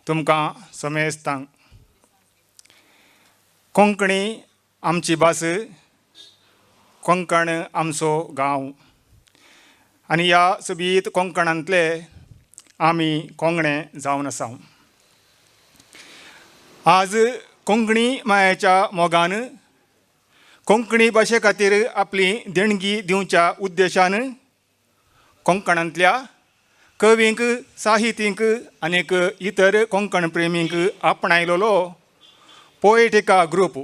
तुमकां समेस्तांक. कोंकणी आमची भास, कोंकण आमचो गांव आनी ह्या सोबीत कोंकणांतले आमी कोंगणे जावन आसा. आज कोंकणी मायेच्या मोगान कोंकणी भाशे खातीर आपली देणगी दिवच्या उद्देशान कोंकणांतल्या कवींक, साहित्यींक आनीक इतर कोंकण प्रेमींक आपणायलेलो पोएटिका ग्रुप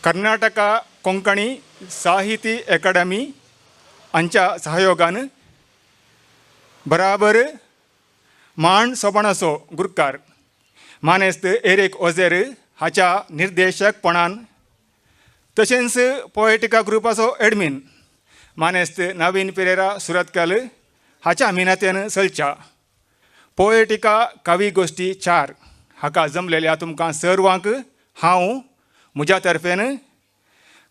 कर्नाटका कोंकणी साहित्य अकादमी हांच्या सहयोगान बराबर मांड सोपाणाचो गुरकार मानेस्त एरिक ओझेर हाच्या निर्देशकपणान, तशेंच पोएटिका ग्रुपाचो एडमीन मानेस्त नवीन पिरेरा सुरतकल हाच्या मिनातेन चलच्या पोएटिका कवी गोश्टी 4 हाका जमलेल्या तुमकां सर्वांक हांव म्हज्या तर्फेन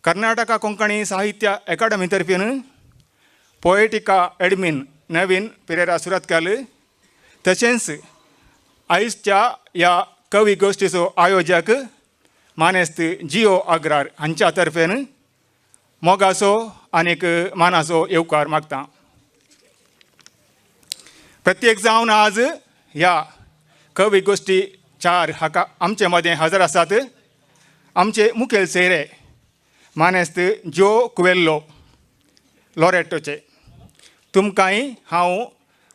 कर्नाटका कोंकणी साहित्य अकादमी तर्फेन पोएटिका एडमीन नवीन पिरेरा सुरतकल तशेंच आयजच्या ह्या कवी गोश्टीचो आयोजक मानेस्त जियो आग्रार हांच्या तर्फेन मोगाचो आनीक मानाचो येवकार मागता. प्रत्येक जावन आज ह्या कवी गोश्टी 4 हाका आमचे मदें हजर आसात आमचे मुखेल सोयरे मानेस्त ज्यो कुवेल्लो लॉरेटोचे. तुमकांय हांव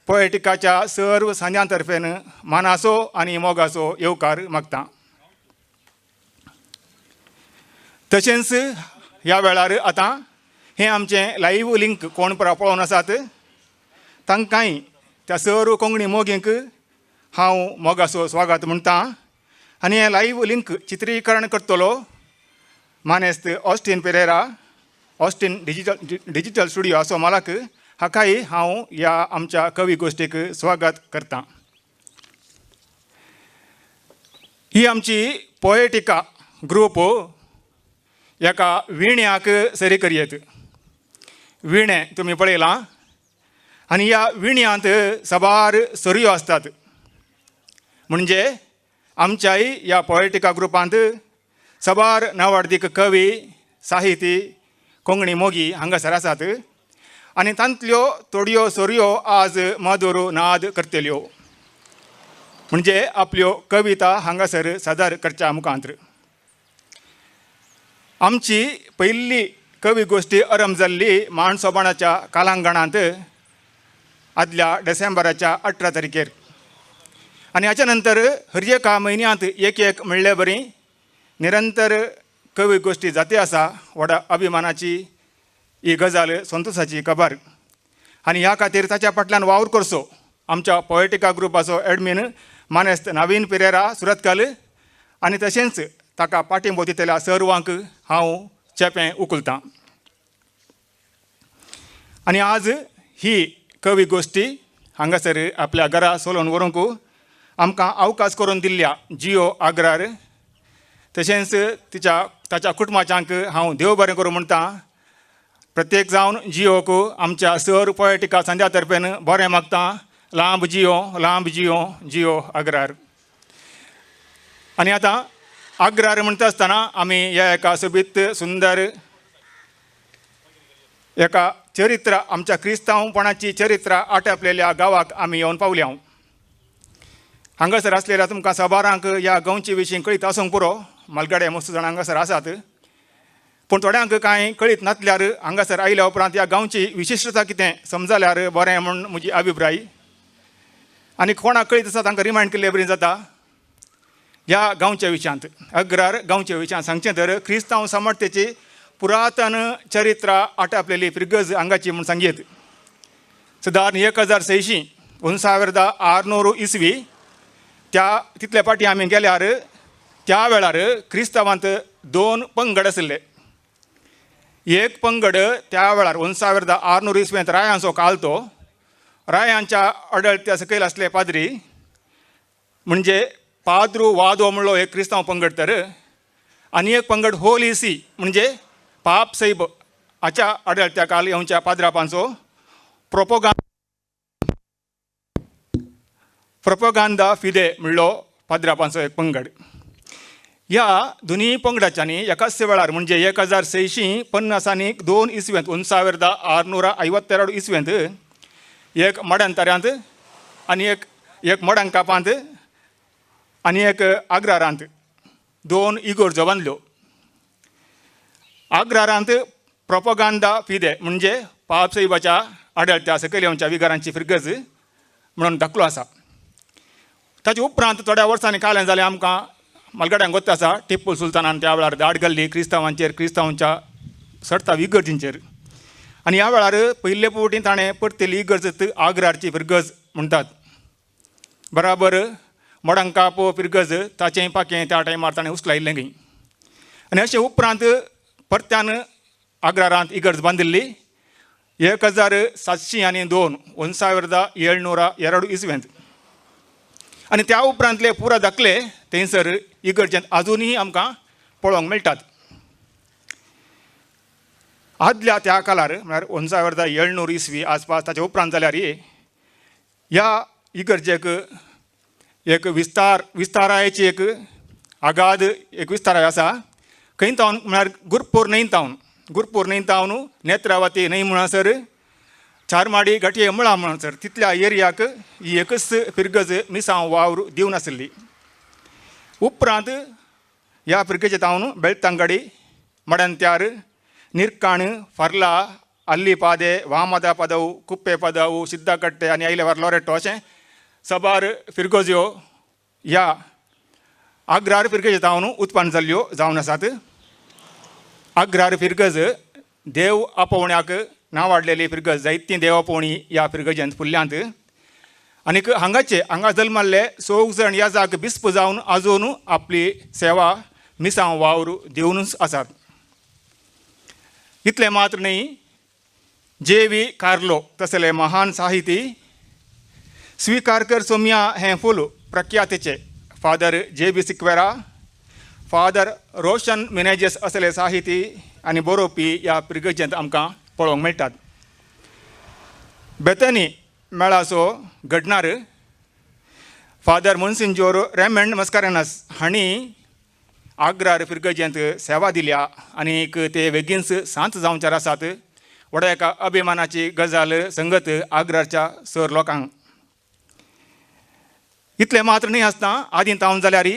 पोएटिकाच्या सर्व सांज्यां तर्फेन मानाचो आनी मोगाचो येवकार मागता. तशेंच ह्या वेळार आतां हें आमचें लायव्ह लिंक कोण पळोवन आसात तांकांय त्या सर्व कोंकणी मोगींक हांव मोगाचो स्वागत म्हणटा आनी हें लायव्ह लिंक चित्रीकरण करतलो मानेस्त Austin Pereira, Austin digital studio असो मालक हाकाय हांव ह्या आमच्या कवी गोश्टीक स्वागत करता. ही आमची पोएटिका ग्रुप एका विण्याक सरी करयेत. विणे तुमी पळयलां आनी ह्या विण्यांत साबार सरयो आसतात. म्हणजे आमच्याय ह्या पोएटिका ग्रुपांत साबार नावाडदीक कवी, साहिती, कोंकणी मोगी हांगासर आसात आनी तांतल्यो थोड्यो सरयो आज मधुर नाद करतल्यो, म्हणजे आपल्यो कविता हांगासर सादर करच्या मुखांत. आमची पयली कवी गोश्टी आरंभ जाल्ली मांड सोबाणाच्या कालांगणांत आदल्या डिसेंबराच्या 18 तारखेर आनी हाच्या नंतर हर एका म्हयन्यांत एक एक म्हणले बरी निरंतर कवी गोश्टी जाती आसा. व्हडा अभिमानाची ही गजाल, संतोशाची खबर आनी ह्या खातीर ताच्या फाटल्यान वावर करचो आमच्या पोएटिका ग्रुपाचो एडमीन मानेस्त नवीन पिरेरा सुरतकल आनी तशेंच ताका पाठिंबो दितल्या सर्वांक हांव चेपें उखलतां. आनी आज ही कवी गोश्टी हांगासर आपल्या घरा सोलोवन व्हरूंक आमकां अवकाश करून दिल्ल्या जियो आग्रार तशेंच तिच्या ताच्या कुटुंबाच्यांक हांव देव बरें करूं म्हणटा. प्रत्येक जावन जियोक आमच्या सर पोएटिका संध्या तर्फेन बरें मागता. लांब जियो, लांब जियो, जियो आग्रार. आनी आतां आग्रार म्हणटा आसतना आमी ह्या एका सोबीत सुंदर एका चरित्र आमच्या क्रिस्तांवपणाची चरित्र आटापलेल्या गांवाक आमी येवन पावल्या. हांगासर आसलेल्या तुमकां साबारांक ह्या गांवचे विशीं कळीत आसूंक पुरो, मालगाडे मस्त जाण हांगासर आसात, पूण थोड्यांक कांय कळीत नासल्यार हांगासर आयल्या उपरांत ह्या गांवची विशिश्टता कितें समजल्यार बरें म्हूण म्हजी अभिप्राय. आनी कोणाक कळीत आसा तांकां रिमायंड केल्ले बरी जाता. ह्या गांवच्या विशयांत, अग्रार गांवच्या विशयांत सांगचें तर क्रिस्तांव समर्थेची पुरातन चरित्र आटापलेली फिरगज हांगाची म्हूण सांगयेत. सदारण 1600 1600 इसवी त्या तितले फाटीं आमी गेल्यार त्या वेळार क्रिस्तांवांत 2 पंगड आशिल्ले. एक पंगड त्या वेळार 1600 इसवेंत रायांचो काल, तो रायांच्या आडळत्या सकयल आसले पाद्री म्हणजे पाद्रू वादो म्हणलो एक क्रिस्तांव पंगड तर, आनी एक पंगड होली सी म्हणजे पाप सैब हाच्या आडळत्या काल येवच्या पाद्रापांचो प्रोपोगांदा फिदे म्हणलो पाद्रापांचो एक पंगड. ह्या दोनूय पंगडाच्यांनी एकाच वेळार म्हणजे 1652 इस्वेंत 1652 इस्वेंत एक मड्यांतऱ्यांत आनी एक एक मडंकापांत आनी एक आग्रारांत 2 इगर्जो बांदल्यो. आग्रारांत प्रोपोगांदा फिदे म्हणजे पापसाहेबाच्या आडळत्या सकयल येवच्या विगारांची फिरगज म्हणून दाखलो आसा. ताचे उपरांत थोड्या वर्सांनी कालें जालें आमकां मालगाड्यांक गोत्त आसा टिप्पू सुलतानान त्या वेळार धाड घाल्ली क्रिस्तांवांचेर, क्रिस्तांवांच्या सडता इगर्जींचेर. आनी ह्या वेळार पयले फावटी ताणें परतेली इगर्ज आग्रारची फिरगज म्हणटात. बराबर मोडांकाप फिरगज ताचें पाखें त्या टायमार ताणें उचलायिल्लें खंय. आनी अशें उपरांत परत्यान आग्रारांत इगर्ज बांदिल्ली 1702 1702 इस्वेंत. आनी त्या उपरांतले पुरा दाखले थंयसर इगर्जेंत आजुनूय आमकां पळोवंक मेळटात. आदल्या त्या काळार म्हळ्यार 1700 इसवी आसपास ताच्या उपरांत जाल्यार ह्या इगर्जेक एक विस्तारायची एक आगाद एक विस्ताराय आसा. खंय तावन म्हळ्यार गुरपूर न्हंय तावन, गुरपूर न्हंय तावन नेत्रावती न्हंय म्हणसर चारमाडी गांठये मुळां म्हणसर तितल्या एरियाक ही एकच फिरगज मिसांव वावर दिवन आशिल्ली. उपरांत ह्या फिरगजे तावन बेळतांगडी, मडंत्यार, निरकाण, फार्ला, अल्ली पादे, वामदा पदव, कुप्पे पदव, सिद्धाकट्टे आनी आयले लोरेटो अशें सबार फिरगज्यो ह्या आग्रार फिरगजे तावन उत्पन्न जाल्ल्यो जावन आसात. आग्रार फिरगज देव आपोवण्याक नांव वाडलेली फिरगज, जायतीं देव आपोवणी ह्या फिरगजेंत फुल्ल्यांत. आनीक हांगाचे हांगा जल्मल्ले चौग जाण ह्या जाग बिस्प जावन आजून आपली सेवा मिसांव वावर दिवनूच आसात. इतलें मात्र न्ही, जे वी कार्लो तसले महान साहिती, स्वीकार कर सोम्या हें फूल प्रख्यातीचे father J B Sequeira, father Roshan Menezes असले साहिती आनी बरोवपी ह्या पिरगजेंत आमकां पळोवंक मेळटात. बेतनी मेळाचो घडणार फादर मोन्सिंजोर रेमंड मस्कारेनस हांणी आग्रार फिरगजेंत सेवा दिल्या आनीक ते बेगीनच सांत जावच्यार आसात. व्हडा एका अभिमानाची गजाल संगत आग्रारच्या सर लोकांक. इतलें मात्र न्हय आसतना आदीं तावन जाल्यार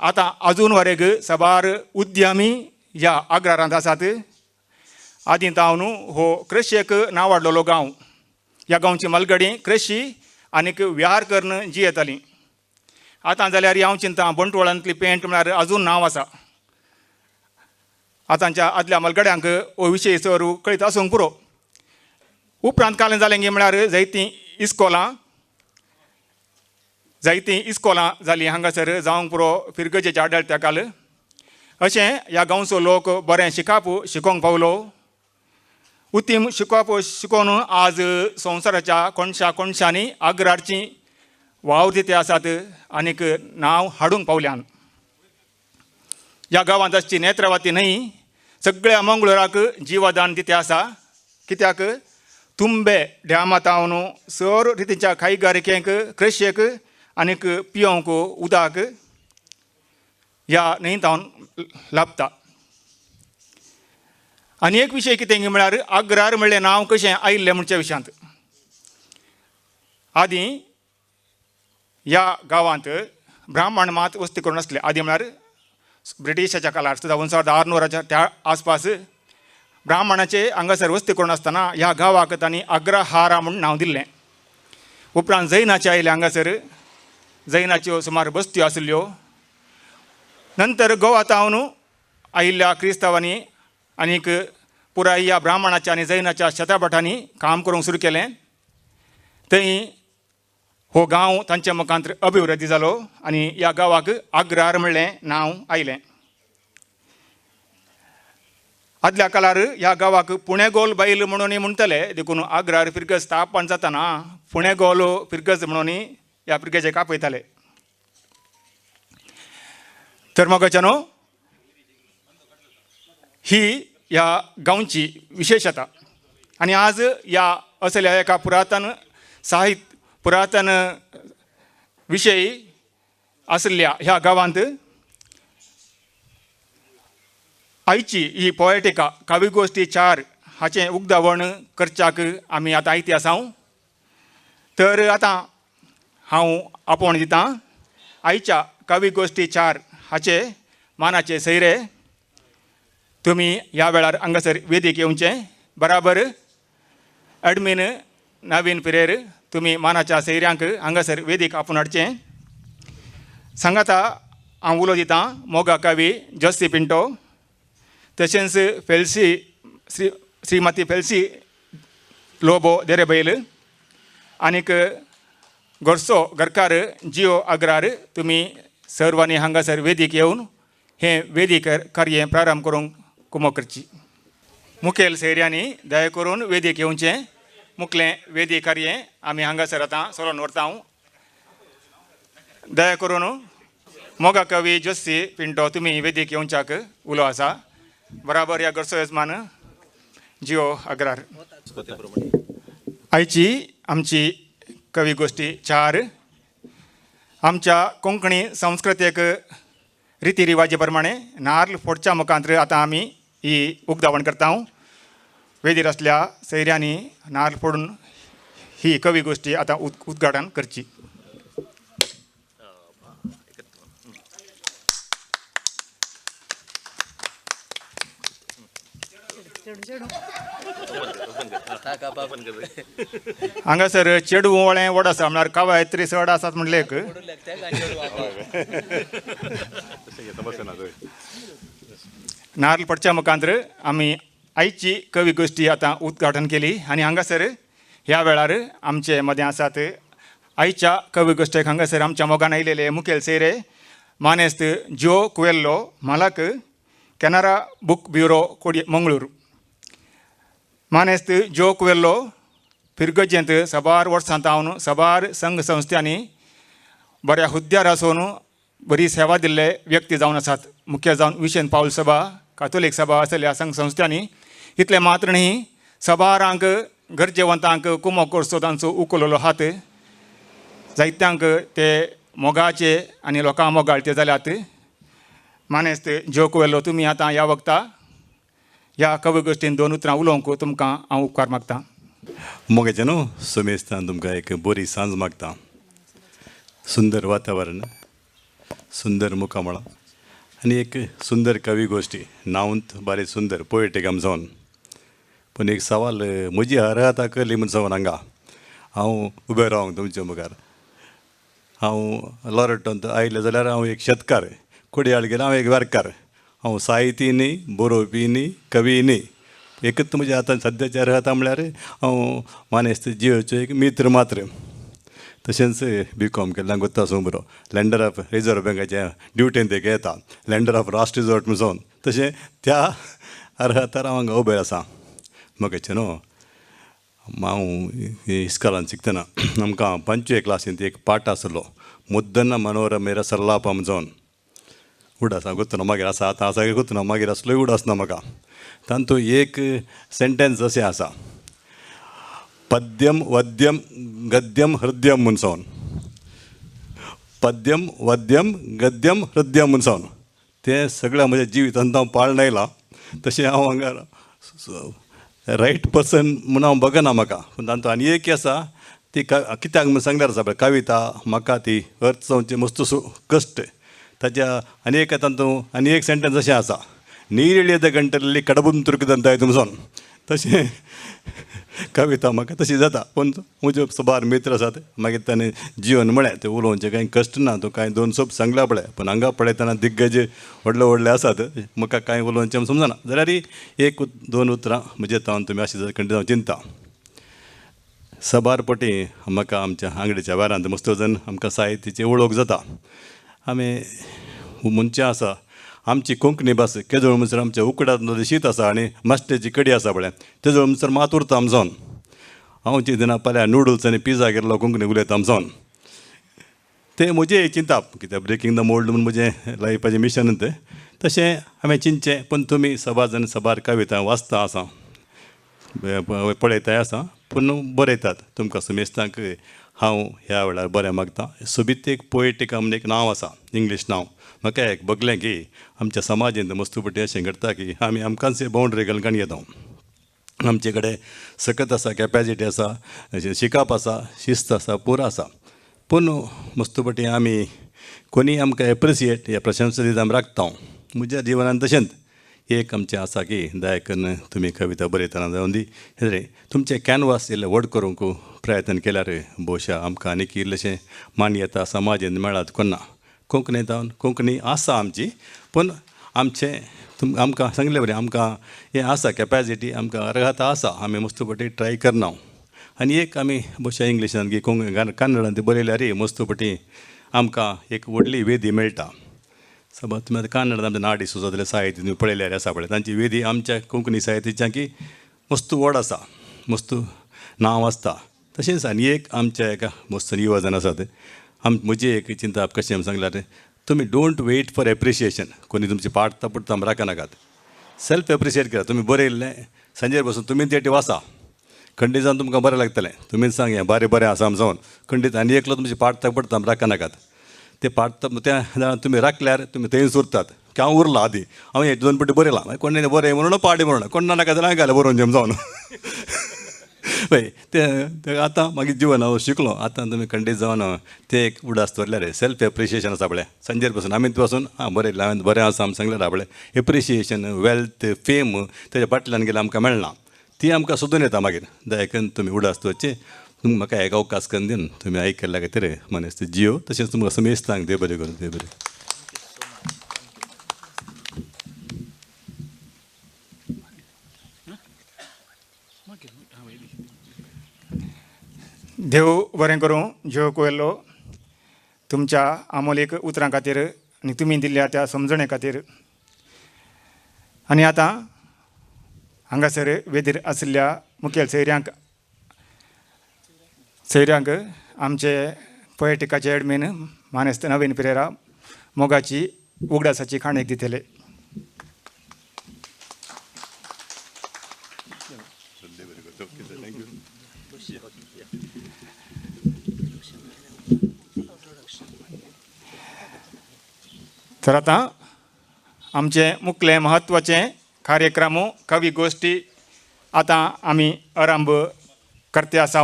आतां आजून वरेग साबार उद्यमी ह्या आग्रारांत आसात. आदीं तावन हो कृशेक नांव वाडलेलो गांव. ह्या गांवची मलगडी कृशी आनीक विहार करून जियेताली. आतां जाल्यार हांव चिंता बंटवाळांतली पेंट म्हळ्यार अजून नांव आसा. आतांच्या आदल्या मलगड्यांक हो विशय सर कळीत आसूंक पुरो. उपरांत कालें जालें गी म्हळ्यार जायतीं इस्कोलां, जायतीं इस्कोलां जालीं हांगासर जावंक पुरो फिरगजेच्या आडळत्या काल. अशें ह्या गांवचो लोक बरें शिकाप शिकोवंक पावलो. उत्तीम शिकप शिकोवन आज संवसाराच्या कोणशा कोणशांनी आग्रारची वावर दिते आसात आनीक नांव हाडूंक पावल्यान. ह्या गांवांत आसची नेत्रावती न्हय सगळ्या मंगळुराक जिवादान दिते आसा. कित्याक तुंबे डॅमा तावन सर रितीच्या कायगारिकेंक कृशेक आनीक पियोंक उदक ह्या न्हंय तावन लाभता. आनी एक विशय कितें म्हळ्यार आग्रार म्हणलें नांव कशें आयिल्लें म्हणच्या विशयांत. आदीं ह्या गांवांत ब्राह्मण मात वस्ती करून आसले. आदीं म्हळ्यार ब्रिटिशाच्या काळार सुद्दां 1600च्या त्या आसपास ब्राह्मणाचे हांगासर वस्ती करून आसतना ह्या गांवाक तांणी अग्रहारा म्हूण नांव दिल्लें. उपरांत जैनाचे आयले हांगासर, जैनाच्यो सुमार बस्त्यो आशिल्ल्यो. नंतर गोवा तावन आयिल्ल्या क्रिस्तांवांनी आनीक पुराय ह्या ब्राह्मणाच्या आनी जैनाच्या शेताभाटांनी काम करूंक सुरू केलें. थंय हो गांव तांच्या मुखांत अभिवृद्धी जालो आनी ह्या गांवाक आग्रार म्हणलें नांव आयलें. आदल्या काळार ह्या गांवाक पुणेगोल बैल म्हणून म्हणटले, देखून आग्रार फिरगज स्थापन जातना पुणेगोल फिरगज म्हणून ह्या फिरगजेक आपयताले. तर मोगाच्यानो ही ह्या गांवची विशेशता. आनी आज ह्या असल्या एका पुरातन साहित्य पुरातन विशय आशिल्ल्या ह्या गांवांत आयची ही पोएटिका कविगोष्ठी 4 हाचें उक्तावण करच्याक आमी आतां आयती आसाव। तर आतां हांव आपोवण दितां आयच्या कविगोष्ठी 4 हाचे मानाचे सैरे तुमी ह्या वेळार हांगासर वेदीक येवचें। बराबर एडमीन नवीन पिरेर तुमी मानाच्या सैऱ्यांक हांगासर वेदीक आपोवन हाडचें। सांगाता हांव उलो दितां मोगा कवी जोसी पिंटो, तशेंच फेल्सी श्रीमती फेल्सी लोबो देरेबैल आनीक घरचो घरकार जियो अग्रार तुमी सर्वांनी हांगासर वेदीक येवन हें वेदीक कार्य प्रारंभ करूंक कुमक करची। मुखेल सैऱ्यांनी दया करून वेदीक येवचें। मुखलें वेदी कार्य आमी हांगासर आतां चलोवन व्हरता। दया करून मोगा कवी जोसी पिंटो तुमी वेदीक येवच्याक उलो आसा। बराबर ह्या घरचो यजमान जियो अग्रार। आयची आमची कवी गोष्टी 4 आमच्या कोंकणी संस्कृतेक रिती रिवाजे प्रमाणे नार्ल फोडच्या मुखांत आतां आमी ही उक्तावण करता। वेदीर आसल्या सैऱ्यांनी नार्ल फोडून ही कवी गोष्टी आतां उद्घाटन करची। हांगासर चेडूं वळें व्हड आसा म्हळ्यार कवायत्री चड आसात म्हणलें एक नार्ल पडच्या मुखांत आमी आयची कवी गोष्टी आतां उद्घाटन केली आनी हांगासर ह्या वेळार आमचे मदें आसात आयच्या कवी गोष्टीक हांगासर आमच्या मोगान आयलेले मुखेल सैरे मानेस्त ज्यो कुवेल्लो मालक कॅनरा बुक ब्युरो कोडये मंगळूर। मानेस्त ज्यो कुवेल्लो फिरगजेंत साबार वर्सां तावन साबार संघ संस्थांनी बऱ्या हुद्द्यार आसून बरी सेवा दिल्ले व्यक्ती जावन आसात। मुख्य जावन विशेन पावल सभा, कातोलीक सभा आसल्या संघ संस्थांनी। इतलें मात्र न्ही साबारांक गरजेवंतांक कुमक करचो तांचो उखललो हात जायत्यांक ते मोगाचे आनी लोकां मोगाळ ते जाल्यात। मानेस्त ज्यो कुवेल्लो तुमी आतां ह्या वखता ह्या कवी गोष्टीन 2 उतरां उलोवंक तुमकां हांव उपकार मागतां। मोगाचें न्हू सुमेस्तान तुमकां एक बरी सांज मागता। सुंदर वातावरण, सुंदर मुखामळां आनी एक सुंदर कवी गोष्टी नांवत बारी सुंदर पोएटीक आम जावन पूण एक सवाल म्हजी अर्हता करली म्हूण जावन हांगा हांव उबें रावंक तुमच्या मुखार। हांव लॉरेटोंत आयलें जाल्यार हांव एक शेतकार, कोडयाळ गेल्यार हांव एक वारकार। हांव साहिती न्ही, बरोवपी न्ही, कवी न्ही। एकच म्हज्या आतां सद्याचे अर्हता म्हळ्यार हांव मानेस्त जियोचो एक मित्र मात्र। तशेंच बी कॉम केल्ल्यान गोत्ता आसूं बरो लँडर ऑफ रिजर्व बँकाच्या ड्युटेन ते येता लँडर ऑफ राष्ट्र रिजॉर्ट म्हूण जावन तशें त्या अर्हतार हांव हांगा उबें आसा। म्हाका न्हू हांव इस्कॉलान शिकतना आमकां 5वे क्लासींत एक पाठ आसलो मुद्दन मनोरमेर सरलापम जावन उडास हांव गोत्तना मागीर आसा आतां आसा गोत्तना मागीर आसलोय उडास ना म्हाका। तातूंत एक सेंटेन्स अशें आसा पद्यम वद्यम गद्यम हृदयम म्हूण जावन पद्यम वद्यम गद्यम हृदयम म्हूण जावन तें सगळ्या म्हज्या जिवितांत हांव पाळण आयलां। तशें हांव हांगा रायट पर्सन म्हूण हांव बगना म्हाका। पूण तातूंत आनी एक आसा ती कित्याक म्हूण सांगल्यार आसा पळय कविता म्हाका ती अर्थ जावची मस्त कश्ट ताच्या आनी एक तातूंत आनी एक सेंटेन्स अशें आसा नीर गंटल्ली कडबून तुरकदंत तुमसोन तशें कविता म्हाका तशी जाता। पूण म्हजे साबार मित्र आसात मागीर ताणें जिवन म्हळें तें उलोवचें कांय कश्ट ना तूं कांय 2 शब्द सांगला पळय पूण हांगा पळयतना दिग्गज व्हडले व्हडले आसात म्हाका कांय उलोवचें समजना जाल्यार 1 2 उतरां म्हजे तावन तुमी अशें कंटिन्यू हांव चिंता। साबार पटी म्हाका आमच्या आंगडीच्या वारांत मस्त जण आमकां साहित्याची वळख जाता। आमी म्हणचें आसा आमची कोंकणी भास केजोळ म्हणसर आमच्या उकडांतलो शीत आसा आनी मास्टेची कडी आसा पळय तेजोळ म्हणसर मात उरता आमचोन। हांव चिंतना पळय नुडल्स आनी पिझ्झा गेल्लो कोंकणी उलयता आमचोन तें म्हजें चिंताप कित्याक ब्रेकींग the mould म्हूण म्हजें लायफाचें मिशन तें तशें हांवें चिंतचें। पूण तुमी सबार जाण साबार कविता वाचता आसा पळयताय आसा पूण बरयतात तुमकां सुमेस्तांक हांव ह्या वेळार बरें मागता. सोबीत एक पोएटिका म्हण एक नांव आसा, इंग्लीश नांव. म्हाका एक बगलें की आमच्या समाजेंत मस्तुपटी अशें घडटा की आमी आमकांच बाउंड्री घालून काणी येता. आमचे कडेन सकत आसा, कॅपेसिटी आसा, शिकप आसा, शिस्त आसा, पुरो आसा, पूण मस्तुपटी आमी कोणी आमकां एप्रिसिएट या प्रशंसा दिता आमी राखता. म्हज्या जिवनान तशेंच एक आमचें आसा की दया करून तुमी कविता बरयतना जावन दी हें तुमचें कॅनवास इल्लें व्हड करूंक प्रयत्न केल्यार भोवशा आमकां आनीक इल्लेशें मान्यता समाजेन मेळत. कोन्ना कोंकणी जावन कोंकणी आसा आमची, पूण आमचें आमकां सांगले बरें आमकां हें आसा कॅपेसिटी, आमकां अर्हता आसा, आमी मस्तुपटी ट्राय करना. आनी एक आमी भोवशा इंग्लिशान की कन्नडान बरयल्यार मस्तुपटी आमकां एक व्हडली वेदी मेळटा. सबात तुमी आतां कन्नडान आमच्या नाडी सुचोतले साहित्य तुमी पळयल्यार आसा पळय, तांची वेदी आमच्या कोंकणी साहित्याच्या की मस्त व्हड आसा, मस्त नांव आसता. तशेंच आनी एक आमच्या एका मस्त युवा जाण आसात, म्हजी एक चिंता कशें सांगल्यार तुमी don't wait for appreciation. कोणी तुमची पाट तपट आमी राखनाकात, सेल्फ एप्रिशिएट करात. तुमी बरयल्लें सांजेर बसून तुमी तें वाचा, खंडीत जावन तुमकां बरें लागतलें. तुमीच सांग हें बरें बरें आसा जावन खंडीत आनी एकलो तुमची पाट तपट आमी राखनाकात. ते पाट त्या तुमी राखल्यार तुमी थंयच उरतात. की हांव उरलां आदी हांव एक दोन पटी बरयलां, मागीर कोण बरें म्हणून पाडी म्हणून कोण नाका जाल्यार हांवें घालें बरोवन जेम जावन पळय तें आतां मागीर जिवन हांव शिकलो. आतां तुमी खंडीत जावन तें एक उडास दवरल्यार सेल्फ एप्रिशिएशन आसा पळय, सांजेर बसून आमी बसून आं बरयलें हांवें बरें आसा आमी सांगल्यार पळय एप्रिशिएशन वेल्थ फेम तेज्या फाटल्यान गेल्यार आमकां मेळना, ती आमकां सोदून येता मागीर. दया करून तुमी उडास दवरचें. तुमकां म्हाका एक अवकाश करून दिवन तुमी आयकल्ल्या खातीर मानेस्त जियो, तशेंच तुमकां समेस्तांक देव बरें करूं, देव बरें. देव बरें करूं जियो कोयलो तुमच्या आमोलीक उतरां खातीर आनी तुमी दिल्ल्या त्या समजणे खातीर. आनी आतां हांगासर वेदीर आशिल्ल्या मुखेल सैऱ्यांक आमचे पोएटिकाचे एडमीन मानेस्त नवीन पिरेरा मोगाची उगडासाची खाणेक दितले. तर आतां आमचें मुखलें म्हत्वाचें कार्यक्रम कवी गोश्टी आतां आमी आरंभ करते आसा.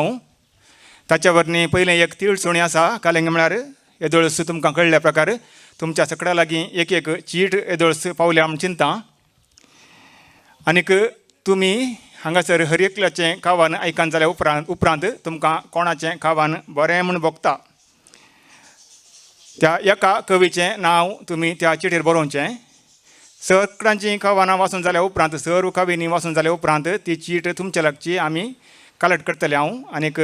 ताच्या वरवीं पयलें एक तिळसुणी आसा कालेंग म्हळ्यार येदोळस तुमकां कळ्ळ्या प्रकार तुमच्या सगळ्या लागीं एक एक चीट येदोळस पावल्या म्हूण चिंता. आनीक तुमी हांगासर हर एकल्याचें खावान आयकन जाल्या उपरांत तुमकां कोणाचें खावान बरें म्हूण भोगता त्या एका कवीचें नांव तुमी त्या चिटीर बरोवचें. सगळ्यांचीं कवनां वाचून जाल्या उपरांत सर्व कवींनी वाचून जाल्या उपरांत ती चीट तुमच्या लागची आमी कलेक्ट करतले हांव. आनीक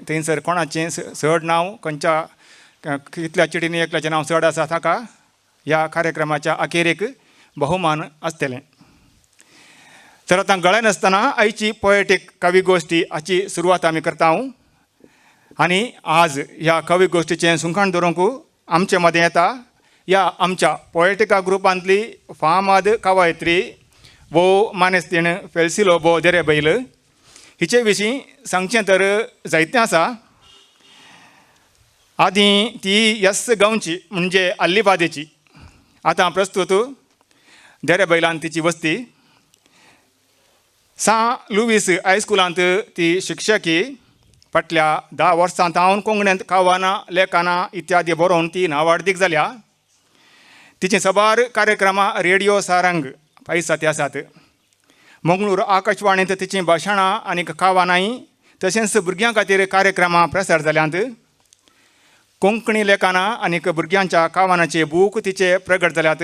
थंयसर कोणाचें चड नांव खंयच्या कितल्या चिटींनी एकल्याचें नांव चड आसा ताका ह्या कार्यक्रमाच्या अखेरेक बहुमान आसतलें. तर आतां गळ्यान आसतना आयची पोएटीक कवी गोश्टी हाची सुरवात आमी करता हांव. आनी आज ह्या कवी गोश्टीचें सुंखाण दवरूंक आमचे मदें येता ह्या आमच्या पोएटिका ग्रुपांतली फामाद कवयित्री वो मानेस्तीण फेल्सी लोबो देरे बैल. हिचे विशीं सांगचें तर जायतें आसा. आदीं ती यस गांवची म्हणजे अल्लिबादेची, आतां प्रस्तूत देरे बैलान तिची वस्ती. सां लुवीस हायस्कुलांत ती शिक्षकी. फाटल्या 10 वर्सां तावन कोंकणींत कवनां लेखनां इत्यादी बरोवन ती नावाडदीक जाल्या. तिचीं साबार कार्यक्रमां रेडियो सारंग पयसाती आसात. मंगळूर आकाशवाणींत तिचीं भाशणां आनी कवनांय तशेंच भुरग्यां खातीर कार्यक्रमां प्रसार जाल्यांत. कोंकणी लेखनां आनी भुरग्यांच्या कवनांचे बूक तिचे प्रगट जाल्यात.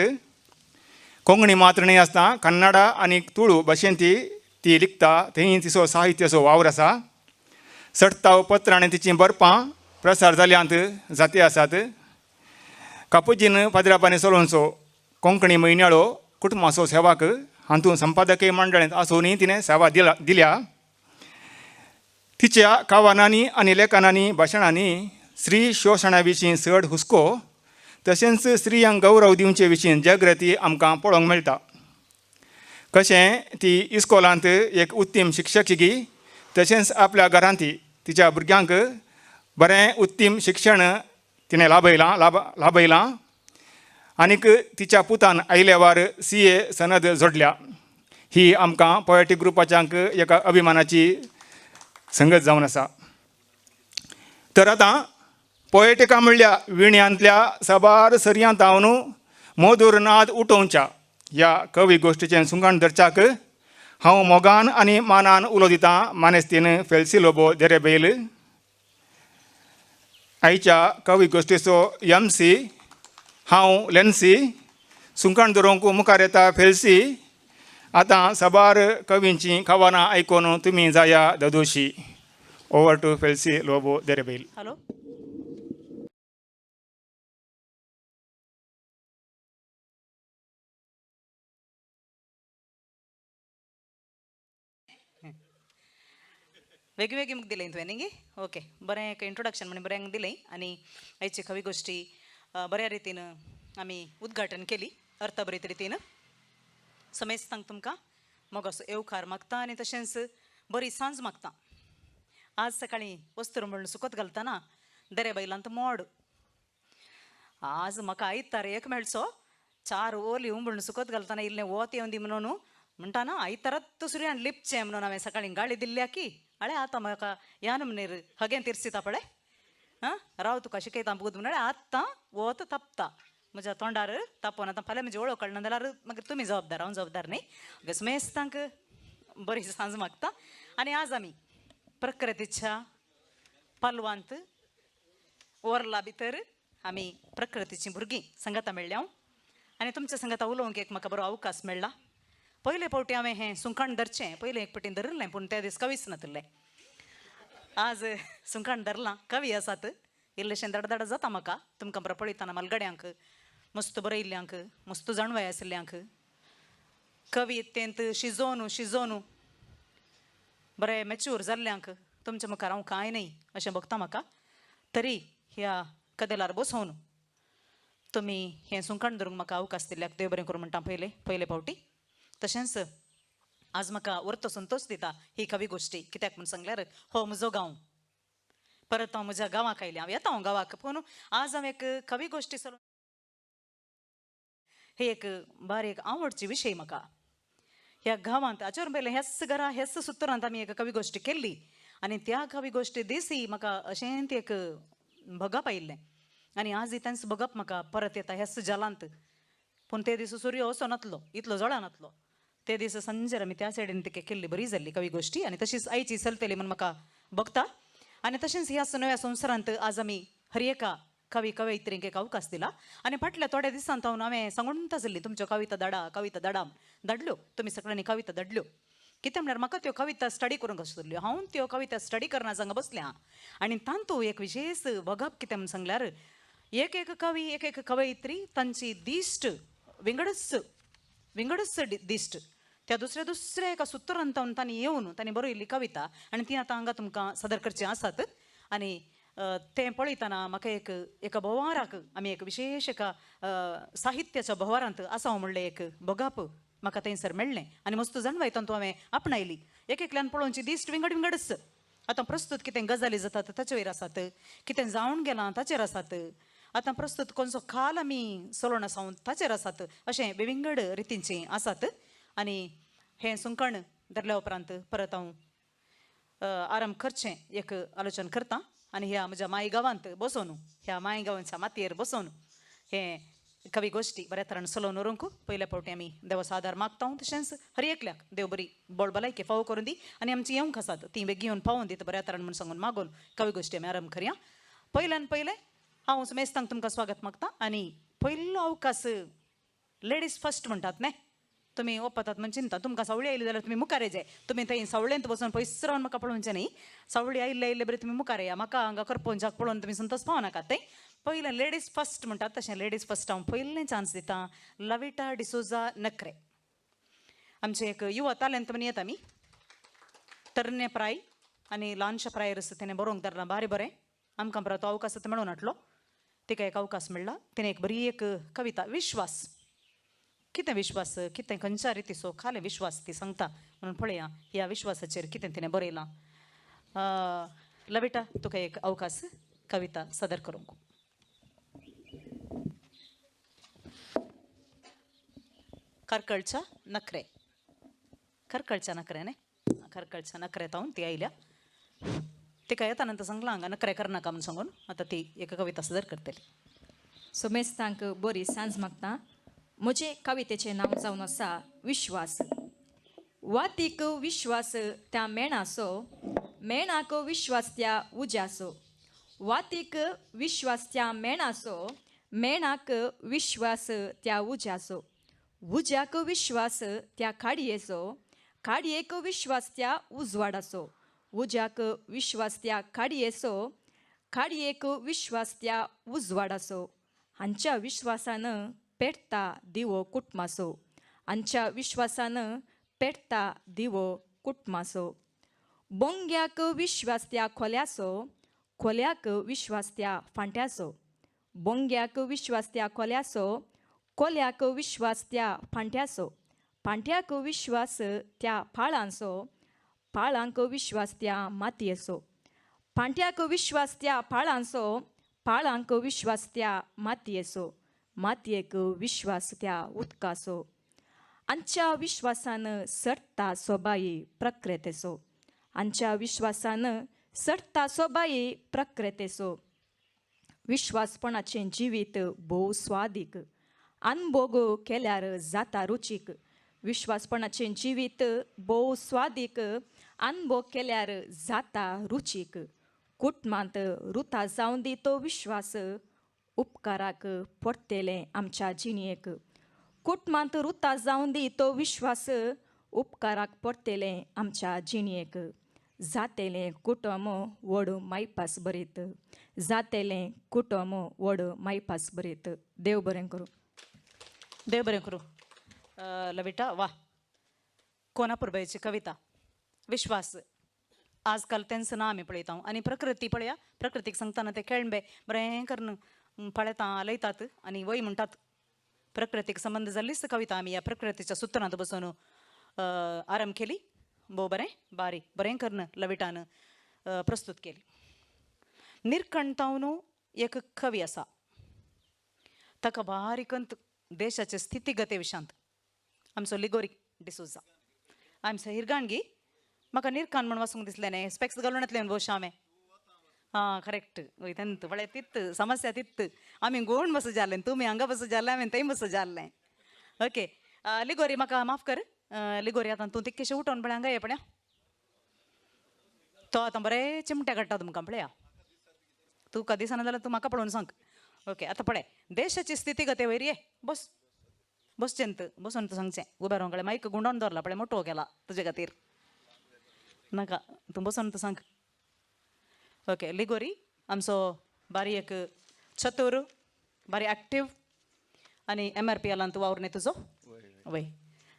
कोंकणी मात्र न्हय आसतना कन्नडा आनी तुळू भाशेन ती लिखता, थंय तिचो साहित्याचो वावर आसा. सडताव पत्रां तिचीं बरपां प्रसार जाल्यांत जाती आसात. कापुजीन पाद्रापानी चलोवचो कोंकणी म्हयन्याळो कुटुंबाचो सेवाक हातूंत संपादकीय मंडळांत आसूनय तिणें सेवा दिल्या. तिच्या कवनांनी आनी लेखनांनी भाशणांनी स्त्री शोशणा विशीं चड हुस्को तशेंच स्त्रियांक गौरव दिवचे विशीं जागृती आमकां पळोवंक मेळटा. कशें ती इस्कोलांत एक उत्तम शिक्षकी तशेंच आपल्या घरांत तिच्या भुरग्यांक बरें उत्तीम शिक्षण तिणें लाभयलां लाभयलां आनीक तिच्या पुतान आयल्यावार CA सनद जोडल्या. ही आमकां पोएटीक ग्रुपाच्यांक एका अभिमानाची संगत जावन आसा. तर आतां पोएटिका म्हणल्या विण्यांतल्या साबार सरयांत हांव मधूर नाद उठोवच्या ह्या कवी गोश्टीचें सुंगाण धरच्याक हांव मोगान आनी मानान उलो दितां मानेस्तीन फेल्सी लोबो देरेबैल. आयच्या कवी गोश्टीचो MC हांव लेन्सी सुंकाण दवरूंक मुखार येता फेल्सी. आतां साबार कवींची खवनां आयकून तुमी जाया ददोशी. Over to Felcy Lobo Derebail. Hello, वेगळी वेगळी मुख दिलें तुवें न्ही? ओके, बरें एक इंट्रोडक्शन म्हण बरें दिलें आनी आयची कवी गोश्टी बऱ्या रितीन आमी उद्घाटन केली अर्थभरीत रितीन. समेस्तांक तुमकां मोगाचो येवकार मागता आनी तशेंच बरी सांज मागता. आज सकाळीं वस्त्र म्हणून सुकत घालतना दरे बैलांत मोड आज म्हाका आयतार एक मेळचो चार ओली म्हणून सुकत घालतना इल्लें वत येवन दी म्हणून म्हणटा ना आयतारात सुर्यान लिपचें म्हणून हांवें सकाळीं गाळी दिल्ल्या की अळे आतां म्हाका ह्या नमनेर हगें तिरसिता पळय आं राव तुका शिकयता बुद म्हणल्यार आतां वत तापता म्हज्या तोंडार तापोवन आतां फाल्यां म्हजी वळख कळना जाल्यार मागीर तुमी जबाबदार, हांव जबाबदार न्ही. समेस्तांक बरी सांज मागता. आनी आज आमी प्रकृतीच्या पालवांत ओरला भितर आमी प्रकृतीचीं भुरगीं संगता मेळ्ळ्या आनी तुमच्या संगता उलोवंक एक म्हाका बरो अवकाश मेळ्ळा. पयले फावटी हांवें हें सुंकाण धरचें, पयलें एक फावटी धरिल्लें पूण त्या दीस कवीच नातिल्लें. आज सुंकाण धरलां, कवी आसात, इल्लेशें दडदड जाता म्हाका तुमकां बरो पळयतना मालगड्यांक मस्त बरयल्ल्यांक मस्त जाणवाय आशिल्ल्यांक कवी तेंत शिजोवन शिजोवन बरें मॅच्युअर जाल्ल्यांक तुमच्या मुखार हांव कांय न्हय अशें बघता म्हाका. तरी ह्या कदेलार बसोवन तुमी हें सुंकाण धरूंक म्हाका अवकाश दिल्ल्याक देव बरें करूं म्हणटा पयले पयले फावटी. तशेंच आज म्हाका वर्तो संतोश दिता ही कवी गोश्टी कित्याक म्हूण सांगल्यार हो म्हजो गांव. परत हांव म्हज्या गांवाक आयलें, हांव येता हांव गांवाक, पूण आज हांव एक कवी गोश्टी चलोवन ही एक बारीक आवडची विशय म्हाका. ह्या गांवांत हाचेर पयलें ह्याच घरा ह्याच सुत्रांत आमी एक कवी गोश्टी केल्ली आनी त्या कवी गोश्टी दिसी म्हाका अशें एक भगप आयिल्लें आनी आज तेंच भगप म्हाका परत येता ह्याच जालांत. पूण ते दीस सूर्य असो नातलो, इतलो जळा नातलो. ते दीस संजेर आमी त्या सायडीन तिके केल्ली बरी जाल्ली कवी गोश्टी आनी तशीच आयची चलतली म्हूण म्हाका बघता. आनी तशेंच ह्या नव्या संवसारांत आज आमी हर एका कवी कवयित्रींक एक अवकाश दिला आनी फाटल्या थोड्या दिसांत हांव हांवें सांगून आसली तुमच्यो कविता धाडा कविता धाडा धाडल्यो, तुमी सगळ्यांनी कविता धाडल्यो. कितें म्हणल्यार म्हाका त्यो कविता स्टडी करूंक आसतल्यो, हांव त्यो कविता स्टडी करना हांगा बसल्या आनी तांतू एक विशेष बघप कितें म्हूण सांगल्यार एक एक कवी एक एक कवयित्री तांची दिश्ट विंगडच विंगडच दिश्ट त्या दुसऱ्या दुसऱ्या एका सुत्रांत तांणी येवन तांणी बरयल्ली कविता आनी ती आतां हांगा तुमकां सादर करची आसात. आनी तें पळयतना म्हाका एक एका भोवाराक आमी एक विशेष एका साहित्याच्या भोवारांत आसा म्हणलें एक भोगाप म्हाका थंयसर मेळ्ळें आनी मस्त जाणवाय तातूंत हांवें आपणायली. एक एकल्यान पळोवची दिश्ट विंगड विंगडच. आतां प्रस्तूत कितें गजाली जातात ताचेर आसात, कितें जावन गेलां ताचेर आसात, आतां प्रस्तूत कोणसो खाल आमी चलोवन आसा ताचेर आसात, अशें विंगड रितींचें आसात. आनी हें सुंकण धरल्या उपरांत परत हांव आराम करचें एक आलोचन करता आनी ह्या म्हज्या माय गांवांत बसोवन ह्या माय गांवांच्या मातयेर बसोवन हें कवी गोश्टी बऱ्या तरान चलोवन व्हरूंक पयल्या फावटी आमी देवाचो आदार मागता. तशेंच हर एकल्याक देव बरी बोळ भलायकी फावो करून दी आनी आमची येवंक आसात ती बेगीन येवन पावोवन दिता बऱ्या तरान म्हूण सांगून मागून कवी गोश्टी आमी आरंभ करया. पयल्यान पयलें हांव समेस्तांक तुमकां स्वागत मागता आनी पयलो अवकाश लेडीज फर्स्ट म्हणटात न्ही, तुमी ओपतात म्हण चिंता तुमकां सावळी आयली जाल्यार तुमी मुखार येजाय, तुमी थंय सावळेंत बसून पयस रावन म्हाका पळोवचें न्ही. सावळी आयिल्ले आयिल्ले बरें तुमी मुखार येया, म्हाका हांगा करपोंजाक पळोवन तुमी संतोष पावनाकात. थंय पयलें लेडीज फर्स्ट म्हणटात तशें लेडीज फर्स्ट हांव पयलें चान्स दितां लविटा डिसोजा नकरे, आमचे एक युवा तालेंत म्हण येता आमी तरणे प्राय आनी ल्हानशा प्रायर आसा तेणें बरोवंक धरलां बारी बरें. आमकां बरो तो अवकाश आतां मेळून हाडलो, तिका एक अवकाश मेळ्ळा. तिणें एक बरी एक कविता विश्वास, कितें विश्वास कितें खंयच्या रितीचो खालें विश्वास ती सांगता म्हणून पळया ह्या विश्वासाचेर कितें तिणें बरयलां. लविटा तुका एक अवकाश कविता सादर करूंक. करकळच्या नखरे, करकळच्या नखरे न्ही, करकळच्या नखरे तावन ती आयल्या. तिका येता नंतर सांगलां हांगा नखरे करनाका म्हूण सांगून आतां ती एक कविता सादर करतली. सोमेस्तांक बरी सांज मागता. म्हजे कवितेचें नांव जावन आसा विश्वास. वातीक विश्वास त्या मेणाचो, मेणाक विश्वास त्या उज्याचो. वातीक विश्वास त्या मेणाचो, मेणाक विश्वास त्या उज्याचो. उज्याक विश्वास त्या काडयेचो, काडयेक विश्वास त्या उजवाडाचो. उज्याक विश्वास त्या काडयेचो, काडयेक विश्वास त्या उजवाडाचो. हांच्या विश्वासान पेटता दिवो कुटुंबाचो, हांच्या विश्वासान पेटता दिवो कुटुंबाचो. बोंग्याक विश्वास त्या खोल्याचो, खोल्याक विश्वास त्या फांट्याचो. बोंग्याक विश्वास त्या खोल्याचो, कोल्याक विश्वास त्या फांट्याचो. फांट्याक विश्वास त्या पाळांचो, पाळांक विश्वास त्या मातयेचो. फांट्याक विश्वास त्या पाळांचो, पाळांक विश्वास त्या मातयेचो. मातयेक विश्वास त्या उदकाचो. आमच्या विश्वासान सरता सोबाई प्रकृतेचो, आमच्या विश्वासान सरता सोबाई प्रकृतेचो. विश्वासपणाचें जिवीत भोव स्वादीक, अनभोग केल्यार जाता रुचीक. विश्वासपणाचें जिवीत भोव स्वादीक, अनभोग केल्यार जाता रुचीक. कुटुंबांत रुता जावन दी तो विश्वास, उपकाराक पडटलें आमच्या जिणेक. कुटुंबांत रुता जावन दी तो विश्वास, उपकाराक पडटलें आमच्या जिणेक. जातेलें कुटुंब व्हड मायपास बरीत, जातेलें कुटुंब व्हड मायपास बरीत. देव बरें करूं. देव बरें करूं. लविटा वा, कोनापूरबायची कविता विश्वास. आजकाल तेंच ना आमी पळयता आनी प्रकृती पळया, प्रकृतीक सांगतना ते केळंबे बरें करून पळयता आलयतात आनी वय म्हणटात. प्रकृतीक संबंद जाल्लीच कविता आमी ह्या प्रकृतीच्या सुत्रांत बसून आरंभ केली. भोव बरें, बारी बरें करून लविटान प्रस्तूत केली. निर्कणतावन एक कवी आसा, ताका बारीकंत देशाचे स्थितीगते विशांत आमचो लिगोरी डिसोजा आमचो हिरगाणगी. म्हाका निर्कान म्हण वाचूंक दिसलें न्ही, स्पेक्स घालून येतलें भोवशा हांवें. आं करेक्ट, वय तेंत पळय तित समस्या तित. आमी गोवन बसूं जालें, तुमी हांगा बसूं जालें, हांवें थंय बसूं जालें. ओके लिगोरी म्हाका माफ कर. लिगोरी आतां तूं तितकेशें उठोवन पळय हांगा ये पळया, तो आतां बरें चिमटे काडटा तुमकां पळया. तुका दिसना जाल्यार तूं म्हाका पळोवन सांग. ओके आतां पळय देशाची स्थितीगते वयर ये बस बसचें बसून तूं सांगचें. उबें रावन कळ्ळें मायक गुंडोवन दवरला पळय, मोटो केला तुजे खातीर. नाका तूं बसून तूं सांग. ओके लिगोरी आमचो बारी एक चतूर, बारी एक्टीव आनी MRP एलांत वावर न्ही तुजो वय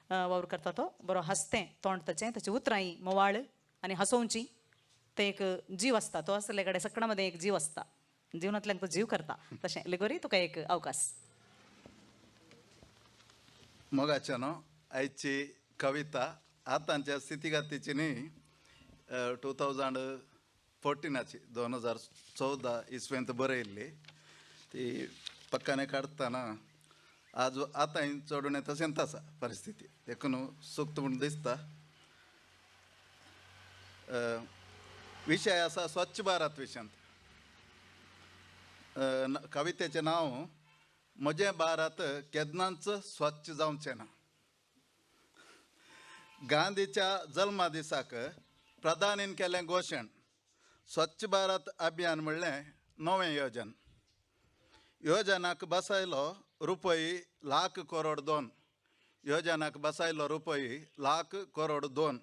वावर करता तो. बरो हांसतें तोंड ताचें, ताची उतरांय मोवाळ आनी हांसोवची. तें एक जीव आसता, तो आसले कडेन सगळ्यां मदें एक जीव आसता, जिवनांतल्यान तो जीव करता. तशें लिगोरी तुका एक अवकाश. मोगाच्या न्हू आयची कविता आतांच्या स्थितीगतीची न्ही, 2014 2014 इस्वेंत बरयल्ली. ती पक्काने काडटना आज आतां चडून तशेंच आसा परिस्थिती, देखून सुक्त म्हूण दिसता. विशय आसा स्वच्छ भारत विशयांत. कवितेचें नांव म्हजें भारत केन्नाच स्वच्छ जावचें ना. गांधीच्या जल्मा दिसाक प्रधानीन केलें घोशण, स्वच्छ भारत अभियान म्हणलें नवें योजन. योजनाक बसयलो रुपये लाख करोड 2, योजनाक बसयलो रुपये लाख करोड 2.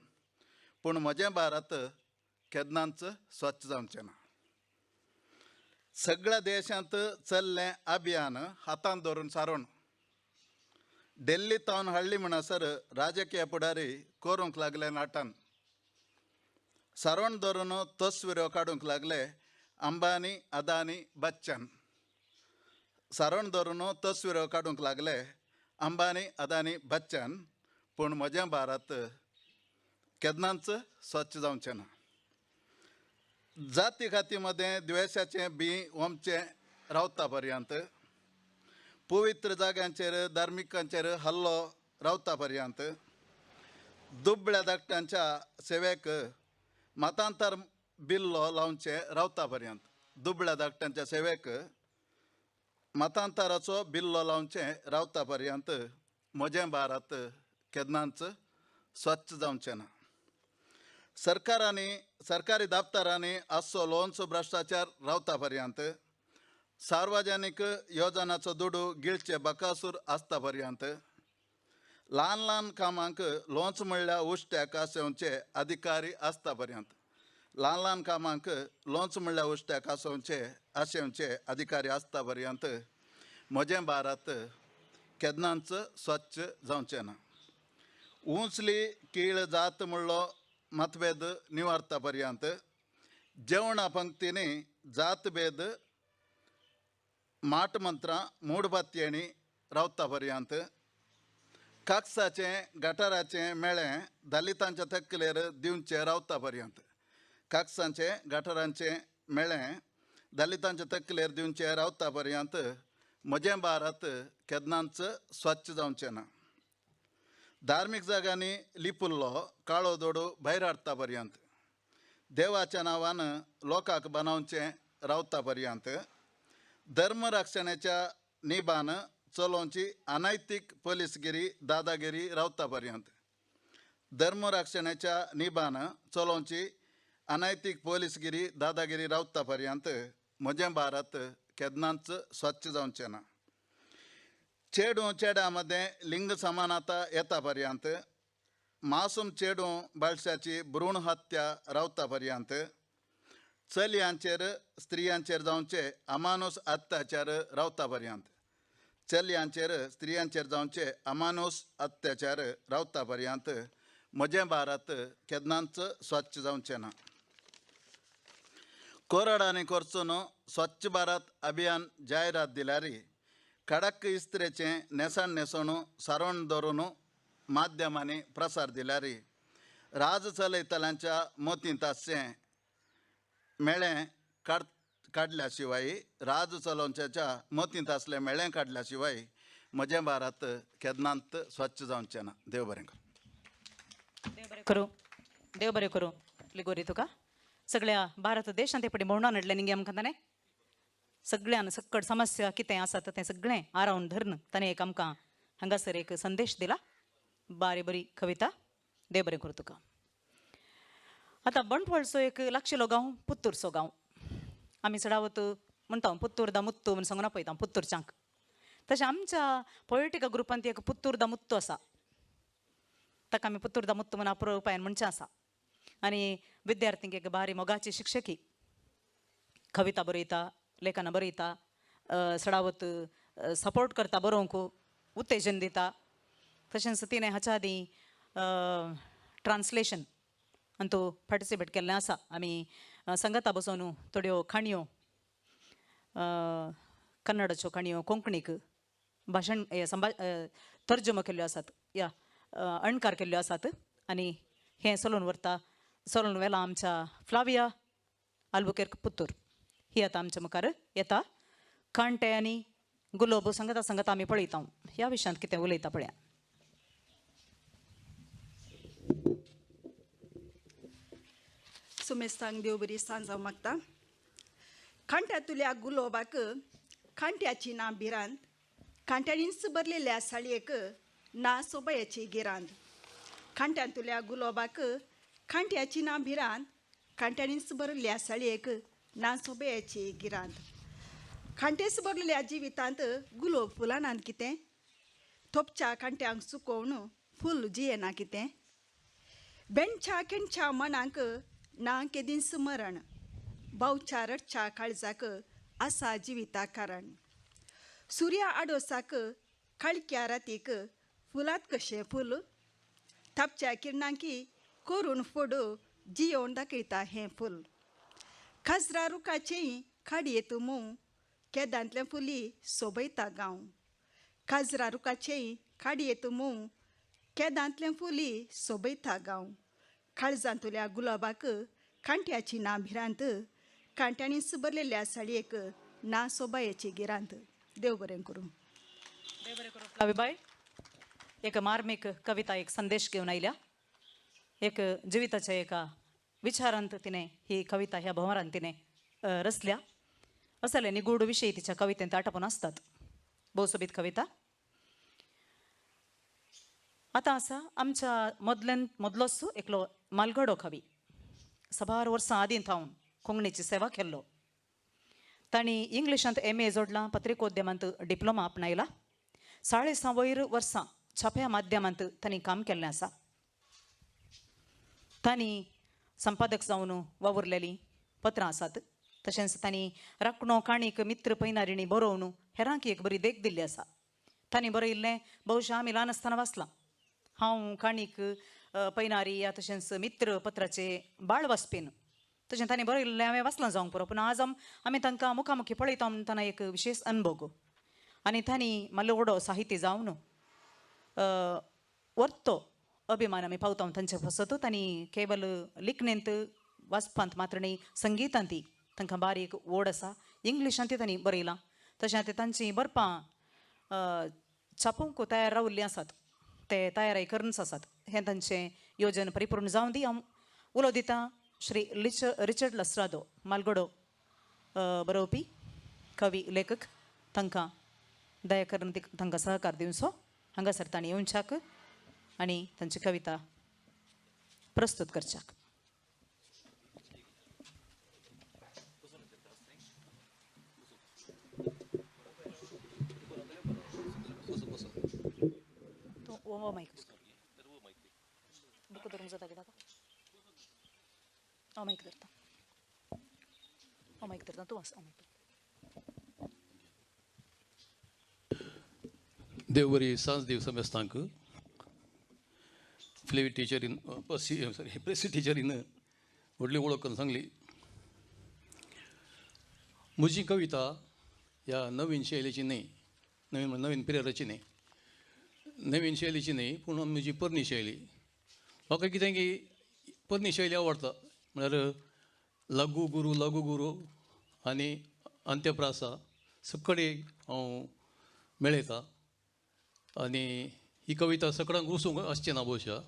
पूण म्हजें भारत केन्नाच स्वच्छ जावचें ना. सगळ्या देशांत चल्लें अभियान हातांत धरून सारोवन दिल्ली तावन हाडली म्हणसर राजकीय फुडारी करूंक लागले नाटान. सारोवन धरून तस्विरो काडूंक लागले अंबानी अदानी बच्चन. सारोवन धरून तस्विरो काडूंक लागले अंबानी अदानी बच्चन. पूण म्हजें भारत केन्नाच स्वच्छ जावचें ना. जाती खाती मदें द्वेशाचें बी ओमचें रावता पर्यंत, पवित्र जाग्यांचेर धार्मिकांचेर हल्लो रावता पर्यंत, दुबळ्या धाकट्यांच्या सेवेक मतांतर बिल्लो लावचें रावता पर्यंत, दुबळ्या धाकट्यांच्या सेवेक मतांतराचो बिल्लो लावचें रावता पर्यंत म्हजें भारत केन्नाच स्वच्छ जावचें ना. सरकारांनी सरकारी दफ्तरांनी आसचो लोनचो भ्रश्टाचार रावता पर्यंत, सार्वजनीक योजनाचो दुडू गिळचे बकासूर आसता पर्यंत, ल्हान ल्हान कामांक लोन्स म्हणल्यार उश्ट्याक आसोवचे अधिकारी आसता पर्यंत, ल्हान ल्हान कामांक लोन्स म्हणल्यार उश्ट्याक आसोवचे अधिकारी आसता पर्यंत म्हजें भारत केन्नाच स्वच्छ जावचें ना. उंचली कीळ जात म्हणलो मतभेद निवारता पर्यंत, जेवणा पंक्तींनी जातभेद माट मंत्रां मूडबातयेणी रावता पर्यंत, काकसाचें गटाराचें मेळें दलितांच्या तकलेर दिवचें रावता पर्यंत, काकसांचें गटारांचें मेळें दलितांच्या तकलेर दिवचें रावता पर्यंत म्हजें भारत केन्नाच स्वच्छ जावचें ना. धार्मीक जाग्यांनी लिपुल्लो काळो दोडो भायर हाडटा पर्यंत, देवाच्या नांवान लोकांक बनावचें रावता पर्यंत, धर्म राक्षणाच्या निबान चलोवची अनैतीक पोलीसगिरी दादागिरी रावता पर्यंत, धर्म राक्षणाच्या निबान चलोवची अनैतीक पोलीसगिरी दादागिरी रावता पर्यंत म्हजें भारत केन्नाच स्वच्छ जावचें ना. चेडूं चेड्या मदें लिंग समानता येता पर्यंत, मासूम चेडूं बाळशाची भ्रूण हत्या रावता पर्यंत, चलयांचेर स्त्रियांचेर जावचे अमानुस अत्याचार रावता पर्यंत, चलयांचेर स्त्रियांचेर जावचे अमानुस अत्याचार रावता पर्यंत म्हजें भारत केन्नाच स्वच्छ जावचें ना. कोरडांनी करचो न्हू स्वच्छ भारत अभियान जायरात दिल्यार कडक इस्त्रेचें न्हेसण न्हेसण सारोण धरून माध्यमांनी प्रसार दिल्यार राज चलयतल्यांच्या मतींत आसचें मेळें काडल्या शिवाय, राज चलोवच्याच्या मतींत आसलें मेळें काडल्या शिवाय म्हजें भारत केन्नाच स्वच्छ जावचें ना. देव बरें करूं. देव बरें करूं, देव बरें करूं लिगोरी तुका. सगळ्या भारत देशांत ते भोंवडान हाडलें न्ही आमकां ताणें, सगळ्यान सक्कड समस्या कितें आसा तें सगळें आरावन धरून ताणें एक आमकां हांगासर एक संदेश दिला. बारी बरी कविता, देव बरें करूं तुका. आतां बंटवाळचो एक लागशिल्लो गांव पुत्तूरचो गांव. आमी चडावत म्हणटा पुत्तूर दा मुत्तू म्हूण सांगून पळयता पुत्तूरच्यांक. तशें आमच्या पॉलिटिकल ग्रुपांत एक पुत्तूर दा मुत्तू आसा, ताका आमी पुत्तूर दा मुत्तू म्हूण अप्रुपायन म्हणचें आसा. आनी विद्यार्थींक एक बारी मोगाची शिक्षकी, कविता बरयता, लेखनां बरयता, चडावत सपोर्ट करता बरोवंक, उत्तेजन दिता. तशेंच तिणें हाच्या आदीं ट्रान्सलेशन आनी तो पार्टिसिपेट केल्लें आसा. आमी संगता बसोवन थोड्यो काणयो, कन्नडाच्यो काणयो कोंकणीक भाशण संभा तर्जुमो केल्ल्यो आसात या अणकार केल्ल्यो आसात. आनी हें चलोवन व्हरता, चलोवन व्हेलां आमच्या फ्लाविया आल्बुकेर्क पुत्तूर ही आतां आमच्या मुखार येता. कांटे आनी गुलोब सांगता सांगता आमी पळयता ह्या विशयांत कितें उलयता पळया. सुमेस्तांक देव बरी सांज हांव मागता. कांट्यांतल्या गुलोबाक कांट्याची ना भिरांत, कांट्यांनीच भरलेल्या साळयेक ना सोबयाची गिरांत. कांट्यांतल्या गुलोबाक कांट्याची ना भिरांत, कांट्यांनीच भरलेल्या साळयेक ना सोबयाची गिरांत. कांटेच भरलेल्या जिवितांत गुलोब फुलानात कितें, थोपच्या कांट्यांक सुकोवन फूल जियेना कितें. बेणच्या केणच्या मनाक ना केदींच मरण, बावच्या रडच्या काळजाक आसा जिविता कारण. सुर्या आडोसाक काळक्या रातीक फुलात कशें फूल, थापच्या किरणांकी करून फोडो जियोवन दाखयता हें फूल. खाजरा रुखाचें खाडयेत मोव, केदांतलें फुली सोबयता गांव. खाजरा रुखाचें खाडयेत मोव, केदांतलें फुली सोबयता गांव. काळजांतल्या गुलाबाक कांट्याची ना भिरांत, कांट्यांनीच भरलेल्या साडयेक ना सोबायेची गिरांत. देव बरें करूं. फ्लावीबाय एक मार्मीक कविता, एक संदेश घेवन आयल्या. एक जिविताच्या एका विचारांत तिणें ही कविता ह्या भोंवरान तिणें रचल्या. असले निगूढ विशय तिच्या कवितेंत आटपून आसतात. भोव सोबीत कविता. आतां आसा आमच्या मदल्यान मदलोच एकलो मालगडो कवी, साबार वर्सां आदीं थावन कोंकणीची सेवा केल्लो. तांणी इंग्लिशांत एम ए जोडलां, पत्रिकोद्यमांत डिप्लोमा आपणायला. 6.5 वयर वर्सां छाप्या माध्यमांत तांणी काम केल्लें आसा. तांणी संपादक जावन वावुरलेलीं पत्रां आसात. तशेंच तांणी राखणो काणीक मित्र पैनारिणी बरोवन हेरांक एक बरी देख दिल्ली आसा. तांणी बरयिल्लें बहुशा आमी ल्हान आसतना वाचलां. हांव काणीक पैनारी या तशेंच मित्र पत्राचे बाळ वाचपीन. तशें तांणी बरयिल्लें हांवें वाचलां जावंक पुरो, पूण आज आमी तांकां मुखामुखी पळयता म्हणटना एक विशेश अनुभव. आनी तांणी माल्लोडो साहित्य जावन वर्तो अभिमान आमी पावता तांचे फसत. तांणी केवल लिखणेंत वाचपांत मात्र न्ही, संगितांत तांकां बारीक ओड आसा. इंग्लिशांत तांणी बरयलां. तशें आतां तांचीं बरपां छापूंक तयार राविल्लीं आसात, ते तयारी करूनच आसात. हें तांचें योजन परिपूर्ण जावं दी. हांव उलो दितां श्री रिचर्ड लस्रादो, मालगडो बरोवपी कवी लेखक, तांकां दया करून तांकां सहकार दिवचो. हांगासर तांणी येवच्याक आनी तांची कविता प्रस्तुत करच्याक. तूं वो मायक बुक धरूंक जाता कित्याक? हांव मायक धरता, हांव मायक धरता, तूं वाच. हांव मायक. देव बरी सांज दिवसा मेस्तांक. फ्लेवी टिचरीन सॉरी प्रेसी टिचरीन व्हडली वळख करून सांगली. म्हजी कविता ह्या नवीन शैलीची न्हय, नवीन नवीन पिरियडाची न्हय, नवीन शैलीची न्हय, पूण म्हजी पोरणी शैली. म्हाका कितें की पोरणी शैली आवडटा, म्हळ्यार लघु गुरू लघु गुरू आनी अंत्यप्रासा सगळे हांव मेळयता. आनी ही कविता सगळ्यांक रुसूंक आसची ना भोवशा,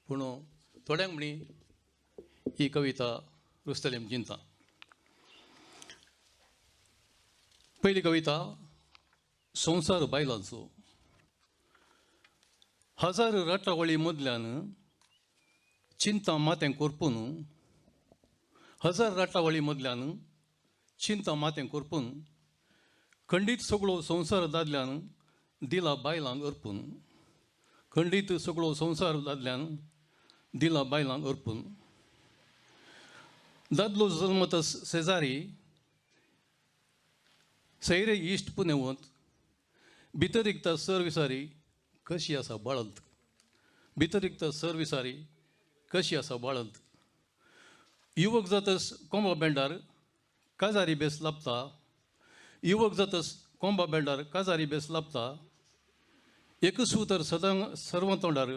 पूण थोड्यांक म्हणी ही कविता रुसतली म्हण चिंता. पयली कविता संवसार बायलांचो. हजार राटावळी मदल्यान चिंता माथें कोरपून, हजार राटावळी मदल्यान चिंता माथें कोरपून, खंडीत सगळो संवसार दादल्यान दिला बायलांक अर्पून, खंडीत सगळो संवसार दादल्यान दिला बायलांक अर्पून. दादलो जल्मत शेजारी सैरे इश्ट पुनेवंत, भितर एकता सर विसारी कशी आसा बाळंत, भितर एकता सर विसारी कशी आसा बाळंत. युवक जातस कोंबा बेंडार काजारी बेस लाबता, युवक जातस कोंबा बेंडार काजारी बेस लाबता, एकच उतर सदां सर्व तोंडार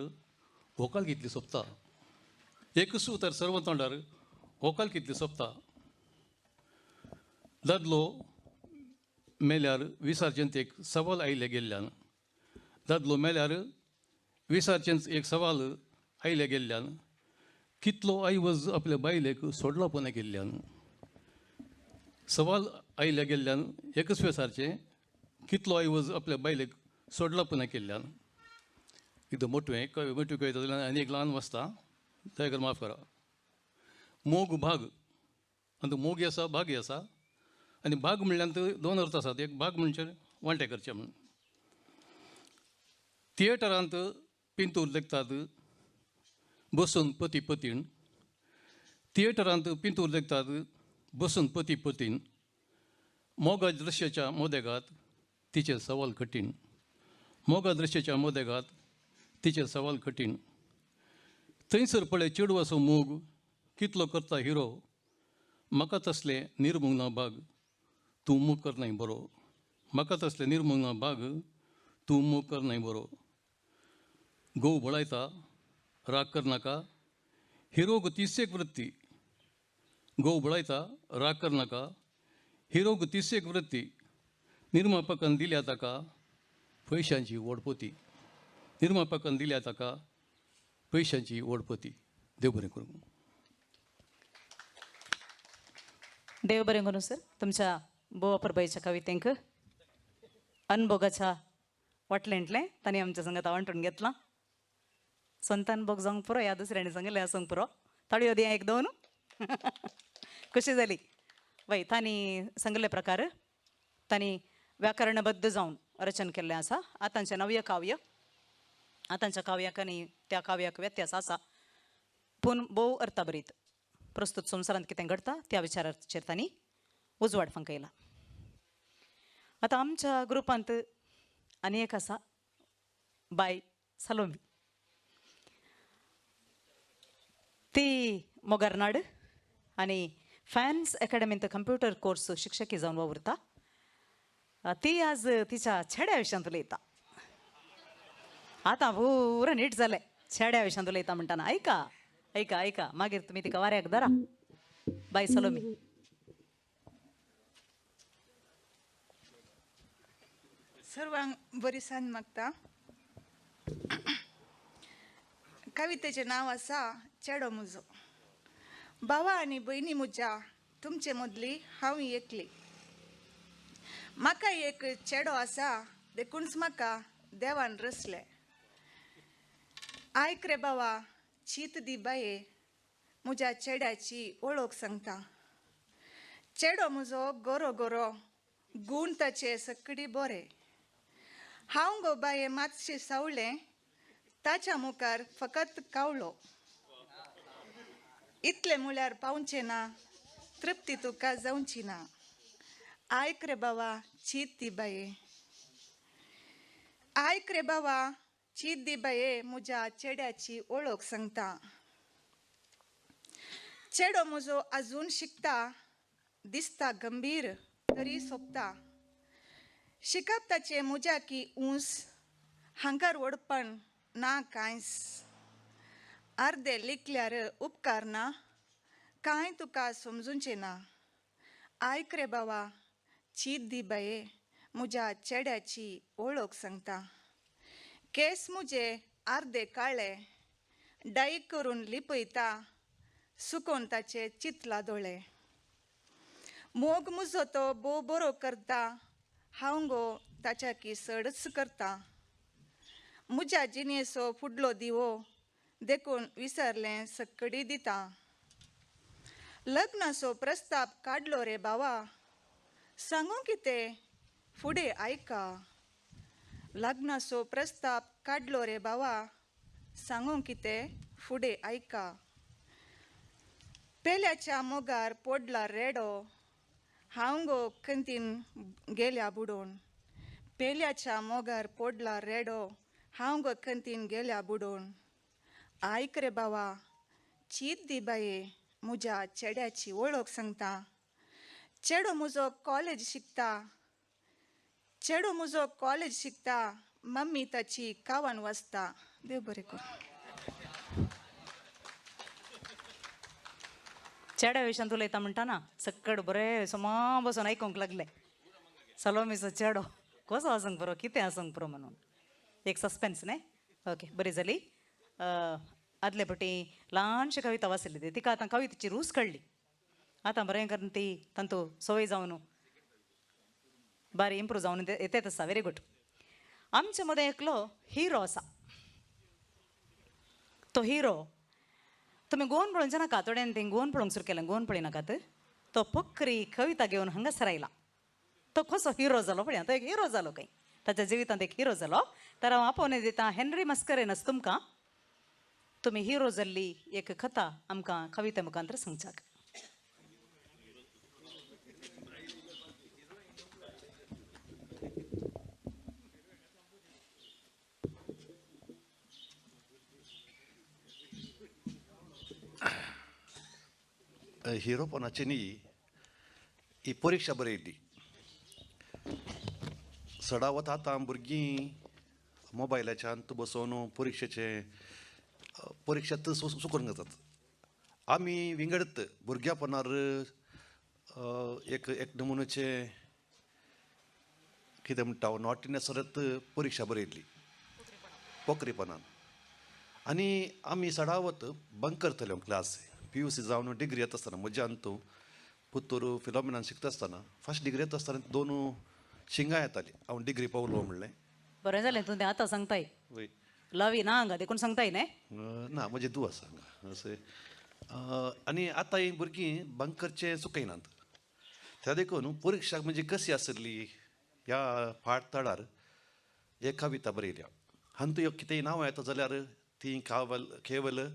होकाल कितली सोंपता, एकच उतर सर्व तोंडार होकाल कितली सोंपता. दादलो मेल्यार विसार्जन एक सवाल आयले गेल्ल्यान, दादलो मेल्यार विसार्जन एक सवाल आयले गेल्ल्यान, कितलो आयवज आपल्या बायलेक सोडला पण केल्ल्यान. सवाल आयल्या गेल्ल्यान एकच वेसारचें, कितलो आयवज आपल्या बायलेक सोडला पण केल्ल्यान. एकदम मोटवें मोटवी कविता जाल्यार आनी एक ल्हान वाचता, दया माफ करा. मोग भाग, आनी मोगी आसा भागी आसा, आनी भाग म्हणल्यान दोन अर्थ आसात. एक भाग म्हणजे वांटे करचे म्हूण. थिएटरांत पिंतूर देखतात बसून पती पतीण, थिएटरांत पिंतूर देखतात बसून पती पतीण, मोगा दृश्याच्या मोदेगात तिचे सवाल कठीण, मोगा दृश्याच्या मोदेगात तिचे सवाल कठीण. थंयसर पळय चेडवाचो मोग कितलो करता हिरो, म्हाका तसलें निर्मूंक ना बाग तूं मोग करनाय बरो, म्हाका तसलें निर्मूंक ना बाग तूं मोग करनाय बरो. घोव बळायता राग करनाका, हिरोग तीच एक वृत्ती, घोव बळायता राग करनाका, हिरोक तिसेक वृत्ती निर्मापकान दिल्या ताका पयशांची ओडपोती, निर्मापकान दिल्या ताका पयशांची ओडपोती. देव बरें करूं. देव बरें करूं सर. तुमच्या बोवा परबाईच्या कवितेंक अनभोगाच्या वाटलेंतलें तांणी आमच्या संगत वांटून घेतलां. स्वंतान भोग जावंक पुरो, ह्या दुसऱ्यांनी सांगिल्लें आसूंक पुरो. ताळयो दिया एक दोन. खुशी जाली वय. तांणी सांगिल्ले प्रकार तांणी व्याकरणबद्ध जावन रचन केल्लें आसा. आतांचें नव्य काव्य, आतांच्या काव्याक आनी त्या काव्याक व्यत्यास आसा, पूण भोव अर्थाभरीत प्रस्तुत संवसारांत कितें घडटा त्या विचाराचेर तांणी उजवाड फांकयला. आतां आमच्या ग्रुपांत आनी एक आसा बाय सलोमी. ती मोगरनाड आनी फॅन्स एकाडमींत कंप्युटर कोर्स शिक्षकी जावन वावुरता. ती आज तिच्या छेड्या विशयांत उलयता. आतां पुरो नीट जालें, छेड्या विशयांत उलयता म्हणटाना. आयका आयका आयका, मागीर तुमी तिका वाऱ्याक धरा. बाय सलोमी. सर्वांक बरी सांज मागता. कवितेचें नांव आसा चेडो मुजो. भावा आनी भयणी म्हज्या तुमचे मदली हांव एकली. म्हाका एक चेडो आसा देखूनच म्हाका देवान रसलें. आयक रे बाबा, चीत दी बाये, म्हज्या चेड्याची वळख सांगता. चेडो म्हजो गोरो गोरो, गूण ताचे सकडी बरे. हांव गो बाये मातशें सावळें, ताच्या मुखार फकत कावळो. इतलें म्हळ्यार पावचें ना, तृप्ती तुका जावची ना. आयक रे बाबा, चीत दी बाये. आयक रे बाबा, चीत दी बाये, म्हज्या चेड्याची वळख सांगता. चेडो म्हजो आजून शिकता, दिसता गंभीर तरी सोंपता. शिकप ताचें म्हज्या की ऊंस, हांगार व्हडपण ना कांयच. अर्दे लिखल्यार उपकारना, कांय तुका समजूचें ना. आयक रे बाबा, चीत दी बाये, म्हज्या चेड्याची वळख सांगता. केस म्हजे अर्दे काळे, डाय करून लिपयता, सुकोवन ताचे चितला दोळे. मोग म्हजो तो भोव बरो करता, हांव गो ताच्या की चडच करता. म्हज्या जिणेचो फुडलो दिवो, देखून विसरलें सकडी दिता. लग्नाचो प्रस्ताव काडलो रे बाबा, सांगू कितें फुडें आयका. लग्नाचो प्रस्ताव काडलो रे बाबा, सांगू कितें फुडें आयका. पेल्याच्या मोगार पडला रेडो, हांव गो कंतीन गेल्या बुडोवन. पेल्याच्या मोगार पडला रेडो, हांव गो कंतीन गेल्या बुडोवन. आयक रे बाबा, चीत दी बाये, म्हज्या चेड्याची वळख सांगता. चेडो म्हजो कॉलेज शिकता, चेडो म्हजो कॉलेज शिकता, मम्मी ताची कावन वाचता. देव बरें करूं. चेड्या विशयांत उलयता म्हणटाना सक्कड बरें समा बसून आयकूंक लागलें. सलोमीचो चेडो कसो आसूंक पुरो, कितें आसूंक पुरो म्हणून एक सस्पेन्स न्ही. ओके, बरी जाली. आदले फावटी ल्हानशी कविता वाचली ती, तिका आतां कवितेची रूच कळ्ळी. आतां बरें करून ती तांतू संवय जावन बारी इम्प्रूव जावन येतेच आसा. Very good. आमचे मदें एकलो हिरो आसा. तो हिरो तुमी गोवन पळोवचें नाका, थोड्यांनी ती गोवन पळोवंक सुरू केलें, गोवन पळयनाकात. तो पोखरी कविता घेवन हांगासर आयला. तो कसो हिरो जालो पळया, तो एक हिरो जालो खंय, ताच्या जिवितांत एक हिरो जालो. तर हांव आपोवन दिता हेनरी मस्करेनस तुमकां, तुमी हिरो जाल्ली एक कथा आमकां कविते मुखांतर सांगचाक. हिरोपणाची न्ही ही परिक्षा बरयली. सडावत आतां भुरगीं मोबायलाच्यान बसोवन परिक्षेचे परिक्षा चुकोवन घेतात. आमी विंगडत भुरग्यापणार एक एक नमुन्याचें कितें म्हणटा नॉटिनेस सरत परिक्षा बरयल्ली पोकरीपणान आनी आमी सडावत बंक करतले क्लास पी यू सी जावन डिग्री येता आसतना म्हज्या अंतू पुत्तूर फिलोमिनान शिकता आसतना फर्स्ट डिग्री येता आसतना दोन शिंगां येतालीं हांव डिग्री पावलो म्हणलें. बरें जालें तूं तें आतां सांगताय. वय लवी ना हांगा देखून सांगताय न्ही? ना म्हजें दू आसा हांगा अशें. आनी आतां हीं भुरगीं बंक करचें चुकयनात त्या देखून परिक्षा म्हणजे कशी आसली ह्या फाट तळार एक कविता बरयल्या. हांतू एक कितेंय नांव येता जाल्यार ती कावल केवल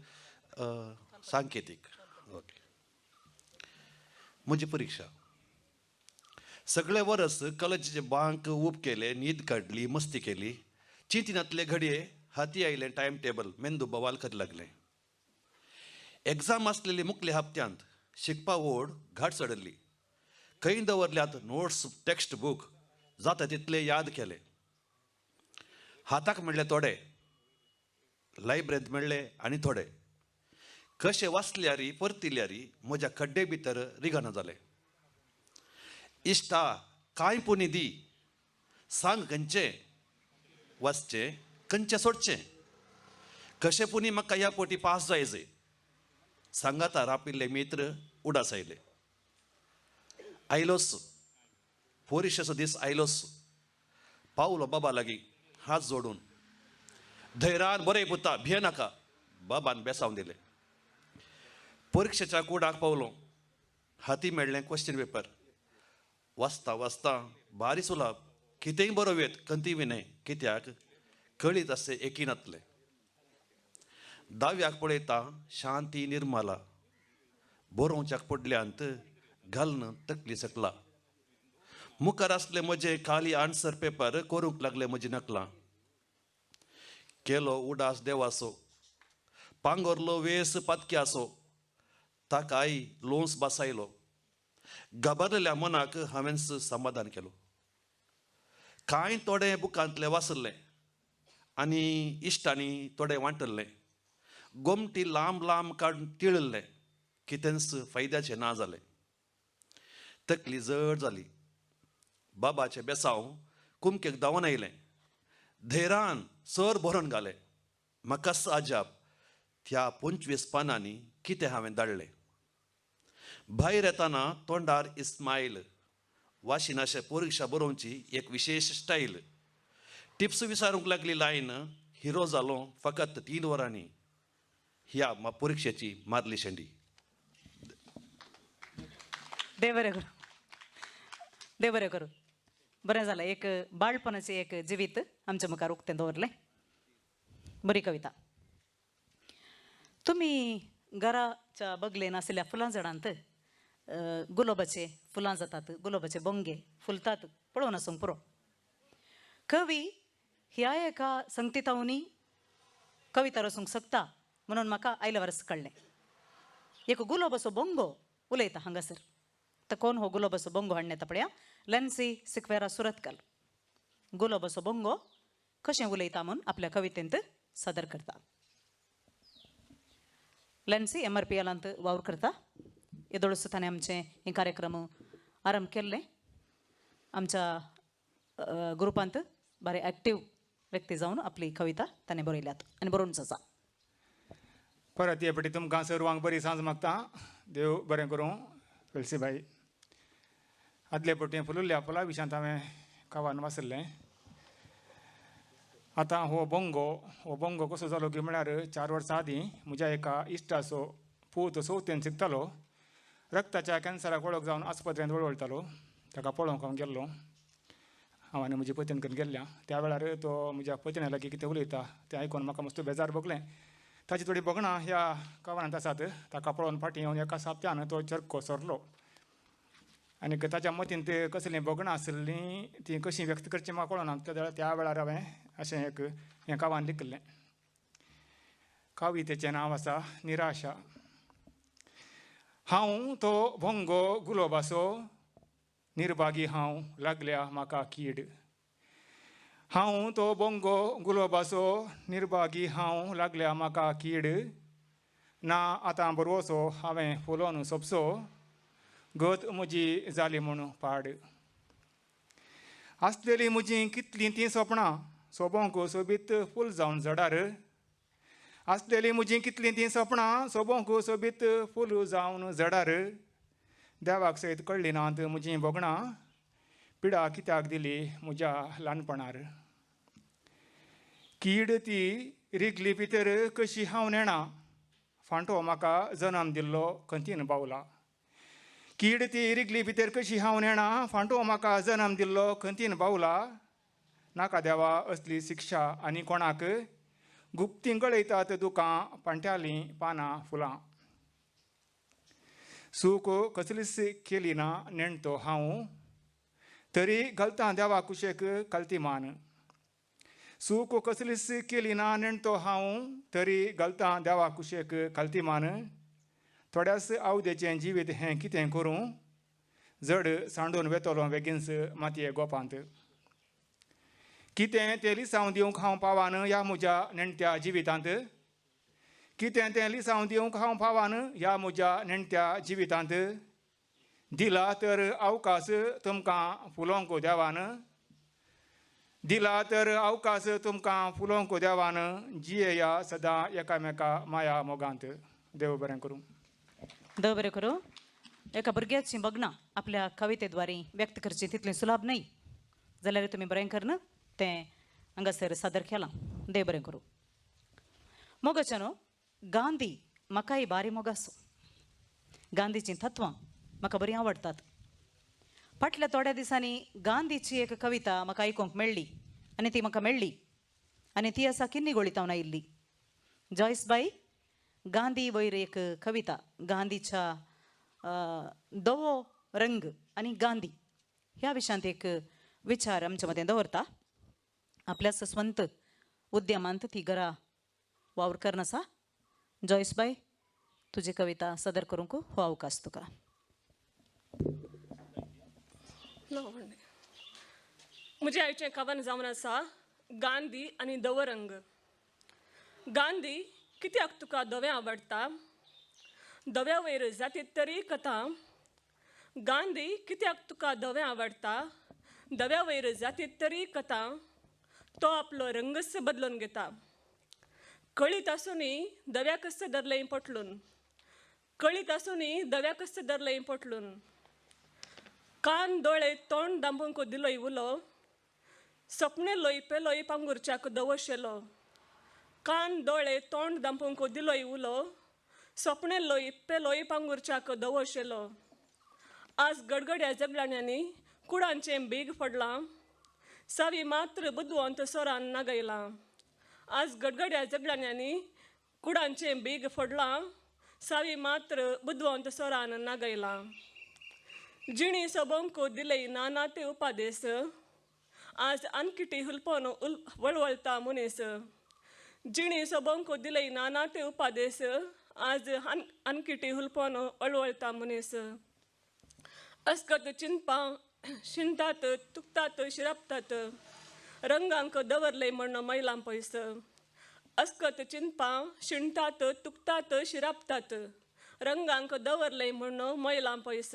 सांकेतीक. ओके. म्हजी परिक्षा सगळे वरस कॉलेजीचे बांक उब केले, न्हीद काडली, मस्ती केली, चिंतिनातले घडये हाती आयलें टायम टेबल, मेंदू बवाल करी लागलें. एग्जाम आसलेली मुखल्या हप्त्यांत शिकपा ओड घाट चडली, खंय दवरल्यात नोट्स टेक्स्ट बूक जाता तितले याद केले. हाताक मेळ्ळे थोडे, लायब्ररींत मेळ्ळे आनी थोडे, कशे वाचल्यारी परतिल्यारी म्हज्या खड्डे भितर रिगना जाले. इश्टा कांय पुणी दी, सांग खंयचें वाचचें खंयचें सोडचें, कशें पुणी म्हाका ह्या पोटी पास जायचे. सांगाता रापिल्ले मित्र उडास आयले. आयलोच परिक्षेचो दीस आयलोच. पावलो बाबा लागीं हात जोडून, धैर्यान बरें पुता भिये नाका, बाबान बेसावन दिलें. परिक्षेच्या कुडाक पावलो, हाती मेळ्ळें क्वेश्चन पेपर. वाचता वाचता भारी सुलाप, कितेंय बरोवयेत कंती विनय, कित्याक कळीत आसचें एकी नातलें. दाव्याक पळयता शांती निर्मला, बरोवच्याक पडल्यांत घालून तकली सकला. मुखार आसले म्हजे खाली आन्सर पेपर, करूंक लागले म्हजी नकलां. केलो उडास देवाचो, पांगोरलो वेस पातक्याचो, ताकाय लोंस बसायलो. घाबरलेल्या मनाक हांवेंच समाधान केलो. कांय थोडे बुकांतले वाचल्लें आनी इश्टांनी थोडे वांटल्लें, गोमटी लांब लांब काडून तिळिल्लें, कितेंच फायद्याचें ना जालें. तकली जड जाली. बाबाचें बेसांव कुमकेक धांवन आयलें, धैरान सर भरून घालें. म्हाकाच अजाप त्या 25 पानांनी कितें हांवें धाडलें. भायर येताना तोंडार इस्मायल, वाशिनाशे परिक्षा बरोवची एक विशेश स्टायल. टिप्स विचारूंक लागली लायन, हिरो जालो फकत 3 वरांनी. ह्या परिक्षेची मारली शेंडी. देव बरें करूं, देव बरें करूं. बरें जालें, एक बाळपणाचें एक जिवीत आमच्या मुखार उक्तें दवरलें. बरी कविता. तुमी घराच्या बगलेन आशिल्ल्या फुलां झाडांत गुलाबाचे फुलां जातात, गुलाबाचे बोंगे फुलतात, पळोवन आसूंक पुरो. कवी ह्या एका संगतीतावनी कविता रचूंक शकता म्हणून म्हाका आयल्या वर्स कळ्ळें. एक गुलाबाचो बोंगो उलयता हांगासर. तर कोण हो गुलाबाचो बोंगो हाडणे पळया, लेन्सी सिक्वेरा सुरतकल गुलाबाचो बोंगो कशें उलयता म्हूण आपल्या कवितेंत सादर करता. लेन्सी एम आर पी एलांत वावर करता. येदोळच ताणें आमचें हे कार्यक्रम आरंभ केल्ले. आमच्या ग्रुपांत बरे एक्टीव व्यक्ती जावन आपली कविता ताणें बरयल्यात आनी बरोवनच आसा. परत हे पटी तुमकां सर्वांक बरी सांज मागता. देव बरें करूं. वेलसी बाई, आदले पटी फुलुल्ल्या फुलां विशांत हांवें कवान वाचल्लें. आतां हो बोंगो कसो जालो की म्हळ्यार 4 वर्सां आदीं म्हज्या एका इश्टाचो पूत चवथेन शिकतालो. रक्ताच्या कॅन्सराक वळख जावन आस्पत्रेंत वळवळटालो. ताका पळोवंक हांव गेल्लो. हांव आनी म्हजी पतीण करून गेल्ल्या. त्या वेळार तो म्हज्या पतीण्या लागीं कितें उलयता तें आयकून म्हाका मस्त बेजार भोगलें. ताची थोडी भोगणां ह्या कवनांत आसात. ताका पळोवन फाटीं येवन एका साप्त्यान तो चरको सरलो आनी ताच्या मतीन ते कसलीं भोगणां आसलीं तीं कशीं व्यक्त करचीं म्हाका कळना. त्या वेळार हांवें अशें एक हें कवन लिखिल्लें. कवितेचें नांव आसा निराशा. हांव तो भोंगो गुलोबासो, निर्भागी हांव लागल्या म्हाका कीड. हांव तो बोंगो गुलोबासो, निर्भागी हांव लागल्या म्हाका कीड. ना आतां बरवसो हांवें फुलोवन सोंपसो गत म्हजी जाली म्हूण पाड. आसलेलीं म्हजीं कितलीं तीं सोपणां सोबोंक सोबीत फूल जावन जडार. आसलेलीं म्हजीं कितलीं तीं सोपणां सोबोंक सोबीत फूल जावन जडार. देवाक सयत कळ्ळीं नात म्हजीं भोगणां पिडा कित्याक दिली म्हज्या ल्हानपणार. कीड ती रिगली भितर कशी हांव नेणा फांटो म्हाका जनम दिल्लो खंतीन बावला. कीड ती रिगली भितर कशी हांव नेणा फांटो म्हाका जनम दिल्लो खंतीन बावला. नाका देवा असली शिक्षा आनी कोणाक गुप्तीं गळयतात दुकां पांट्यालीं पानां फुलां. सूख कसलीच केली ना नेणतो हांव तरी घालतां देवा कुशेक कलती मान. सूख कसलीच केली ना नेणतो हांव तरी घालतां देवा कुशेक कलती मान. थोड्याच आवदेचें जिवीत हें कितें करूं जड सांडून वेतलो बेगीनच मातये गोपांत. कितें तें लिसांव दिवंक हांव पावान ह्या म्हज्या नेणत्या जिवितांत. कितें तें लिसांव दिवंक हांव पावान ह्या म्हज्या नेणत्या जिवितांत. दिला तर अवकाश तुमकां फुलोवंक देवान. दिला तर अवकाश तुमकां फुलोवंक देवान. जियेया सदां एकामेका माया मोगांत. देव बरें करूं. देव बरें करूं. एका भुरग्याची भगणां आपल्या कवितेद्वारे व्यक्त करची तितलें सुलाभ न्हय जाल्यार तुमी बरें करन तें हांगासर सादर केलां. देव बरें करूं. मोगाचें न्हू गांधी म्हाकाय बारी मोग आसो. गांधीचीं तत्वां म्हाका बरीं आवडटात. फाटल्या थोड्या दिसांनी गांधीची एक कविता म्हाका आयकूंक मेळ्ळी आनी ती म्हाका मेळ्ळी आनी ती आसा किन्नी गोळीतावन आयिल्ली. जॉयस बाई गांधी वयर एक कविता गांधीच्या धवो रंग आनी गांधी ह्या विशयांत एक विचार आमच्या मदें दवरता. आपल्या स्वंत उद्यमांत ती घरा वावर करन आसा. जॉयस बाय तुजी कविता सादर करूंक हो अवकाश तुका. म्हजें आयचें कवन जावन आसा गांधी आनी धवो रंग. गांधी कित्याक तुका धवें आवडटा? धव्या वयर जाती तरी कथा. गांधी कित्याक तुका धवें आवडटा? धव्या वयर जाती तरी कथा. तो आपलो रंगच बदलून घेता. कळीत आसूनय धव्याकच धरलें पोटलून. कळीत आसूनय धव्याकच धरलें पोटलून. कान दोळे तोंड दांपूंक दिलोय उलो. सपनेलोय पेलोय पांगुरच्याक धवो शेलो. कान दोळे तोंड दांपूंक दिलोय उलो. सपनेलोय पेलोय पांगुरच्याक धवो शेलो. आज गडगड्या जगलाण्यांनी कुडांचें बेग पडलां. सावी मात्र बुदवंत सोरान नागयलां. आज गडगड्या जगलाण्यांनी कुडांचें बेग फोडलां. सावी मात्र बुदवंत सोरान नागयलां. जिणी सोबोंक दिले नाना ते उपादेस. आज आनकिटी हुलपोन वळवळता मनीस. जिणी सोबोंक दिले नाना ते उपादेस. आज आनकिटी हुलपोन वळवळता मनीस. अस्कत चिंतपां शिणटात तुकतात शिरापतात. रंगांक दवरले म्हण मैलां पयस. अस्कत चिंतपां शिणटात तुकतात शिरापतात. रंगांक दवरले म्हण मैलां पयस.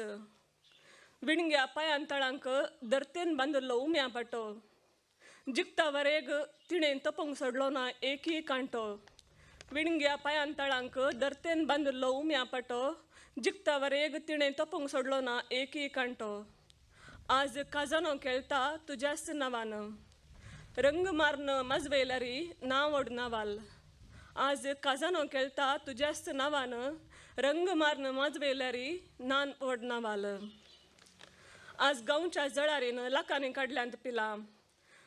विणग्या पांयां तळांक धरतेन बांदिल्लो उम्या पाटो. जिखता वरेग तिणें तपोंक सोडलो ना एकय कांटो. विणग्या पांयां तळांक धरतेन बांदिल्लो उम्या पाटो. जिखता वरेग तिणें तपोंक सोडलो ना एकय कांटो. आज काजानो खेळटा तुज्याच नांवान. रंग मारन माजवेल्यारी नांव ओड नावाल. आज काजानो खेळटा तुज्याच नांवान. रंग मारन माजवेल्यारी नान ओड नावाल. आज गांवच्या जळारीन लाखांनी काडल्यांत पिलां.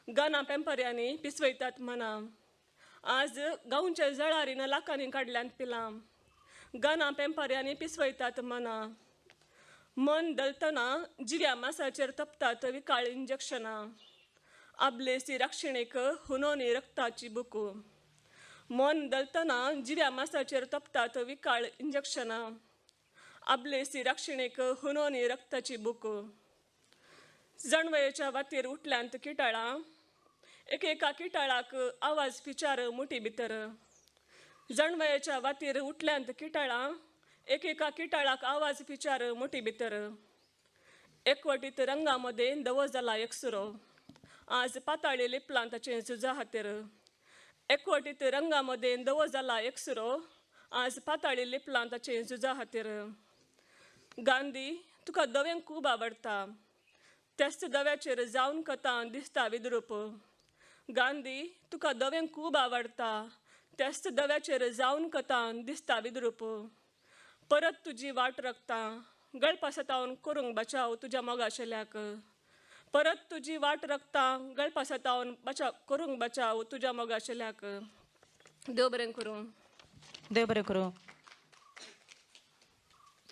गाना पेंपर्यांनी पिसवयतात मनां. आज गांवच्या जळारीन लाखांनी काडल्यांत पिलां. गाना पेंपर्यांनी पिसवयतात मनां. मन दलतना जिव्या मासाचेर तपतात विकाळ इंजेक्शनां. आबलेसी राक्षिणेक हुनोनी रक्ताची बुकू. मन दलतना जिव्या मासाचेर तपतात विकाळ इंजेक्शनां. आबलेसी राक्षिणेक हुनोनी रक्ताची बुकू. जाणवयेच्या वातीर उठल्यांत किटाळां. एकेका किटाळाक आवाज फिचार मुठी भितर. जणवयाच्या वातीर उठल्यांत किटाळां एकेका किटाळाक आवाज पिचार मोटी भितर एकवटीत रंगा मदें दवो जाला एकसुरो आज पाताळी लिपलां ताचें झुजा खातीर एकवटीत रंगा मदें दवो जाला एकसुरो आज पाताळी लिपलां ताचें झुजा खातीर. गांधी तुका दवें खूब आवडटा त्याच दव्याचेर जावन कथा दिसता विद्रूप. गांधी तुका दवें खूब आवडटा त्याच दव्याचेर जावन कथा दिसता विद्रूप. परत तुजी वाट रखता गळपासतावन करूंक बचाव तुज्या मोगाशेल्याक. परत तुजी वाट रखता गळपासतावन बचाव करूंक बचाव तुज्या मोगाशेल्याक. देव बरें करूं. देव बरें करूं.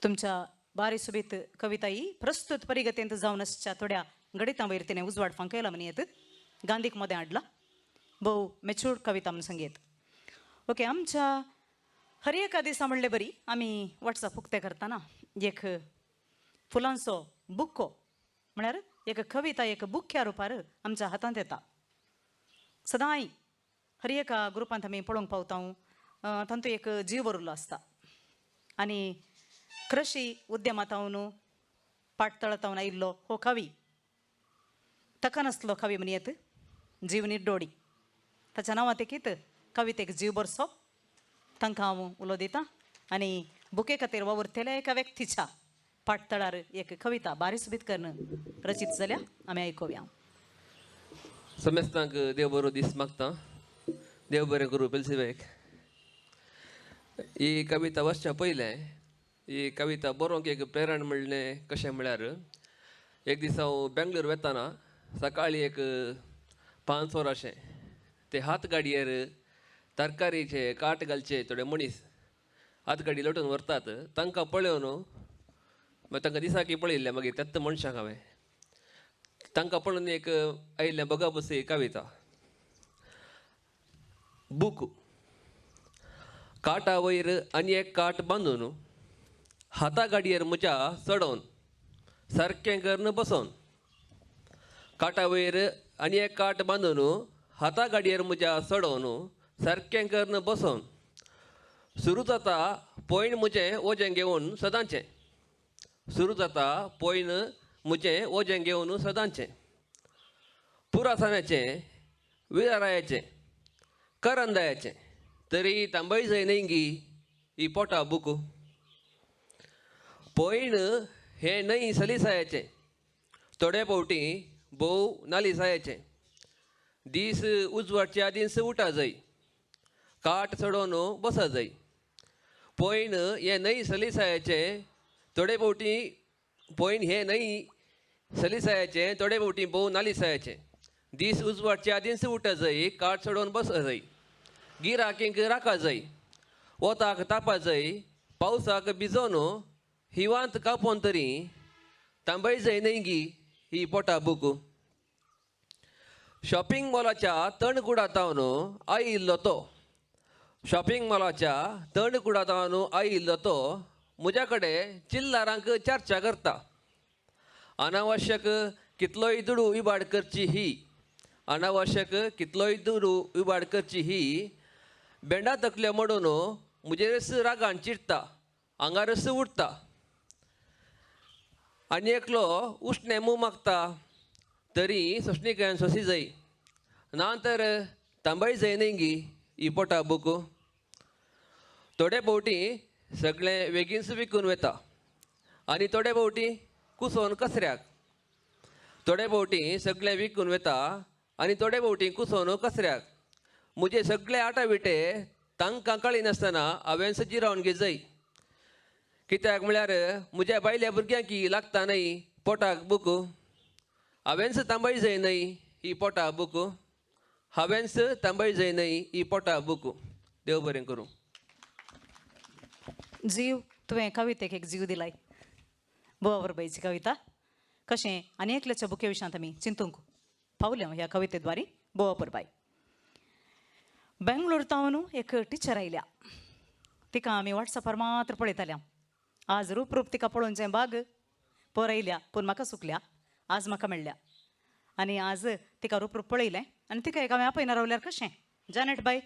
तुमच्या बारी सोबीत कविता ही प्रस्तुत परिगतेंत जावन आसच्या थोड्या गणितां वयर तिणें उजवाड फांकयला म्हणयेत गांधीक मदें हाडला भोव मेच्युर्ड कविता म्हूण सांगयेत. ओके, आमच्या हर एका दिसा म्हणले बरी आमी वॉट्सअप उक्तें करतना एक फुलांचो बुक्को म्हळ्यार एक कविता एक बुक्या रुपार आमच्या हातांत येता. सदांय हर एका ग्रुपांत आमी पळोवंक पावता तांतूं एक जीव भरिल्लो आसता आनी कृषी उद्यमांत पाटतळांत आयिल्लो हो कवी ताका नासलो कवी म्हणयेत जीव निड्डोडी ताच्या नांवांत एकीत कवितेक जीव भरसो. तांकां हांव उलो दिता आनी बुके खातीर वावुरतल्या एका व्यक्तीच्या पाटतळार एक कविता बारी सोबीत करून रचीत जाल्या आमी आयकुया. समेस्तांक देव बरो दीस मागता. देव बरें करूं पेलसीबायक. ही कविता वाचच्या पयलें ही कविता बरोवंक एक प्रेरण म्हणलें कशें म्हळ्यार एक दीस हांव बेंगलोर वेताना सकाळीं एक 5 वरां अशें ते हात गाडयेर तरकारीचे काट घालचे थोडे मनीस हात गाडी लोटून व्हरतात तांकां पळोवन मागीर तांकां दिसाकी पळयल्लें मागीर त्याच मनशाक हांवें तांकां पळोवन एक आयिल्लें बगा बस कविता. बूक काटा वयर आनी एक काट बांदून हाता गाडयेर म्हज्या चडोवन सारकें करून बसोवन काटा वयर आनी एक काट बांदून हाता गाडयेर म्हज्या चडोवन सारकें करून बसोवन सुरू जाता पयण म्हजें वजें घेवन सदांचें सुरू जाता पयण म्हजें वजें घेवन सदांचें पुरासाण्याचें विरारायाचें करंदायाचें तरी तांबय जाय न्हय गी ही पोटा बुकू. पयण हें न्हय सलिसायाचें थोडे फावटी भोव नालिसायाचें दीस उजवाडचे आदींच उठा जाय काट चडोवन बसा जाय. पयण हें न्हय सलिसायाचें थोडे फावटी पयण हें न्हय सलिसायाचें थोडे फावटी भोव नालिसायाचें दीस उजवाडचे आदींच उठा जाय काट चडोवन बसा जाय. गिराकींक राखा जाय वताक तापा जाय पावसाक भिजोवन हिवांत कापोवन तरी तांबय जाय न्हय गी ही पोटा बुकू. शॉपिंग मॉलाच्या तणकुडांत आयिल्लो तो शॉपिंग मॉलाच्या तणकुडांत आयिल्लो तो म्हज्या कडेन चिल्लारांक चर्चा करता. अनावश्यक कितलोय दुडू इबाड करची ही अनावश्यक कितलोय दुडू इबाड करची ही बेंडा तकल्यो मोडून म्हजेरच रागान चिरता आंगारच उडटा. आनी एकलो उश्णें मूं मागता तरी सोंसणीकायेन सोंसी जाय ना तर तांबय जाय न्हय गी ही पोटा बुकू. थोडे फावटी सगळें वेगीनच विकून वता आनी थोडे फावटी कुसोवन कचऱ्याक थोडे फावटी सगळें विकून वता आनी थोडे फावटी कुसोवन कचऱ्याक. म्हजे सगळे आटा विटे तांकां कळिनासतना हांवें जिरावन घेत जाय कित्याक म्हळ्यार म्हज्या बायल्या भुरग्यांक लागता न्हय पोटाक बुकू. हांवेंच तांबय जाय न्हय ही पोटा बुकू. हांवेंच तांबय जाय न्हय ही पोटा बुकू. देव बरें करूं. जीव तुवें कवितेक एक जीव दिलाय बोवाबरोबरची कविता कशें आनी एकल्याच्या बुके विशयांत आमी चिंतूंक पावल्या ह्या कवितेद्वारे बोवा परबाय. बेंगलोर तावन एक टिचर आयल्या तिका आमी वॉट्सॅपार मात्र पळयताल्या. आज रूप रूप तिका पळोवचें बाग पर आयल्या पूण म्हाका सुकल्या आज म्हाका मेळ्ळ्या आनी आज तिका रूप रूप पळयलें आनी तिका एक हांवें आपयना रावल्यार कशें. जॅनेट बाय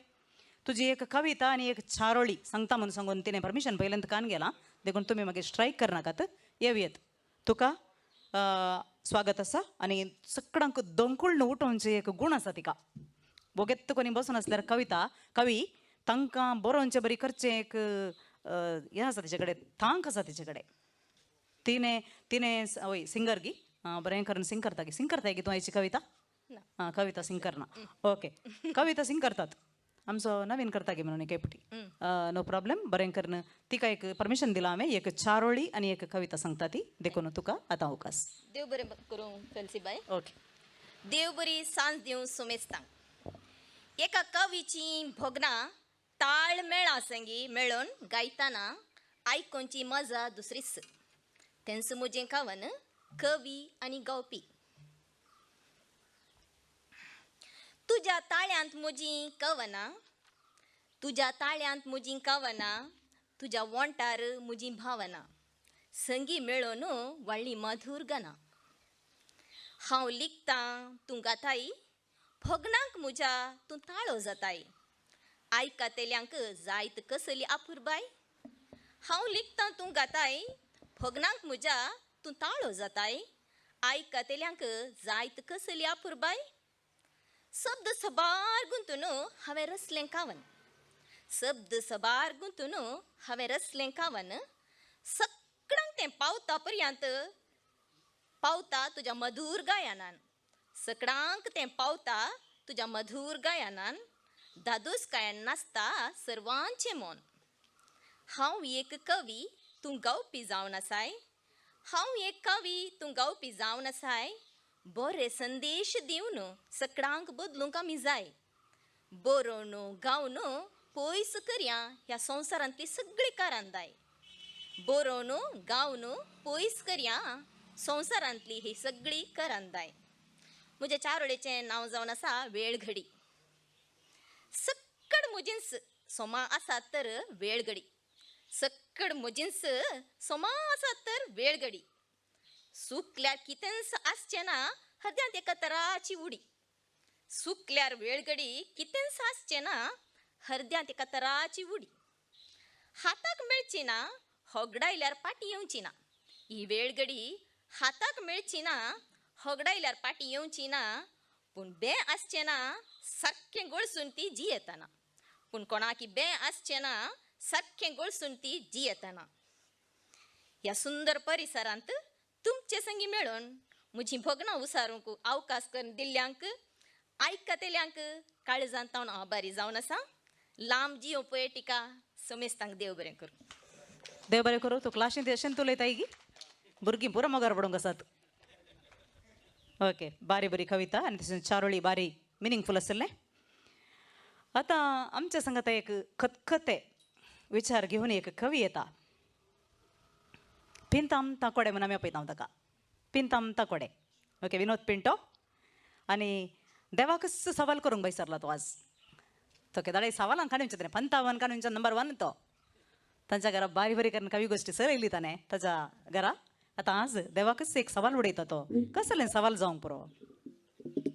तुजी एक कविता आनी एक चारोळी सांगता म्हणून सांगून तिणें परमिशन पयल्यान कान गेला, देखून तुमी मागीर स्ट्रायक करनाकात. येवयेत, तुका स्वागत आसा. आनी सगळ्यांक दोंकुळ्ण उठोवचे एक गूण आसा तिका. बोगेत्त कोणी बसून आसल्यार कविता कवी तांकां बरोवचे बरी करचें एक हें आसा तिचे कडेन, तांक आसा तिचे कडेन. तिणें तिणें वय सिंगर गी बरें करून सिंग करता गी, सिंग करताय गी तूं आयची कविता? आं, कविता सिंग करना. ओके, कविता सिंग करतात आमचो नवीन करता गी म्हणून एक एकपटी, नो प्रॉब्लेम. बरें करून तिका एक परमिशन दिलां हांवें, एक चारोळी आनी एक कविता सांगता ती, देखून तुका आतां अवकाश. देव बरें करूं फेल्सीबाय. ओके. देव बरी सांज दिवं सुमेस्तांक. एका कवीची भोगनां ताळ मेळा संगी मेळून गायताना आयकोंची मजा दुसरीच. तेंच म्हजें कवन कवी आनी गावपी. तुज्या ताळ्यांत म्हजीं कवनां, तुज्या ताळ्यांत म्हजीं कवनां, तुज्या वोंटार म्हजीं भावनां, संगी मेळोन व्हडली मधूर गानां. हांव लिखतां तूं गाताय, भोगनांक म्हज्या तूं ताळो जाताय, आयकतल्यांक जायत कसली आपुरबाय. हांव लिखतां तूं गाताय, भोगनांक म्हज्या तूं ताळो जाताय, आयकतल्यांक जायत कसली आपुरबाय. शब्द सबार गुंतून हांवें रचलें कावन, शब्द सबार गुंतून हांवें रचलें कावन, सगळ्यांक तें पावता पर्यंत पावता तुज्या मधूर गायनान, सगळ्यांक तें पावता तुज्या मधूर गायनान, दादोसकायेन नाचता सर्वांचें मन. हांव एक कवी तूं गावपी जावन आसाय, हांव एक कवी तूं गावपी जावन आसाय, बरे संदेश दिवन सगळ्यांक बदलूंक आमी जाय. बरोवन गावन पयस करया ह्या संवसारांतली सगळी कारांदाय, बरोवन गावन पयस करया संवसारांतली ही सगळी करांदाय. म्हज्या चारोळेचें नांव जावन आसा वेळ घडी. सक्कड म्हजींच सोमा आसात तर वेळ घडी, सक्कड म्हजींच सोमा आसात तर वेळ घडी, सुकल्यार कितेंच आसचें ना हरद्यांत एका तराची उडी, सुकल्यार वेळगडी कितेंच आसचें ना हरद्यांत एका तराची उडी, हाताक मेळची ना होगडायल्यार पाटी येवची ना, ही वेळगडी हाताक मेळची ना होगडायल्यार पाटी येवची ना, पूण बें आसचें ना सारकें गळसून ती जियेतना, पूण कोणाकी बें आसचें ना सारकें गळसून ती जियेतना. ह्या सुंदर परिसरांत तुमचे संगी मेळून म्हजी भोगणां उसारूंक अवकाश करून दिल्ल्यांक आयकतल्यांक काळजांत हांव आभारी जावन आसा. लांब जियो पोएटिका. समेस्तांक देव बरें करूं. देव बरें करूं. तूं क्लासींत अशें उलयताय गी, भुरगीं पुरो मोगार पडूंक आसात. ओके, बारी बरी कविता आनी तशें चारोळी बारी मिनिंगफूल आसलें. आतां आमच्या संगात एक खतखते विचार घेवन एक कवी येता, पिंताम ताकोडे म्हणून आमी आपयता ताका, पिंताम ताकोडे. ओके, विनोद पिंटो. आनी देवाकच सवाल करूंक भायसरला तो आज. तो केदाळे सवालांक काडून तेणें पंतावन काडून नंबर 1 तो. तांच्या घरा बारी बरी करून कवी गोश्टी सरयली ताणें ताच्या घरा. आतां आज देवाकच एक सवाल उडयता तो. कसलें सवाल जावंक पुरो,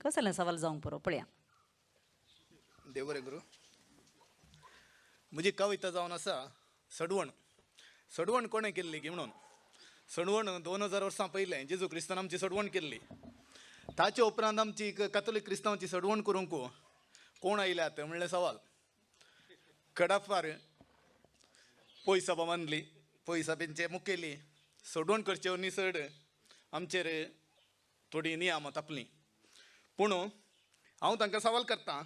कसलें सवाल जावंक पुरो पळया. देव बरें करूं. म्हजी कविता जावन आसा सडवण. सडवण कोणें केल्ली की म्हणून, सडवण 2000 वर्सां पयलें जेजू क्रिस्तान आमची सडवण केल्ली. ताचे उपरांत आमची कातोलीक क्रिस्तांवाची सडवण करूंक कोण आयल्यात म्हणलें सवाल. कडाफार पयसभा मानली, पयसभेंचे मुखेली सडवण करचे न्ही चड आमचेर थोडीं नियमां तापलीं. पूण हांव तांकां सवाल करतां,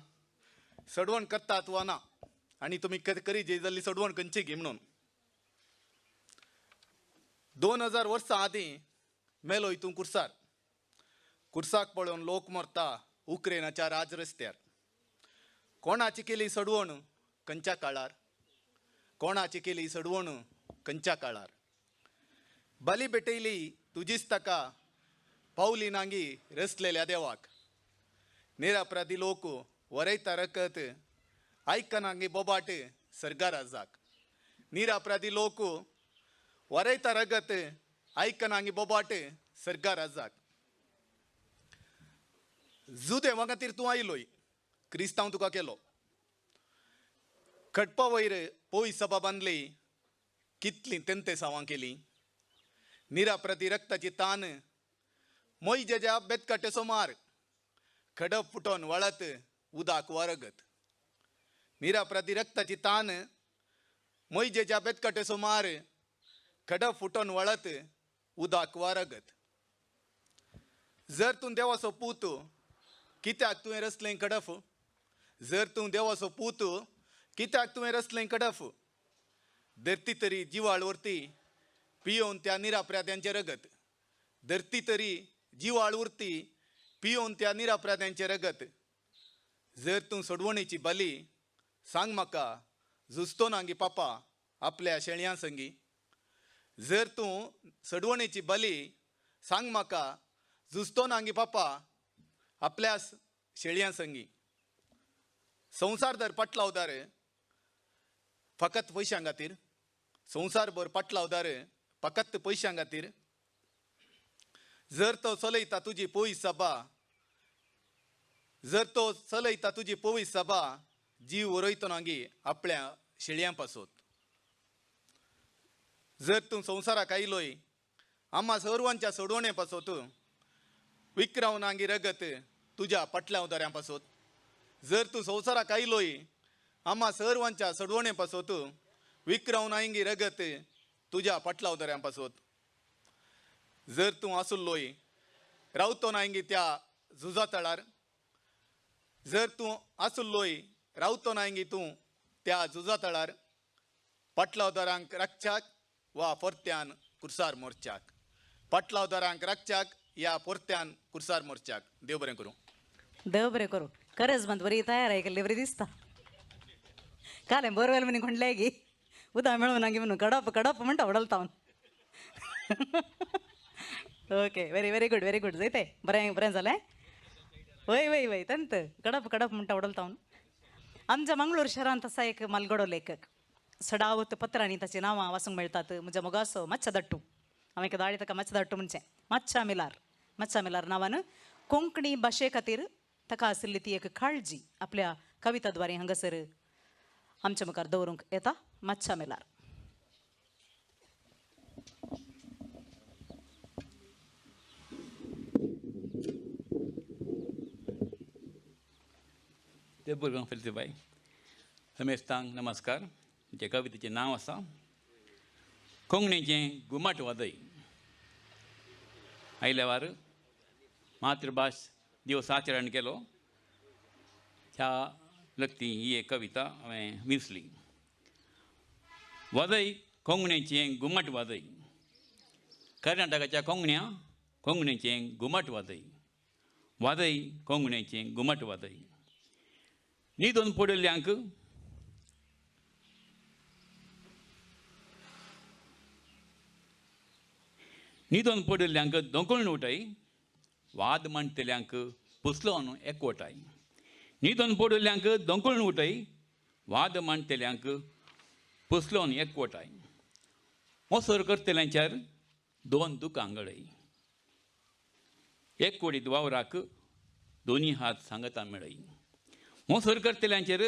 सडवण करतात वा ना, आनी तुमी करी जी जाल्ली सडवण खंयची गी म्हणून. 2000 वर्सां आदीं मेलो हितून कुर्सार, कुर्साक पळोवन लोक मरता उक्रेनाच्या राज रस्त्यार. कोणाची केली सडवण खंयच्या काळार, कोणाची केली सडवण खंयच्या काळार. बली भेटयली तुजीच ताका पावली नांगी रसलेल्या देवाक. निरापराधी लोक वरयता रकत आयकनांगी बोबाट सरगाराजाक. निरापराधी लोक वरयता रगत आयकनांगी बोबाट सरगाराजाक. जुदेवा खातीर तूं आयलोय, क्रिस्तांव तुका केलो. खडपा वयर पोय सभा बांदली कितलीं तेंतेसांवां केली निराप्रती रक्ताची तान मोयजेच्या बेतकाटेचो मार खडप फुटोन वळत उदाक वारगत निराप्रती रक्ताची तान मोयजेच्या बेतकाटेचो मार खडप फुटोन वळत उदाक वारगत. जर तूं देवाचो पूत कित्याक तुवें रचलें खडप जर तूं देवाचो पूत कित्याक तुवें रचलें खडप धरती तरी जिवाळ उरती पियोवन त्या निरापराध्यांचें रगत धरती तरी जिवाळ उरती पियोवन त्या निरापराध्यांचें रगत. जर तूं सोडवणेची बली सांग म्हाका झुजतो ना गी पापा आपल्या शेळयां संगी जर तूं सडवणेची बली सांग म्हाका झुजतो ना गी पापा आपल्या शेळयां संगी. संवसार पाटलावदार फकत पयशां खातीर संवसारभर पाटलावदार फकत पयशां खातीर जर तो चलयता तुजी पोयी सभा जर तो चलयता तुजी पोयी सभा जीव उरयतो ना गी आपल्या शेळयां पासत. जर तूं संवसाराक आयलोय आम्हा सर्वांच्या सोडवणे पासत विक्रावन आंगी रगत तुज्या पाटलावदाऱ्यां पासत जर तूं संवसाराक आयलोय आम्हा सर्वांच्या सोडवणे पासत विक्रावन आंगी रगत तुज्या पाटलावदाऱ्यां पासत. जर तूं आसुल्लोय रावतो नांगी त्या झुजा तळार जर तूं आसुल्लोय रावतो नांगी तूं त्या झुजा तळार पाटलावदारांक राखच्याक वा परत्यान कुर्सार मोर्चाक पाटलावदारांक राखच्याक या परत्यान कुर्सार मोर्चाक. देव बरें करूं. देव बरें करूं. खरेंच म्हणत बरी तयार केल्ली बरी दिसता. कालें बोरवेल म्हणी म्हणलें गी उदक मेळूं ना गी म्हणून कडप कडप म्हणटा वडलता. Okay very very good very good जयते बरें बरें जालें. वय वय वय तंत कडप कडप म्हणटा वडलता. आमच्या मंगळूर शहरांत आसा एक मालगडो लेखक सडावत पत्रांनी ताची नांवां वाचूंक मेळटात. म्हज्या मोगासो मात्शा दाट्टू हांवें एका दाळी ताका मात्शा दाट्टू म्हणचें मात्शा मिलार मात्शा मिलार नांवान कोंकणी भाशे खातीर ताका आशिल्ली ती एक काळजी आपल्या कविता द्वारे हांगासर आमच्या मुखार दवरूंक येता. मात्शा मिलार. ते भुरग्यांक फेलिसी बाय समेस्तांक नमस्कार. जे कवितेचें नांव आसा कोंकणीचें घुमट वादय. आयल्या वार मातृभाश दिवस आचरण केलो ह्या लग्ती ही एक कविता हांवें विंचली. वादय कोंकणीचें घुमट वादय कर्नाटकाच्या कोंकण्या कोंकणीचें घुमट वादय वादय कोंकणीचें घुमट वादय न्हिदून पडिल्ल्यांक न्हिदून पडिल्ल्यांक दोंकून उठय वाद मांडटल्यांक पुसलोन एकवटाय न्हिदून पडिल्ल्यांक दोंकून उठय वाद मांडटल्यांक पुसलोन एकवटाय मोसर करतल्यांच्यार दोन दुकां गळय एक कोडीत वावराक दोनी हात सांगता मेळय मोसर करतल्यांचेर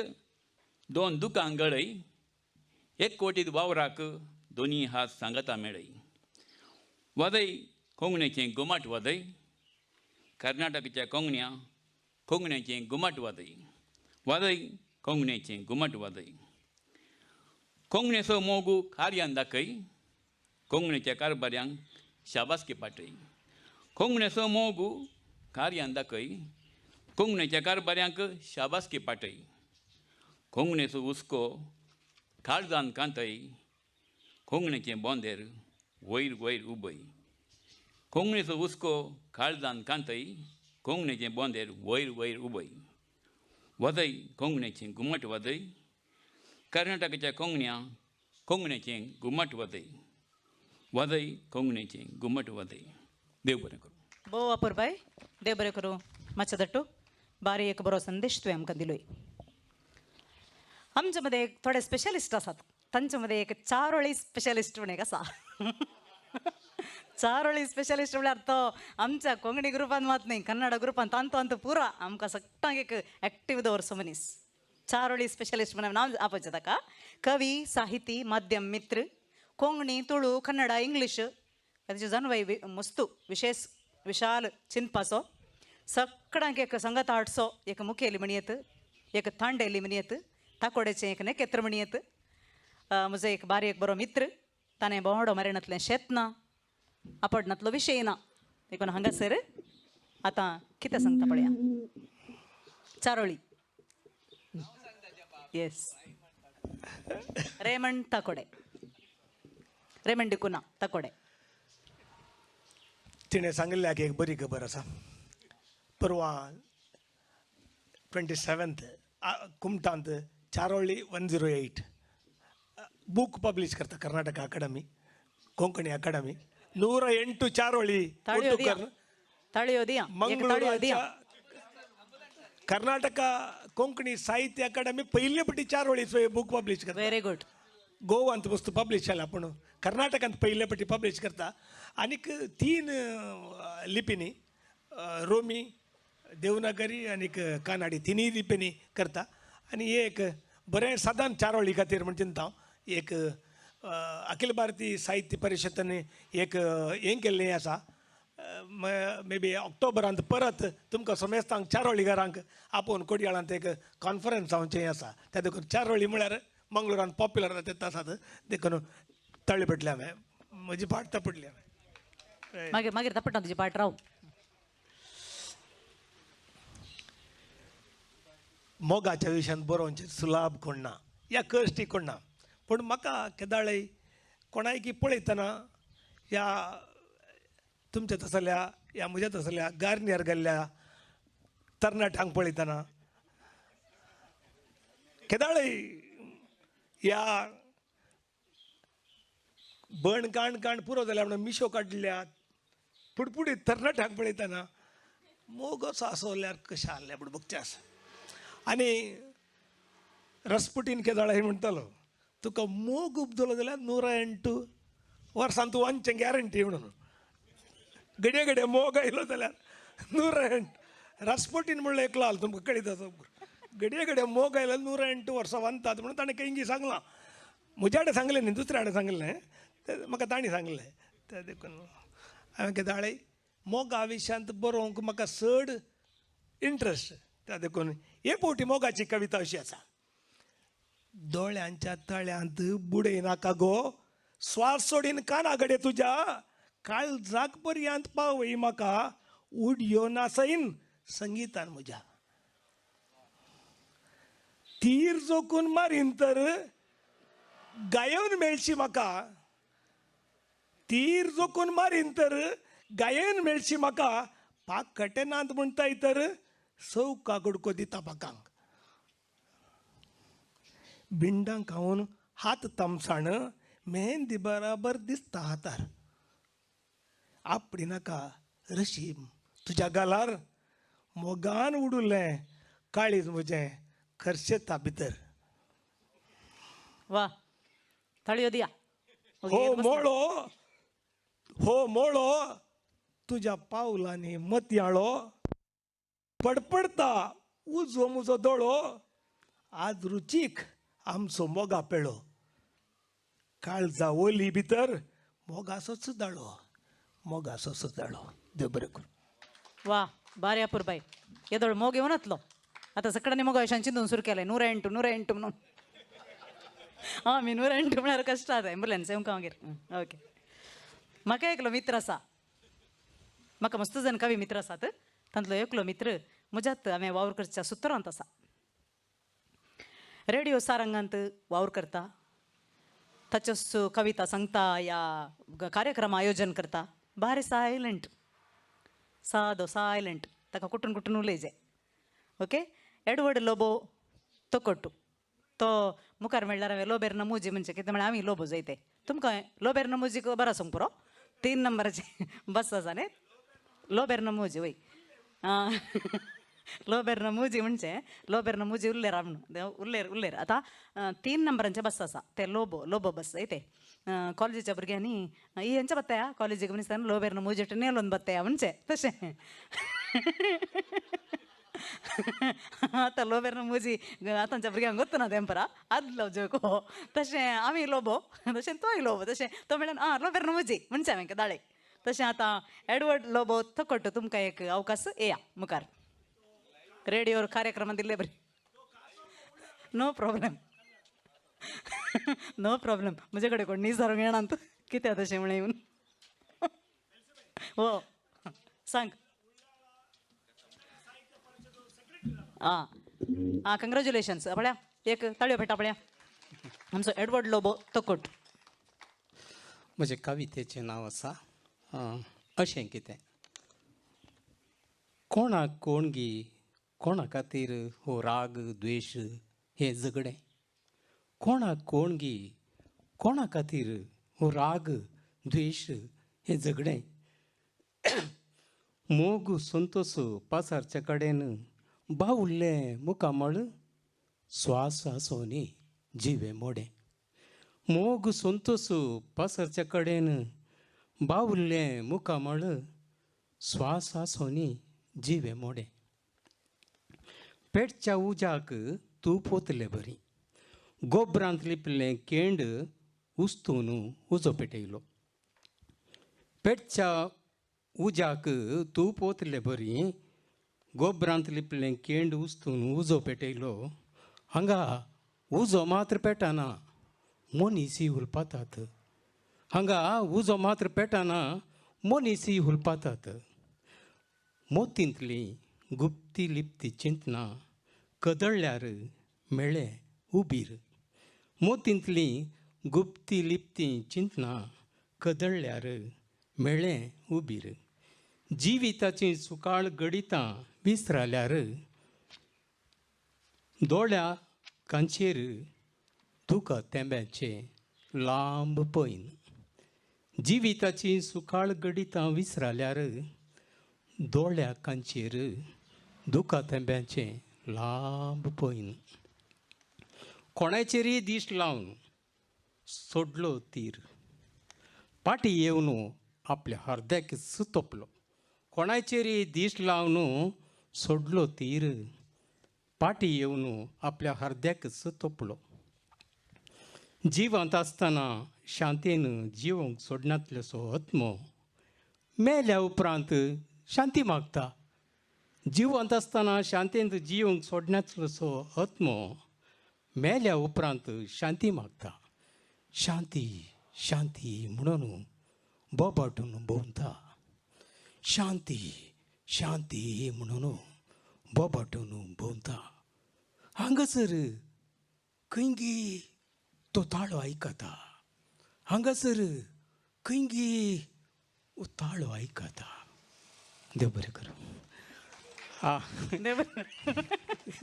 दोन दुकां गळय एक कोटीत वावराक दोनी हात सांगता मेळय वादय कोंकणीचें घुमट वादय कर्नाटकाच्या कोंकण्या कोंकणीचें घुमट वादय वादय कोंकणीचें घुमट वादय कोंकणीचो मोगू कार्यान दाखय कोंकणीच्या कारभाऱ्यांक शाबासकी पाटय कोंकणीचो मोगू कार्यान दाखय कोंकणीच्या कारभाऱ्यांक शाबासकी पाटय कोंकणीचो हुस्को काळजान कांतय कोंकणीचें बोंदेर वयर वयर उबय कोंकणीचो हुस्को काळजान कांतय कोंकणीचें बोंदेर वयर वयर उबय वादय कोंकणीचें घुमट वादय कर्नाटकाच्या कोंकण्या कोंकणीचें घुमट वादय वादय कोंकणीचें घुमट वादय. देव बरें करूं. भोव अपुरबाय. देव बरें करूं. मातशें दट्टू बारी एक बरो संदेश तुवें आमकां दिलोय. आमचे मदें थोडे स्पेशलिस्ट आसात तांचे मदें एक चारोळी स्पेशलिस्ट म्हण एक आसा. चारोळी स्पेशलिस्ट म्हळ्यार तो आमच्या कोंकणी ग्रुपान मात न्ही कन्नडा ग्रुपान तांतो तांतो पुरा आमकां सगळ्यांक एक एक्टीव दवरचो मनीस. चारोळी स्पेशलिस्ट म्हणून नांव आपोवचें ताका. कवी, साहिती, माध्यम मित्र, कोंकणी, तुळू, कन्नडा, इंग्लीश ताची जानवाय मस्तू विशेष विशाल चिंतपाचो, सगळ्यांक एक संगत हाडचो एक मुखेली म्हणयेत, एक तांडेली म्हणयेत, ताकोडेचें एक नेकेत्र म्हणयेत. म्हजो एक बारीक बरो मित्र, ताणें भोंवडो मरेणांतलें शेत ना, आपडनातलो विशय ना, देखून हांगासर आतां कितें सांगता पळया. चारोळी. येस, रेमंड ताकोडे, रेमंड डिकुना ताकोडे. तिणें सांगिल्ल्याक एक बरी खबर आसा. परवां 27 कुमटांत चारोळी 108 बूक पब्लिश करता कर्नाटक अकाडमी, कोंकणी अकाडमी. 108 चारोळी मंगळूर कर्नाटक कोंकणी साहित्य अकाडमी पयले पटी चारोळीचो बूक पब्लिश करता. Very good. गोवांत वस्तू पब्लिश जाला पूण कर्नाटकांत पयले पटी पब्लिश करता. आनीक 3 लिपींनी, रोमी, देवनागरी आनीक कानाडी, तिनूय लिपींनी करता. आनी एक बरें सादारण चारोळी खातीर म्हण चिंता हांव. एक अखिल भारतीय साहित्य परिशदान एक हें केल्लें आसा, मे बी ऑक्टोबरांत परत तुमकां समेस्तांक चारोळीकारांक आपोवन कोडयाळांत एक कॉन्फरन्स जावचें आसा. त्या देखून चारोळी म्हळ्यार मंगळुरांत पॉप्युलर जाता आसात, देखून तळी पडली हांवें, म्हजी पाट तपडली हांवें. मागीर मागीर तपडटा तुजी पाट राव. मोगाच्या विशयान बरोवचें सुलाभ कोण ना या कश्टी कोण ना, पूण म्हाका केदाळय कोणायकी पळयतना ह्या तुमच्या तसल्या या म्हज्या तसल्या गार्नियर गेल्ल्या तरणाट्यांक पळयतना केदाळय ह्या बण काण काण पुरो जाल्या म्हणून मिशो काडल्या पुडपुडीत तरणाट्यांक पळयतना मोग असो आसल्यार कशें आहलें म्हूण बगचें आसा. आनी रसपुटीन केदाळय म्हणटालो, तुका मोग उपजलो जाल्यार 108 वर्सां तूं वांचें गॅरंटी म्हणून. घडये घडये मोग आयलो जाल्यार 108. रसपुटीन म्हणलो एकलो आलो तुमकां कळीत आसा, घडये घडये मोग आयलो 108 वर्सां वांतात म्हणून ताणें खंयगी सांगलां, म्हज्या कडेन सांगलें न्ही, दुसऱ्या कडेन सांगलें, तें म्हाका तांणी सांगलें. तें देखून हांवें केदाळय मोगा विशयांत बरोवंक म्हाका चड इंट्रस्ट, त्या देखून हे फावटी मोगाची कविता अशी आसा. दोळ्यांच्या तळ्यांत बुडय नाका गो, स्वास सोडीन काना घडये तुज्या, काळजाक पर्यांत पावय म्हाका, उडयो नासयन संगितान म्हज्या, तीर जोखून मारीन तर गायोन मेळशी म्हाका, तीर जोखून मारीन तर गायन मेळशी म्हाका, पाक कटेनांत म्हणटाय तर सवका गुडको दिता पाकांक, बिंडां खावन हात तामसाण मेहंदी बराबर दिसता हातार, आपडी नाका रशीम तुज्या गालार, मोगान उडुलें काळीज म्हजें खर्शेता भितर. वा, ताळयो दिया. हो मोळो, हो मोळो तुज्या पावलांनी मतयाळो, पडपडता उजवो म्हजो दोळो, आज रुचीक आमचो मोगा पेळो, काळजा ओली भितर मोगासोच दाळो, मोगासोच दाळो. देव बरें करूं. वा, बारे अपुरबाय. येदोळ मोग येवन येतलो आतां सगळ्यांनी मोगा विशयान चिंतून सुरू केलें. 108 108 म्हणून. आं, मी 108 म्हळ्यार कश्ट जाता एम्बुलन्स येवंक मागीर. ओके, म्हाका एकलो मित्र आसा, म्हाका मस्त जण कवी मित्र आसात, तांतलो एकलो मित्र म्हज्यात हांवें वावर करच्या सुत्रांत आसा. रेडियो सारंगांत वावर करता, ताच्योच कविता सांगता या कार्यक्रम आयोजन करता. बारी सायलंट, सादो सायलंट, ताका कुटून कुटून उलयजे. ओके, एडवर्ड लोबो तोकोट्टू, तो मुखार मेळ्ळ्यार हांवें लोबेर नमुजी म्हणजे कितें म्हळ्यार आमी लोबो जायते. तुमकां लोबेर नमुजी खबर आसूंक पुरो, 3 नंबराचे बस आसा न्ही लोबेर नमुजी. वय, लोबेर नमुजी म्हणजे लोबेर नमुजी उल्लेर म्हणून उल्लेर उल्लेर. आतां 3 नंबरांचे बस आसा ते लोबो, लोबो बस येते. कॉलेजीच्या भुरग्यांनी ही हेंच्या बत्तया कॉलेजीक म्हणिस्तान लोबेर नमुजी नेलोन बत्तया म्हणजे तशें. आतां लोबेर मुजी आतांच्या भुरग्यांक गोत्तना तेंपरा आदलो जोक हो. तशें आमी लोबो तशें तोय लोबो, तशें तो म्हणल्यार आं लोबेर मुजी म्हणचे हांवें दाळे. तशें आतां एडवर्ड लोबो थकट तुमकां एक अवकाश येया मुखार रेडियोर कार्यक्रमान दिल्ले बरी. नो प्रॉब्लेम नो प्रॉब्लेम, म्हजे कडेन कोण न्ही सारूंक येना कित्याक तशें म्हणून येवन. हो सांग. आं आं कंग्रेच्युलेशन्स पळया, एक ताळयो पेटा पळया आमचो एडवर्ड लोबो तकोट. म्हजे कवितेचें नांव आसा अशें कितें. कोणाक कोण गी कोणा खातीर हो राग द्वेश हें झगडें, कोणाक कोण गी कोणा खातीर हो राग द्वेश हें झगडें, मोग संतोष पासारचे कडेन बावुल्लें मुखामळ स्वास आसोनी जिवे मोडें, मोग संतोष पासारचे कडेन बावुल्लें मुखामळ स्वास आसोनी जिवे मोडें, पेटच्या उज्याक तूप ओतले बरी गोबरांत लिपलें केंड उस्तून उजो पेटयलो, पेटच्या उज्याक तूप ओतले बरी गोबरांत लिपलें केंड उस्तून उजो पेटयलो, हांगा उजो मात्र पेटना मनीसी हुलपातात, हांगा उजो मात्र पेटना मनीसी हुलपातात, मोतींतली गुप्ती लिप्ती चिंतना कदळ्ळ्यार मेळ्ळें उबीर, मोतींतली गुप्ती लिप्ती चिंतना कदळ्ळ्यार मेळ्ळें उबीर, जिविताची सुकाळ गडितां विसराल्यार दोळ्या कांचेर तुका तेंब्याचें लांब पैन, जिविताची सुकाळ गडितां विसराल्यार दोळ्या कांचेर दुका तेंब्याचें लांब पैन, कोणाचेरय दीस लावन सोडलो तीर पाटी येवन आपल्या हर्द्याक सुतोपलो, कोणाचेरय दीस लावन सोडलो तीर पाटी येवन आपल्या हर्द्याक सुतोपलो, जिवंत आसतना शांतीन जिवंक सोडनातलेसो आत्मो मेल्या उपरांत शांती मागता, जिवंत आसतना शांतीन जिवंक सोडनातलोसो आत्मो मेल्या उपरांत शांती मागता, शांती शांती म्हणून बोबाटून भोंवता, शांती शांती म्हणून बोबाटून भोंवता. हांगासर खंयगी तो ताळो आयकता, हांगासर खंयगी ताळो आयकता. देव बरें करूं. आं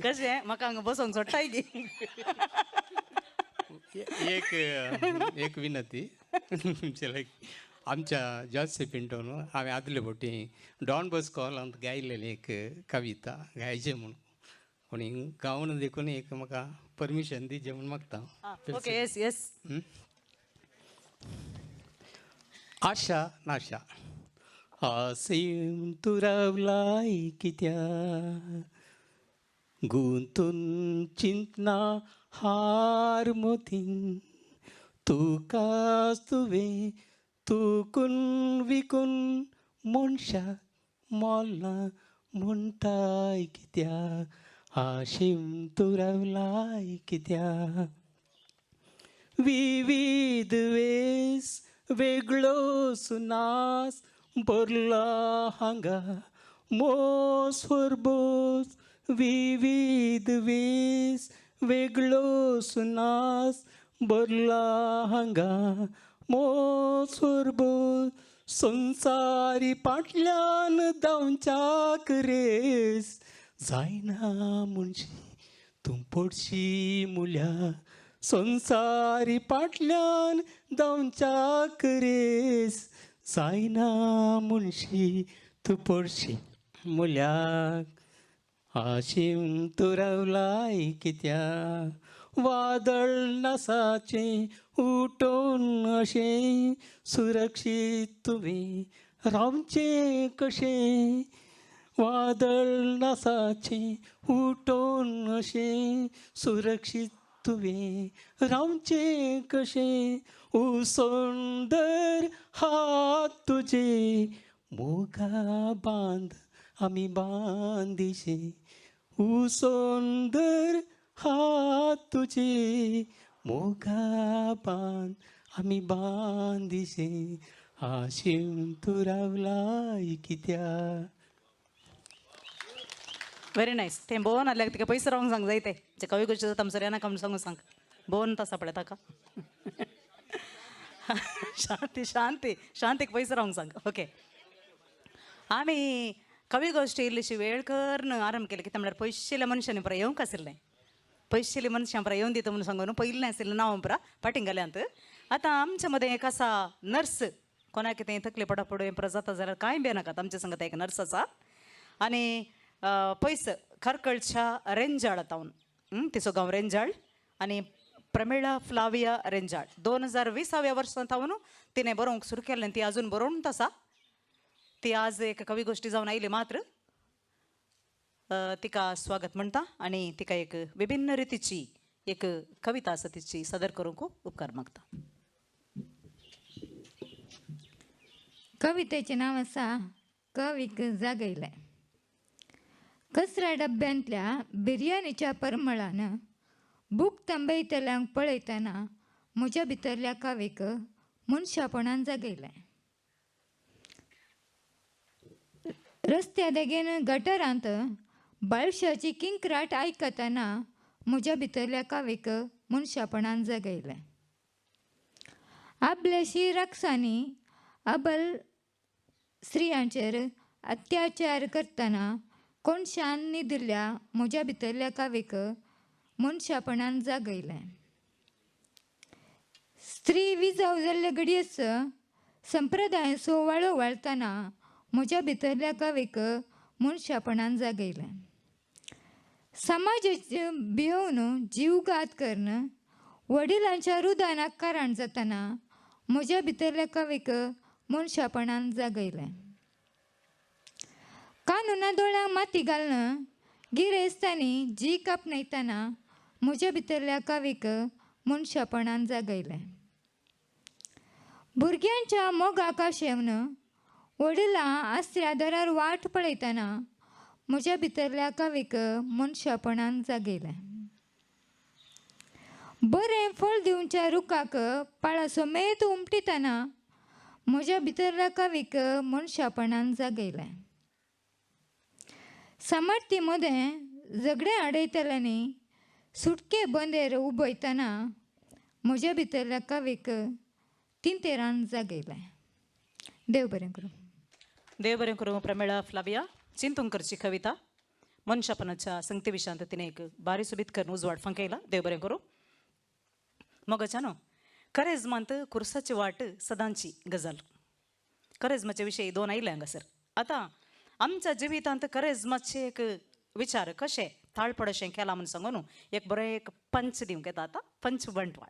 कशें म्हाका हांगा बसोंक सोडटाय गी. एक एक विनंती तुमचे लागीं, आमच्या जॉसे पिंटोन हांवें आदले फावटी डॉन बॉस्को हॉलांत गायलेली एक कविता गायचे म्हणून, कोणी गावन देखून एक म्हाका परमिशन दिवचें म्हूण मागता. ओके येस येस. आशा नाशा आसेम तूं रावलाय कित्याक गुंतून चिंतना हार मोतीन, तुकाच तुवें तुकून विकून मनशाक मोल्ला म्हणटाय कित्याक आशेम तूं रावलाय कित्याक, विविध वेस वेगळो सुनास भरला हांगा मोस होरबोस, विविध वेस वेगळो सुनास भरला हांगा मोस होरबोस, संवसारी पाटल्यान धांवच्याक रेस जायना मुनशी तूं पडशी मुल्या, संवसारी पाटल्यान धांवच्याक रेस जायना मुनशी तूं पडशी मुल्याक, आशेन तूं रावलाय कित्याक वादळ नासाचें उठोवन अशें सुरक्षीत तुवें रावचें कशें, वादळ नासाचें उठोन अशें सुरक्षीत तुवें रावचें कशें उसोंदर हात तुजे मोगा बांद आमी बांदिशे उसोंदर हात तुजे मोगा बांद आमी बांदिशे आशेन तूं रावलाय कित्याक. Very nice. तें बोवन आहल्याक तिका पयस रावंक सांग जाय तें जे कवी गोश्टी जाता आमचो नाका म्हूण सांगून सांग बोवन तसा पळय ताका. शांती शांती शांतीक पयस रावंक सांग. ओके, आमी कवी गोश्टी इल्लीशी वेळ करून आरंभ केली कितें म्हळ्यार पयशिल्ल्या मनशांनी पुरा येवंक आशिल्लें, पयशिल्ल्या मनशां पुरा येवन दिता म्हणून सांगून पयलें आशिल्लें नांव पुरा फाटीं घाल्यांत. आतां आमच्या मदें एक आसा नर्स, कोणाक कितें तकली पडा पडू हें पुरा जाता जाल्यार कांय बेनाकात आमच्या संगत एक नर्स आसा आनी पयस खरकळच्या रेंजाळ तावन, तिचो गांव रेंजाळ आनी प्रमिळा फ्लाविया रेंजाळ 2020व्या वर्सां तावन तिणें बरोवंक सुरू केल्लें, ती अजून बरोवंक आसा. ती आज एक कवी गोश्टी जावन आयली मात्र तिका स्वागत म्हणटा आनी तिका एक विभिन्न रितीची एक कविता आसा तिची सादर करूंक उपकार मागता. कवितेचें नांव आसा कवीक जागयलें. कचऱ्या डब्यांतल्या बिर्याणीच्या परमळान बूक तांबयतल्यांक पळयतना म्हज्या भितरल्या कवीक मनशापणान जागयलें. रस्त्या देगेन गटरांत बाळशाची किंक्राट आयकतना म्हज्या भितरल्या कवीक मनशापणान जागयलें. आपल्याशी राक्षसांनी अबल स्त्रियांचेर अत्याचार करतना कोणशान न्हिदिल्ल्या म्हज्या भितरल्या कवीक मनशापणान जागयलें. स्त्री विजाव जाल्ले घडयेच संप्रदायाचो वाळो वाळतना म्हज्या भितरल्या कवीक मनशापणान जागयलें. समाजाचे भियोवन जीवघात करून वडिलांच्या रुदानाक कारण जातना म्हज्या भितरल्या कवीक मनशापणान जागयलें. कानुना दोळ्यांक माती घालून गिरेस्तांनी जीक आपणायतना म्हज्या भितरल्या कवीक मनशापणान जागयलें. भुरग्यांच्या मोगाक आशेवन वडिलां आसऱ्या दारार वाट पळयतना म्हज्या भितरल्या कवीक मनशापणान जागयलें. बरें फळ दिवच्या रुखाक पाळा समेत उमटितना म्हज्या भितरल्या कवीक मनशापणान जागयलें. सामर्थी मदें झगडें आडयतल्यांनी सुटके बंदेर उबयतना म्हज्या भितरल्या कवीक तिंतेरान जागयलें. देव बरें करूं. देव बरें करूं. प्रमिळा फ्लाविया चिंतूंकरची कविता मनशापणाच्या संगती विशयांत तिणें एक बारी सोबीत करून उजवाड फांकयला. देव बरें करूं. मोगाच्या न्हू करेजमांत कुर्साची वाट सदांची गजाल. करेजमाचे विशय दोन आयले हांगासर. आतां आमच्या जिवितांत करेजमाचे एक विचार कशे ताळपड अशें केला म्हूण सांगू न्हू एक बरें एक पंच दिवंक येता. आतां पंच बंटवाळ.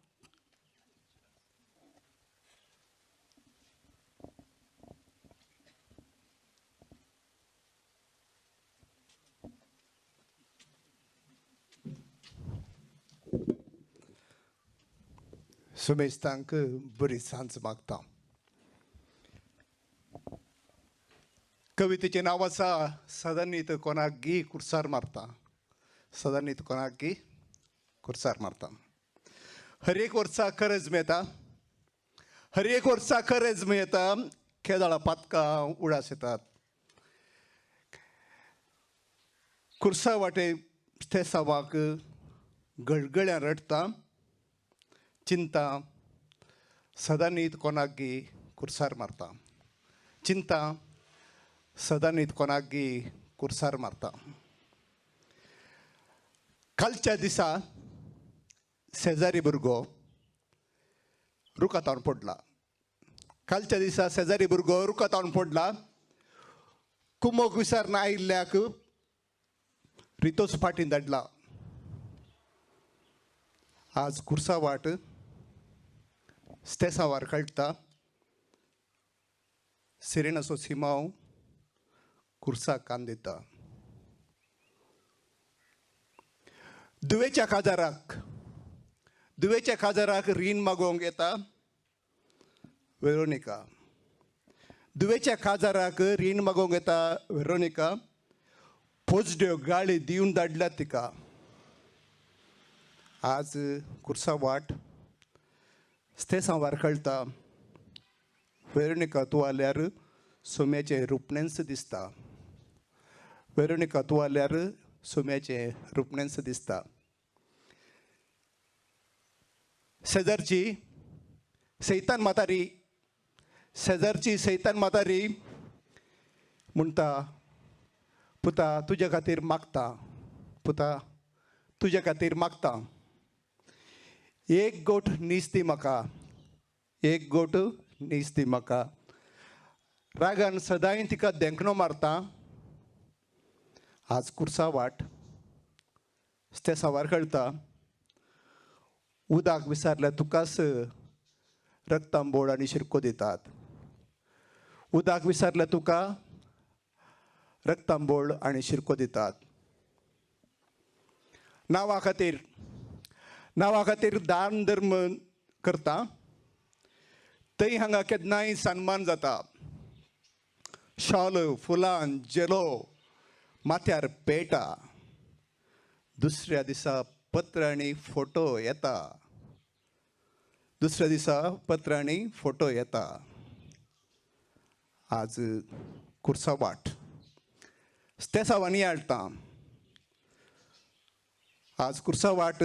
सुमेस्तांक बरी सांज मागता. कवितेचें नांव आसा सदांनीत कोणाक गी कुर्सार मारता. सदांनीत कोणाक गी कुर्सार मारता. हर एक वर्सा करज मेळटा, हर एक वर्सा करज मेळटा, केदाळा पातकां उडास येतात. कुर्सा वाटे ते सवाक गळगळ्यां रडटा, चिंता सदांनीत कोणाक गी कुर्सार मारता. चिंता सदांनीत कोणाक गी कुर्सार मारता. कालच्या दिसा शेजारी भुरगो रुखातावन पडला. कालच्या दिसा शेजारी भुरगो रुखातावन पडला. कुमोक विसरना आयिल्ल्याक रितोच फाटीं धाडला. आज कुर्सा वाट स्तेसावार कळटा. सिरेनाचो सिमांव कुर्साक कान दिता. दुवेच्या काजाराक रीण मागोवंक येता वेरोनिका. दुवेच्या काजाराक रीण मागोवंक येता वेरोनिका. पोजड्यो गाळी दिवन धाडल्या तिका. आज कुर्सा वाट स्तेसां वारखळटा. वेरोनिका तूं आल्यार सोम्याचें रुपणेंच दिसता. वेरोनिका तूं आल्यार सोम्याचें रुपणेंच दिसता. शेजारची सैतान म्हातारी, शेजारची सैतान म्हातारी म्हणटा, पुता तुज्या खातीर मागता, पुता तुज्या खातीर मागता. एक गोट नीस दी म्हाका, एक गोट नीस दी म्हाका. रागान सदांय तिका देंकणो मारता. आज कुर्सा वाट ते सावार कळटा. उदक विसरल्यार तुकाच रक्तांबोळ आनी शिरको दितात. उदक विसरल्यार तुका रक्तांबोळ आनी शिरको दितात. नांवा खातीर दान धर्म करता. थंय हांगा केन्नाय सन्मान जाता. शाल फुलां जेलो माथ्यार पेटा. दुसऱ्या दिसा पत्र आनी फोटो येता. दुसऱ्या दिसा पत्र आनी फोटो येता. आज कुर्सा वाट स्तेसांवांनी हाडटा. आज कुर्सा वाट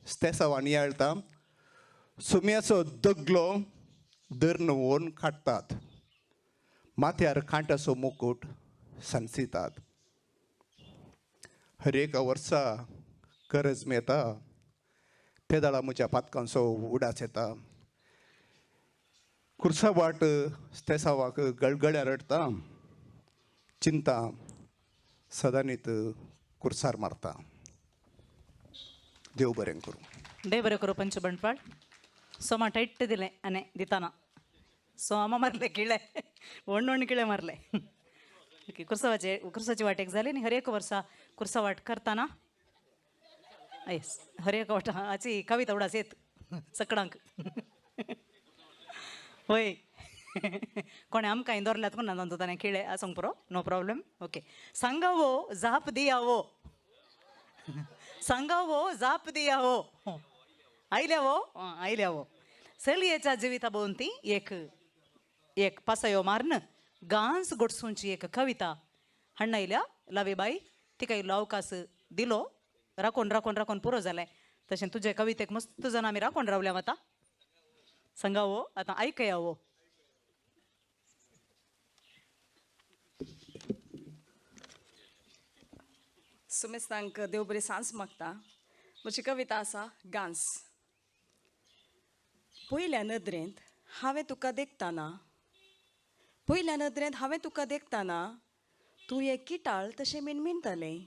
स्तेसांवांनी हाडटा. सुम्याचो दगलो दर्न वोन काडटात. माथ्यार कांट्याचो मुकूट सांचितात. हर एका वर्सा करज मेळटा ते दाळा म्हज्या पातकांचो उडास येता. कुर्सा वाट स्तेसावाक गळगळ्या रडटा. चिंता सदांनीत कुर्सार मारता. देव बरें करूं. देव बरें करूं. पंच बंटवाळ सोमा टायट दिलें आनी दिताना सोमा मारले किळे व्हड व्हड किळे मारले. ओके, कुर्सावाचे कुर्साची वाट एक जाली आनी हर एक वर्सा कुर्सा वाट करताना येस हर एक वाट हाची कविता उडास येत सकडांक वय कोणें आमकां इंदोरल्यात कोण ना ताणें किळे आसूंक पुरो, नो प्रॉब्लम. ओके, सांगावो जाप दियावो, सांगावो जाप दियावो. आयल्या वो, आयल्या वो. चलयेच्या जिविता भोंवती एक एक पासयो मारन गांस गोडसूंची एक कविता हाडून लावीबाई. तिका इल्लो अवकाश दिलो. राखून राखून राखून पुरो जालें. तशें तुजे कवितेक मस्त जाण आमी राखून रावल्या. आतां सांगावो, आतां आयकया वो. सुमेस्तांक देव बरी सांज मागता. म्हजी कविता आसा गांस. पयल्या नदरेंत हांवें तुका देखताना, पयल्या नदरेंत हांवें तुका देखताना तूं एक किटाळ तशें मिणमिणटलें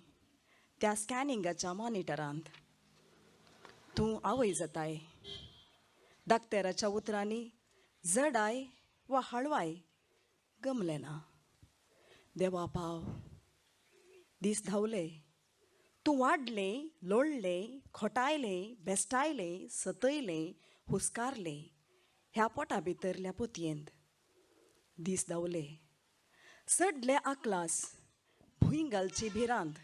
त्या स्कॅनिंगाच्या मॉनिटरांत. तूं आवय जाताय. दाक्तेराच्या उतरांनी जडाय वा हळवाय गमलें ना. देवा पाव, दीस धांवले. तूं वाडलें, लोळलें, खोटायलें, बेस्टायलें, सतयलें, हुस्कारलें ह्या पोटा भितरल्या पोतयेंत. दीस धांवले. सडले आकलास, भूंय घालची भिरांत,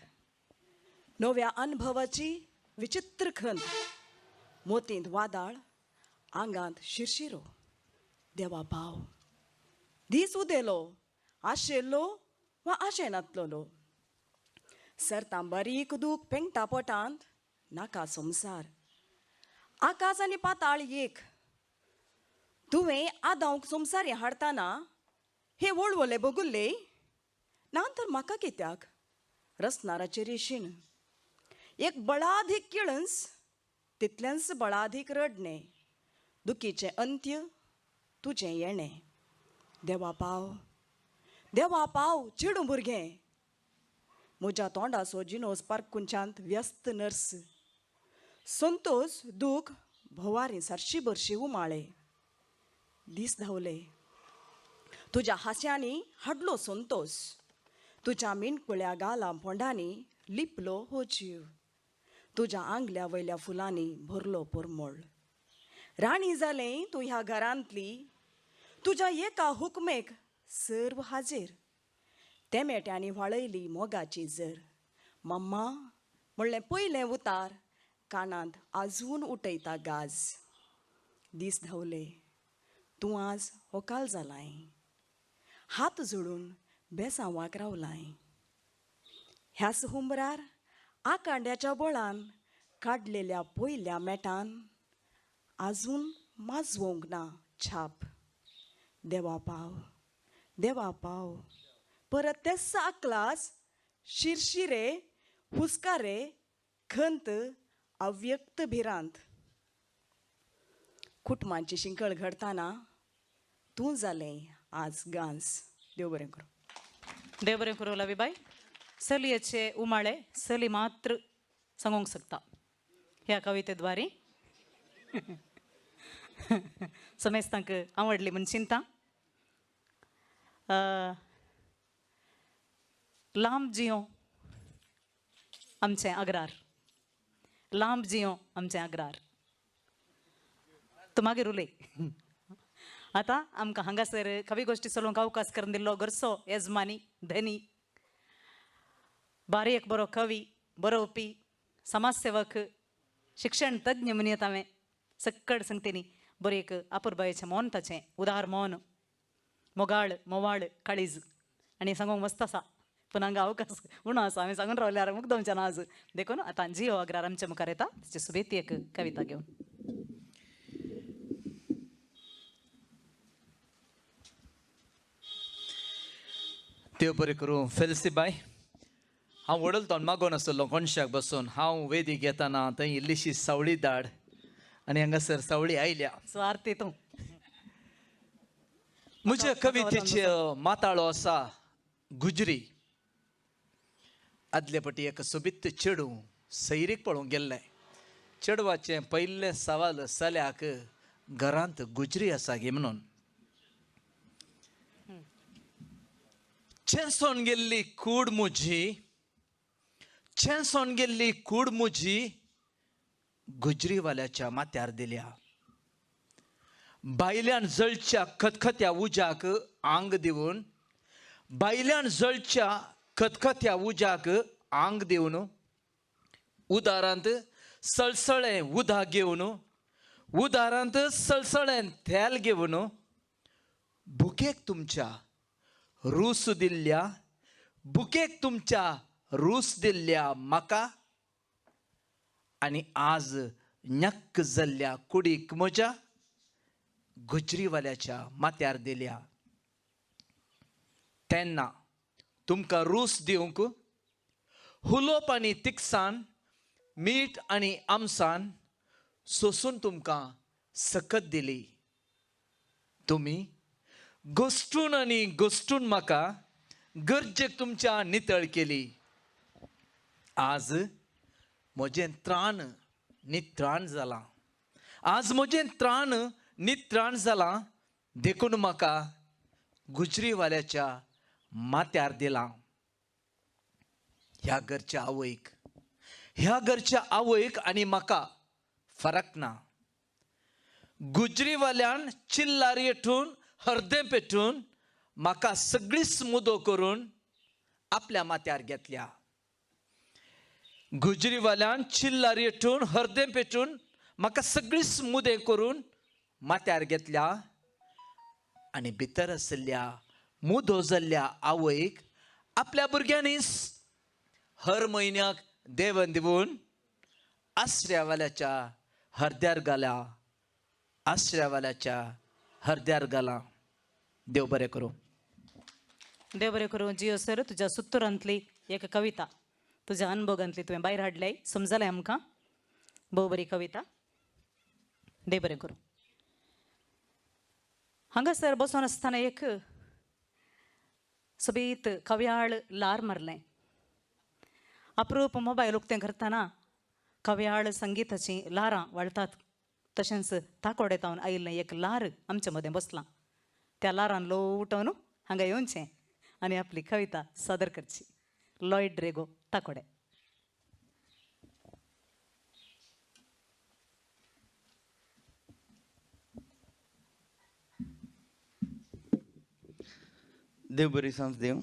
नव्या अनुभवाची विचित्र खंत, मोतींत वादाळ, आंगांत शिरशिरो. देवा पाव, दीस उदेलो, आशिल्लो वा आशेनातलो. सरतां बारीक दूख पेंगटा पोटांत, नाका संवसार. आकाश आनी पाताळ एक. तुवें आदावंक संवसारी हाडताना हे वळवले बगुल्ले ना तर म्हाका कित्याक रसनाराचे रेशीण. एक बळाधीक किळंस, तितलेंच बळाधीक रडणें, दुखीचें अंत्य तुजें येणें. देवा पाव, देवा पाव, चेडूं भुरगें. म्हज्या तोंडाचो जिनोस पार्कुंच्यांत व्यस्त नर्स. संतोष दूख भोवारी सारशी बरशी उमाळे. दीस धांवले. तुज्या हास्यांनी हाडलो संतोष. तुज्या मिणकुळ्या गालां फोंडांनी लिपलो हो जीव, तुज्या आंगल्या वयल्या फुलांनी भरलो परमळ. राणी जालें तूं ह्या घरांतली, तुज्या एका हुकमेक सर्व हाजीर. तेमेट्यांनी व्हाळयली मोगाची जर, मम्मा म्हणलें पयलें उतार कानांत आजून उठयता गाज. दीस धांवले, तूं आज होकाल जालाय, हात जोडून बेसांवाक रावलाय. ह्याच हुंबरार आकांड्याच्या बळान काडलेल्या पयल्या मेटान आजून माजवोंक ना छाप. देवा पाव, देवा पाव, परत तेच आकलास शिरशिरे हुस्कारे खंत अव्यक्त भिरांत. कुटुंबांची शिंकळ घडताना तूं जालें आज गांस. देव बरें करूं. देव बरें करूं लवीबाय. चलयेचे उमाळे चली मात्र सांगूंक शकता ह्या कवितेद्वारे. समेस्तांक आवडली म्हूण चिंता. लांब जियो आमचें आग्रार, लांब जियो आमचें आग्रार. तूं मागीर उलय. आतां आमकां हांगासर कवी गोश्टी चलोवंक अवकाश करून दिल्लो घरचो येजमानी धनी, बारीक बरो कवी, बरोवपी, समाजसेवक, शिक्षण तज्ञ म्हणयत हांवें सक्कड संगतेनी बरें एक आपुरबायेचें मौन, ताचें उदार मौन, मोगाळ मोवाळ काळीज. आनी सांगूंक मस्त आसा पूण हांगा अवकाश उणो आसा, हांवें सांगून रावल्यार मुग्दमचें ना आज. देखून आतां जियो अग्रार आमच्या मुखार येता ताची सुबेती एक कविता घेवन. देव बरें करूं फेलसीबाय. हांव व्हडल तोंड मागोन आसलो कोणशाक बसून. हांव वेदीक येताना थंय इल्लीशी सावळी धाड आनी हांगासर सावळी आयल्या. स्वार्थी तूं. म्हज्या कवितेचे माताळो आसा गुजरी. आदले पटी एक सोबीत चेडूं सैरीक पळोवंक गेल्लें. चेडवाचें पयलें सवाल चल्याक घरांत गुजरी आसा गे म्हणून. चेंसोन गेल्ली कूड म्हजी, चेंसोन गेल्ली कूड म्हजी गुजरीवाल्याच्या माथ्यार दिल्या. बायल्यान जळच्या खतखत्या उज्याक आंग दिवन, बायल्यान जळच्या खतखत्या उज्याक आंग दिवन, उदारांत सळसळें उदक घेवन, उदारांत सळसळें तेल घेवन, भुकेक तुमच्या रूस दिल्ल्या, भुकेक तुमच्या रूस दिल्ल्या म्हाका आनी आज नक्क जाल्ल्या कुडीक म्हज्या गुजरीवाल्याच्या माथ्यार दिल्या. तेन्ना तुमकां रूस दिवंक हुलोप आनी तिकसान, मीठ आनी आमसान सोसून तुमकां सकत दिली. तुमी गोश्टून आनी गोश्टून म्हाका गरजेक तुमच्या नितळ केली. आज म्हजें त्राण नित्राण जालां, आज म्हजें त्राण नित्राण जालां, देखून म्हाका गुजरीवाल्याच्या माथ्यार दिलां. ह्या घरच्या आवयक, ह्या घरच्या आवयक आनी म्हाका फरक ना. गुजरीवाल्यान चिल्लार येठून हरदें पेटून म्हाका सगळीच मुदो करून आपल्या माथ्यार घेतल्या. गुजरीवाल्यान चिल्लार येठून हरदें पेटून म्हाका सगळीच मुदे करून माथ्यार घेतल्या आनी भितर आशिल्ल्या मुदो जाल्ल्या आवयक आपल्या भुरग्यांनीच हर म्हयन्याक देवन दिवन आसऱ्यावाल्याच्या हरद्यार घाल्या, आसऱ्यावाल्याच्या हरद्यार घाला. देव बरें करूं. देव बरें करूं जियो सर. तुज्या सुत्तुरांतली एक कविता तुज्या अनभोगांतली तुवें भायर हाडलें, समजलें आमकां. भोव बरी कविता. देव बरें करूं. हांगासर बसून आसतना एक सोबीत कव्याळ लार मारलें. अप्रूप मोबायल उक्तें करतना कव्याळ संगीताचीं लारां वाळटात, तशेंच ताकोडे तावन आयिल्लें एक लार आमचे मदें बसलां. त्या लारान ल्हव उठोवन हांगा येवचें आनी आपली कविता सादर करची. Lloyd Drago ताकोडे. देव बरी सांज देव.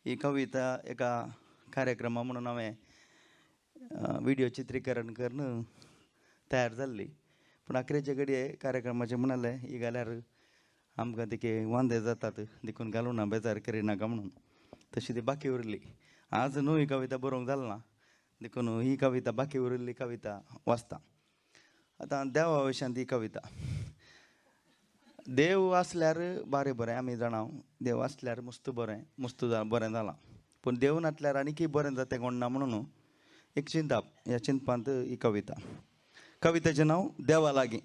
ही कविता एका कार्यक्रमा म्हणून हांवें विडियो चित्रीकरण करून तयार जाल्ली, पूण आखरेचे घडये कार्यक्रमाचें म्हणालें ही घाल्यार आमकां तिके वांदे जातात देखून घालूं ना, बेजार करिनाका म्हणून, तशी ती बाकी उरली. आज न्हू ही कविता बरोवंक जाल ना, देखून ही कविता बाकी उरिल्ली कविता वाचता. आतां देवा विशयांत ही कविता. देव आसल्यार बारें बरें, आमी जाणा देव आसल्यार मस्त बरें, मस्त बरें जालां, पूण देव नासल्यार आनीकय बरें जाता कोण ना म्हणून एक चिंताप. ह्या चिंतपांत ही कविता. कवितेचें नांव देवा लागीं.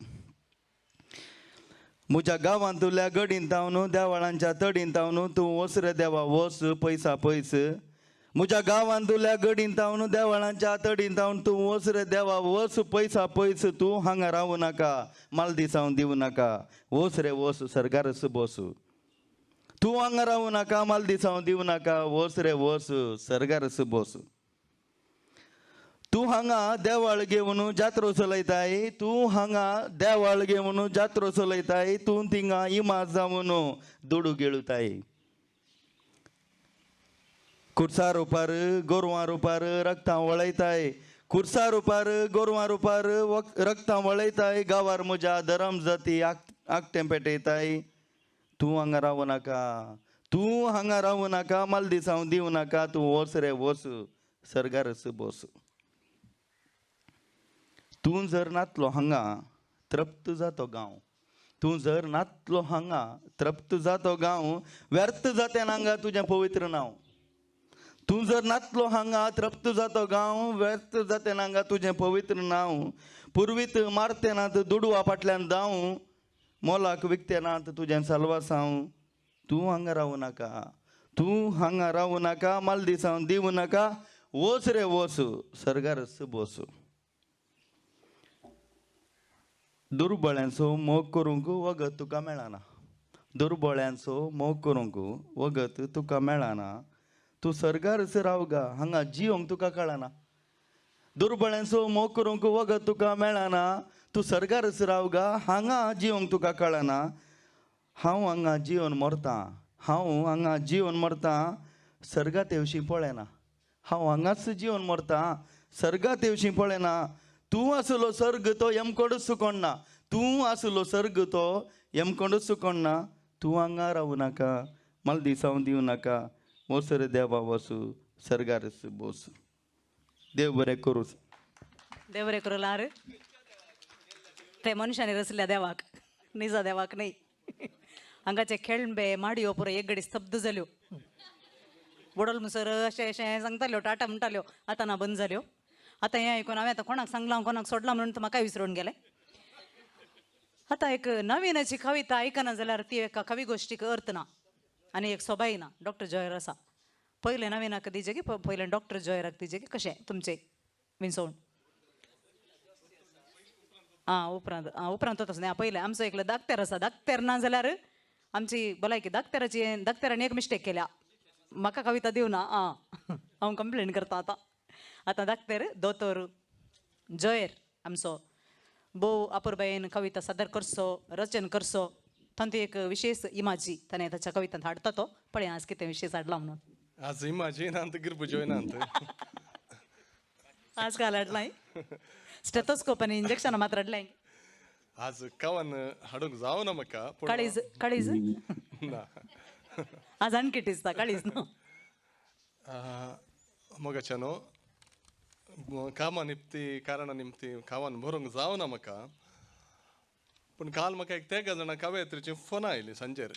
म्हज्या गांवांतल्या गडीन तावन देवळांच्या तडीन तावन तूं वच रे देवा वच पयसा पयस. म्हज्या गांवांतल्या गडीन तावन देवळांच्या तडीन तावन तूं वच रे देवा वच पयसा पयस. तूं हांगा रावूं नाका, मालदिसांव दिवं नाका, वच रे वच सरकारच बस. तूं हांगा रावूं नाका, मालदिसांव दिवं नाका, वच रे वच सरकारच बस. तूं हांगा देवाळ घेवन जात्रो चलयताय, तूं हांगा देवाळ घेवन जात्रो चलयताय, तूं थिंगा इमाज जावन दुडू गिळताय. कुर्सा रुपार गोरवां रुपार रक्तां वळयताय, कुर्सा रुपार गोरवां रुपार रक्तां वळयताय, गांवार म्हज्या धरम जाती आकटें पेटयताय. तूं हांगा रावूं नाका, तूं हांगा रावूं नाका, मालदिसांव दिवं नाका, तूं वच रे वच सरकारच बस. तूं जर नातलो हांगा तृप्त जातो गांव, तूं जर नातलो हांगा तृप्त जातो गांव, व्यर्थ जातें हांगा तुजें पवित्र नांव. तूं जर नातलो हांगा तृप्त जातो गांव, व्यर्थ जातें हांगा तुजें पवित्र नांव. पुर्वीत मारते नात दुडवा फाटल्यान धांव, मोलाक विकते नात तुजें साल्वासांव. तूं हांगा रावूं नाका, तूं हांगा रावूं नाका, मालदिसांव दिवं नाका, वच रे वच सरकारच बस. दुर्बळ्यांचो मोग करूंक वगत तुका मेळना, दुर्बळ्यांचो मोग करूंक वगत तुका मेळना, तूं सरकारच राव गा हांगा जियोंक तुका कळना. दुर्बळ्यांचो मोग करूंक वगत तुका मेळना, तूं सरकारच राव गा हांगा जियोंक तुका कळना. हांव हांगा जियोन मरतां, हांव हांगा जियोन मरतां, सर्गा तेवशीं पळयना. हांव हांगाच जियोन मरतां, सर्गा तेवशीं पळयना. तूं आसलो सर्ग तो यमकोडूच कोण ना, तूं आसलो सर्ग तो यमकोडूच कोण ना. तूं हांगा रावूं नाका, मालदिसांव दिवं नाका, वच रे देवा वस सर्गारच बस. देव बरें करूं. देव बरें करूं लार. ते मनशांनी रचल्या देवाक, निजा देवाक न्हय. हांगाचे खेळंबे माडयो पुरो एक घडी स्तब्ध जाल्यो. वडोल मुसर अशें अशें सांगताल्यो, टाटा म्हणटाल्यो, आतां ना बंद जाल्यो. आतां हें आयकून हांवें आतां कोणाक सांगलां कोणाक सोडलां म्हणून म्हाका विसरून गेलें. आतां एक नवीनाची कविता आयकना जाल्यार ती एका कवी गोश्टीक अर्थ ना आनी एक सोबाय ना. डॉक्टर जॉयर आसा पयलें नवीनाक दिजे की पयलें डॉक्टर जॉयराक दिजे की कशें तुमचें विंचोवन? आं उपरांत, आं उपरांत तसो न्ही. पयलें आमचो एकलो दाक्तेर आसा, दाक्तेर ना जाल्यार आमची भलायकी दाक्तेराची, दाक्तेरान एक मिस्टेक केल्या, म्हाका कविता दिवना. आं हांव कंप्लेन करता आतां. आतां दाक्तेर दोतोर जॉयर आमचो भोव अपुरबायेन कविता सादर करचो, रचन करचो, तांतूं एक विशेष इमाजी ताणें ताच्या कवितांत हाडटा. तो पळय आज कितें विशेष हाडला म्हणून. आज इमाजी नात गिरबुज्योय नात आज काल हाडलाय स्टेथोस्कोप आनी इंजेक्शन मात्र हाडलाय. आज कवन हाडूंक जावना म्हाका. काळीज काळीज ना आज आणखी दिसता काळीज न्हू. मोगाच्या न्हू कामां निमती कारणां निमती खावन भरूंक जावना म्हाका. पूण काल म्हाका एक तेगा जाणां कवयित्रीची फोनां आयली सांजेर.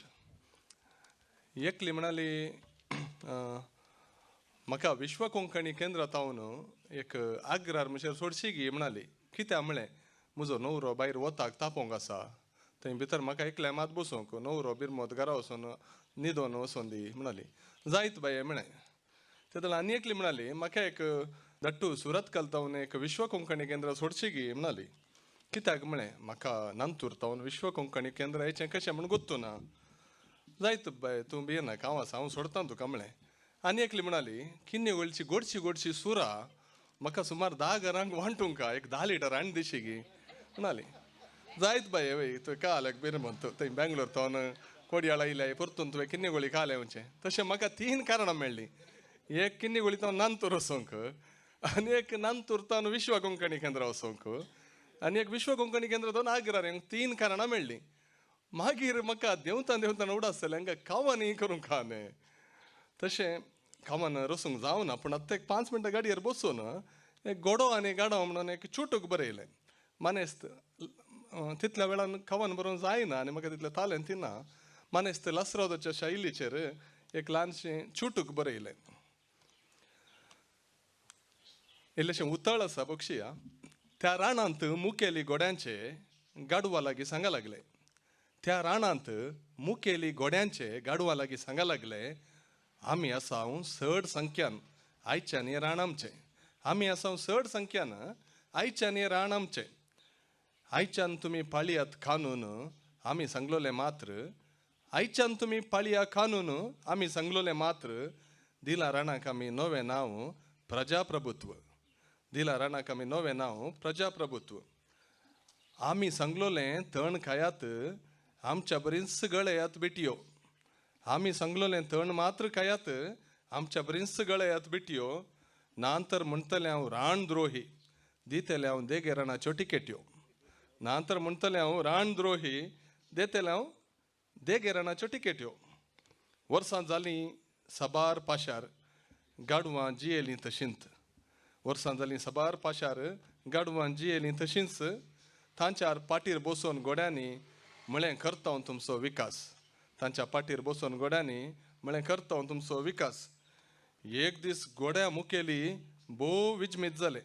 एकली म्हणाली म्हाका विश्व कोंकणी केंद्रांत हांव एक आग्रार म्हणल्यार सोडशी गी म्हणाली. कित्याक म्हळें म्हजो न्हवरो भायर वताक तापोवंक आसा, थंय भितर म्हाका एकल्या मात बसूंक, न्हवरो बिरमोत घरा वचून न्हिदोन वचोन दी म्हणाली. जायत बाये म्हळें. तेदोळ आनी एकली म्हणाली म्हाका एक दट्टू सुरत कलतावन एक विश्व कोंकणी केंद्र सोडशी गी म्हणाली. कित्याक म्हळें म्हाका नंतूर तावन विश्व कोंकणी केंद्र येचें कशें म्हूण गोत्तू ना. जायत बाय तूं भियेनाका, हांव आसा, हांव सोडटा तुका म्हळें. आनी एकली म्हणाली किन्नी गोळची गोडशी गोडशी सुरा म्हाका सुमार 10 घरांक वांटूंक एक 10 लिटर आनी दिशी गी म्हणाली. जायत बाय वय तुवें काल बेर म्हणतो थंय बेंगलोर तोन कोडयाळ आयले परतून तुवें किन्नी गोळी काल येवचें. तशें म्हाका 3 कारणां मेळ्ळीं. एक किन्नी गोळी तो नांतूर वचोंक, आनी एक नांतूर तावन विश्व कोंकणी केंद्र वचोंक, आनी एक विश्व कोंकणी केंद्र तावन आग्रार येवंक 3 कारणां मेळ्ळीं. मागीर म्हाका देंवता देंवतना उडास जालें हांगा खावानी करूंक न्ही. तशें खावन रसूंक जावना, पूण आतां एक 5 मिनटां गाडयेर बसून एक गोडो आनी गाडो म्हणून एक चुटूक बरयलें. मानेस्त तितल्या वेळान खावन बरोवंक जायना आनी म्हाका तितलें तालेंत ना. मानेस्त लासरावदाच्या शैलीचेर एक ल्हानशें चुटूक बरयलें. इल्लेशें उतळ आसा बक्षिया. त्या रानांत मुखेली गोड्यांचे गाडवा लागीं सांगा लागले. त्या रानांत मुखेली गोड्यांचे गाडवा लागीं सांगा लागले, आमी आसा चड संख्यान आयच्यान हें रान आमचें, आमी आसा चड संख्यान आयच्यान हें रान आमचें, आयच्यान तुमी पाळयात कानून आमी सांगलोले मात्र, आयच्यान तुमी पाळया कानून आमी सांगलोले मात्र, दिला रानाक आमी नवें नांव प्रजाप्रभुत्व, दिला रानाक आमी नवें नांव प्रजाप्रभुत्व, आमी सांगलोलें तण खायात आमच्या बरीच गळयात बिटयो, आमी सांगलोलें तण मात्र खायात आमच्या बरीच गळयात बिटयो, ना तर म्हणटलें हांव रानद्रोही दितलें हांव देगे रानाच्यो टिकेट्यो, ना तर म्हणटलें हांव रानद्रोही दितलें हांव देगे रानाच्यो टिकेट्यो. वर्सां जालीं साबार पाशार गाडवां जियेलीं तशींच, वर्सां जालीं साबार पाशार गाडवां जियेलीं तशींच, तांच्या पाटीर बसून गोड्यांनी म्हळें करता हांव तुमचो विकास, तांच्या पाटीर बसून गोड्यांनी म्हळें करता हांव तुमचो विकास. एक दीस गोड्या मुखेली भोव विजमीत जाले,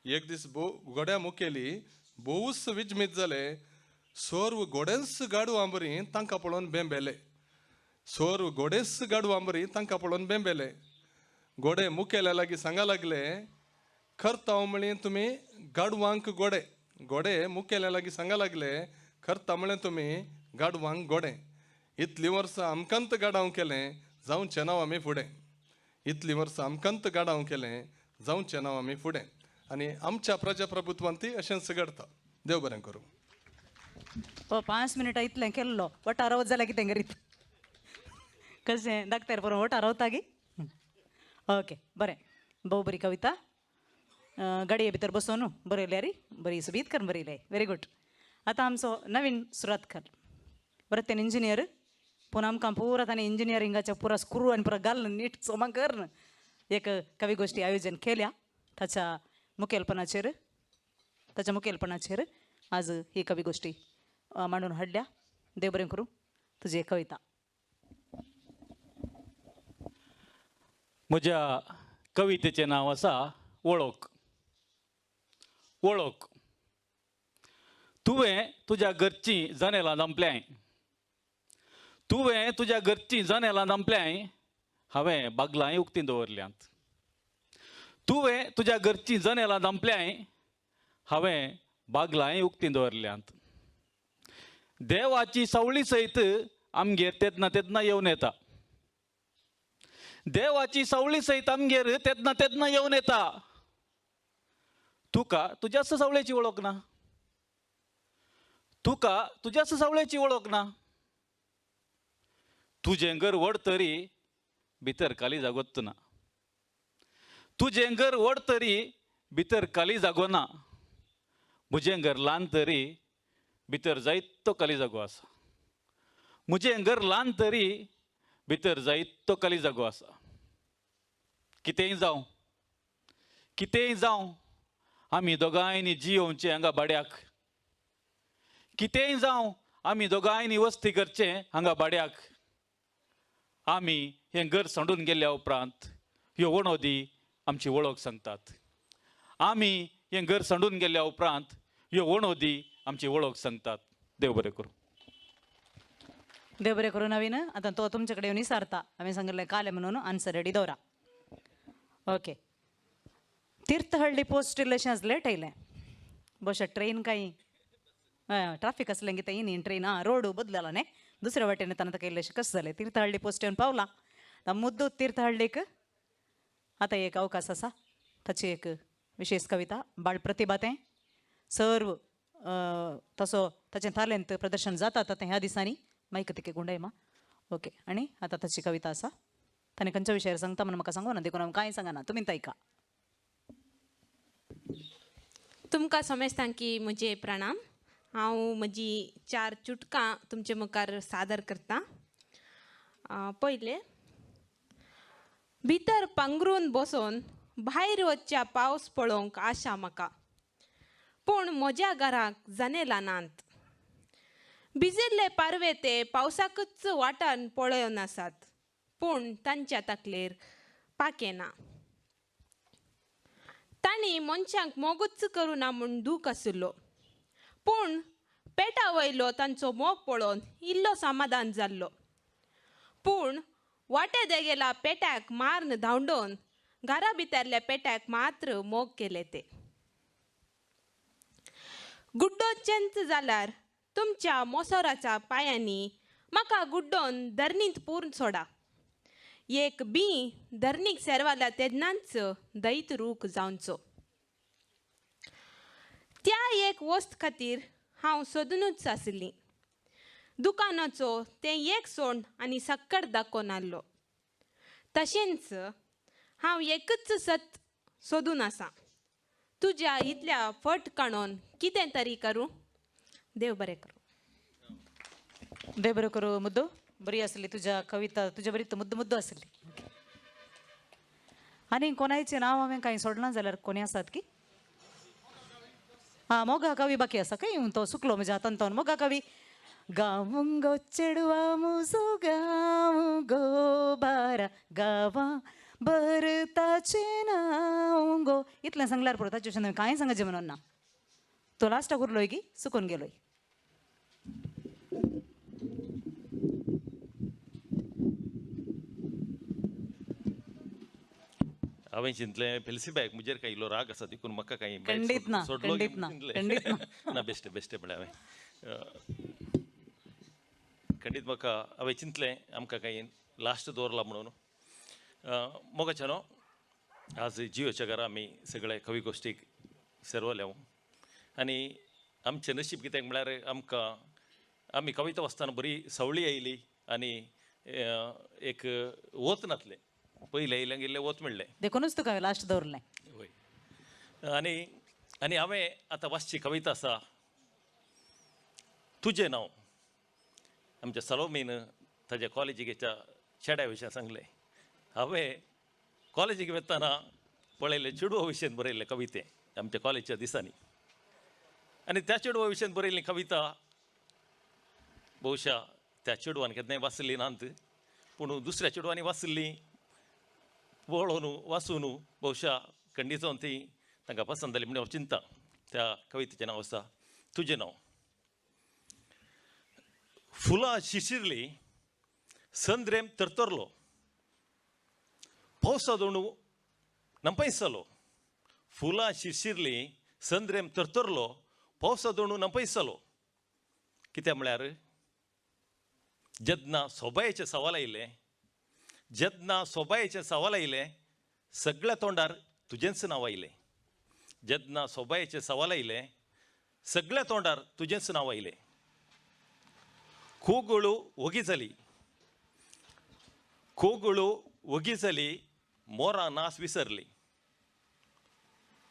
एक दीस भोव गोड्या मुखेली भोवच विजमीत जाले, सर्व गोडेच गाडवां बरी तांकां पळोवन बेंबेले, सर्व गोडेच गाडवां बरी तांकां पळोवन बेंबेले. गोडे मुखेल्या लागीं सांगा लागले, करता हांव म्हळें तुमी गाडवांक गोडे, गोडे मुखेल्या लागीं सांगा लागले, करता म्हळें तुमी गाडवांक गोडे, इतलीं वर्सां आमकांत गाडांव केलें जावचें नांव आमी फुडें, इतलीं वर्सां आमकांत गाडांव केलें जावचें नांव आमी फुडें. आनी आमच्या प्रजाप्रभुत्वान ती अशेंच घडता. देव बरें करूं. 5 मिनटां इतलें केल्लो वटारावत जाल्यार कितें करीत कशें धाकट्यार बरोवन वटारावता गी. ओके बरें, भोव बरी कविता गाडये भितर बसून बरयल्या री, बरी सुबीत करून बरयले, व्हेरी गुड. आतां आमचो नवीन सुरतकर बरें, तें इंजिनियर पूण आमकां पुरा ताणें इंजिनियरिंगाच्या पुरा स्क्रू आनी पुरा घालून नीट सोमा करून एक कवी गोश्टी आयोजन केल्या. ताच्या मुखेलपणाचेर, ताच्या मुखेलपणाचेर आज ही कवी गोश्टी मांडून हाडल्या. देव बरें करूं. तुजी कविता. म्हज्या कवितेचें नांव आसा वळख. वळख. तुवें तुज्या घरचीं जनेलां धांपल्यांय, तुवें तुज्या घरचीं जनेलां धांपल्यांय, हांवें बागलांय उक्तीं दवरल्यांत. तुवें तुज्या घरचीं जनेलां धांपल्यांय, हांवें बागलांय उक्तीं दवरल्यांत. देवाची सावळी सयत आमगेर तेन्ना तेन्ना येवन येता, देवाची सावळी सयत आमगेर तेन्ना तेन्ना येवन येता. तुका तुज्याच सावळेची वळख ना, तुका तुज्याच सावळेची वळख ना. तुजें घर व्हड तरी भितर खाली जागोच ना, तुजें घर व्हड तरी भितर खाली जागो ना. म्हजें घर ल्हान तरी भितर जायतो खाली जागो आसा, म्हजें घर ल्हान तरी भितर जायतो खाली जागो आसा. कितेंय जावं, कितेंय जावं, आमी दोगांयनी जियोवचें हांगा भाड्याक. कितेंय जावं, आमी दोगांयनी वस्ती करचें हांगा भाड्याक. आमी हें घर सांडून गेल्ल्या उपरांत ह्यो वणोदी आमची वळख सांगतात. आमी हें घर सांडून गेल्ल्या उपरांत ह्यो वणोदी आमची वळख सांगतात. देव बरें करूं. देव बरें करूं नवीन. आतां तो तुमचे कडेन येवन विचारता, हांवें सांगिल्लें कालें म्हणून आन्सर रेडी दवरा. ओके. तीर्थहळ्ळी पोस्ट इल्लेशें आज लेट आयलें, बशें ट्रेन कांय ट्राफीक आसलें कितें न्ही, ट्रेन आं रोड बदलला न्ही, दुसऱ्या वाटेन येताना ताका इल्लेशें कशें जालें. तीर्थहळ्ळी पोस्ट येवन पावला. मुद्दो तीर्थहळ्ळीक आतां एक अवकाश आसा, ताची एक विशेष कविता बाळ प्रतिभा तें सर्व तसो ताचें तालेंत प्रदर्शन जाता आतां ह्या दिसांनी. मायक तिके गुंडाय मा ओके. आनी आतां ताची कविता आसा, ताणें खंयच्या विशयार सांगता म्हणून म्हाका सांगू ना, देखून हांव कांय सांगना, तुमी आयका. तुमकां समेस्तांकी म्हजे प्रणाम. हांव म्हजी 4 चुटकां तुमचे मुखार सादर करता. पयलें, भितर पांगरून बसून भायर वचच्या पावस पळोवंक आशा म्हाका, पूण म्हज्या घराक जनेलां नात. भिजिल्ले पारवे ते पावसाकूच वाटान पळोवन आसात, पूण तांच्या तकलेर पाकें ना. तांणी मनशांक मोगूच करूं ना म्हूण दूख आशिल्लो, पूण पेटा वयलो तांचो मोग पळोवन इल्लो समाधान जाल्लो. पूण वाटे देगेला पेट्याक मारून धांवडोवन घरा भितरल्या पेट्याक मात्र मोग केले ते. गुड्डोचेंच जाल्यार तुमच्या मोसोराच्या पांयांनी म्हाका गुड्डोन धरणींत पूर्ण सोडा. एक बी धरणीक सेरवाल्या तेन्नाच दैत रूख जावचो. त्या एक वस्त खातीर हांव सोदूनच आशिल्ली. दुकानाचो तें एक सोंड आनी सक्कड दाखोवन आसलो. तशेंच हांव एकच सत सोदून आसा, तुज्या इतल्या फट काणून कितें तरी करूं. देव बरें करूं. देव बरें करूं मुद्दो. बरी आसली तुज्या कविता, तुज्या बरी मुद्दो मुद्दो आसली. आनी कोणायचें नांव हांवें कांय सोडलां जाल्यार कोणी आसात की? आं, मोगा कवी बाकी आसा खंय तो सुकलो म्हज्या हातान तो. मोगा कवी गावूं गो चेडवा मुजो गावूं गो बारा गांवा भरताचें नांव गो. इतलें सांगल्यार पुरो, ताचे भशेन कांय सांगाचें म्हणून ना. तो लास्टाक उरलोय की सुकून गेलोय. हांवें चिंतलें फेल्सी बायक म्हजेर कांय इल्लो राग आसा देखून म्हाका कांय खंडीत ना, सोडलो खंडीत ना, खंडीत ना. ना, बेश्टें बेश्टें म्हळ्यार हांवें खंडीत म्हाका हांवें चिंतलें आमकां कांय लास्ट दवरला म्हणून. मोगाच्या न्हू आज जियोच्या घरा आमी सगळे कवी गोश्टीक सेरवले आनी आमचें नशीब कित्याक म्हळ्यार आमकां आमी कविता वाचतना बरी सवळी आयली आनी एक वत नासलें. पयलें आयलें इल्लें वत मेळ्ळें देखूनच तुका लास्ट दवरलें. वय. आनी आनी हांवें आतां वाचची कविता आसा तुजें नांव. आमच्या सलोमीन ताज्या कॉलेजीच्या चेड्या विशयान सांगलें. हांवें कॉलेजीक वतना पळयलें चेडवा विशयान बरयल्लें कविते आमच्या कॉलेजीच्या दिसांनी. आनी त्या चेडवा विशयान बरयल्ली कविता बहुशा त्या चेडवान केन्नाय वाचली नात, पूण दुसऱ्या चेडवांनी वाचली पळोवन वाचून बहुशा खंडीत जावन ती तांकां पसंत जाली म्हण हांव चिंता. त्या कवितेचें नांव आसा तुजें नांव. फुलां शिशिरलीं संद्रेम तरतरलो, पावसा दोणू नंपयसलो. फुलां शिरशिरलीं संद्रेम तरतरलो, पावसा दोणू नंपयसलो. कित्याक म्हळ्यार जेन्ना सोबायेचें सवाल आयलें, जेन्ना सोबायेचें सवाल आयलें सगळ्या तोंडार तुजेंच नांव आयलें. जेन्ना सोबायेचें सवाल आयलें सगळ्या तोंडार तुजेंच नांव आयलें. कोगळू वगी जाली, कोगळू वगी जाली, मोरां नास विसरली,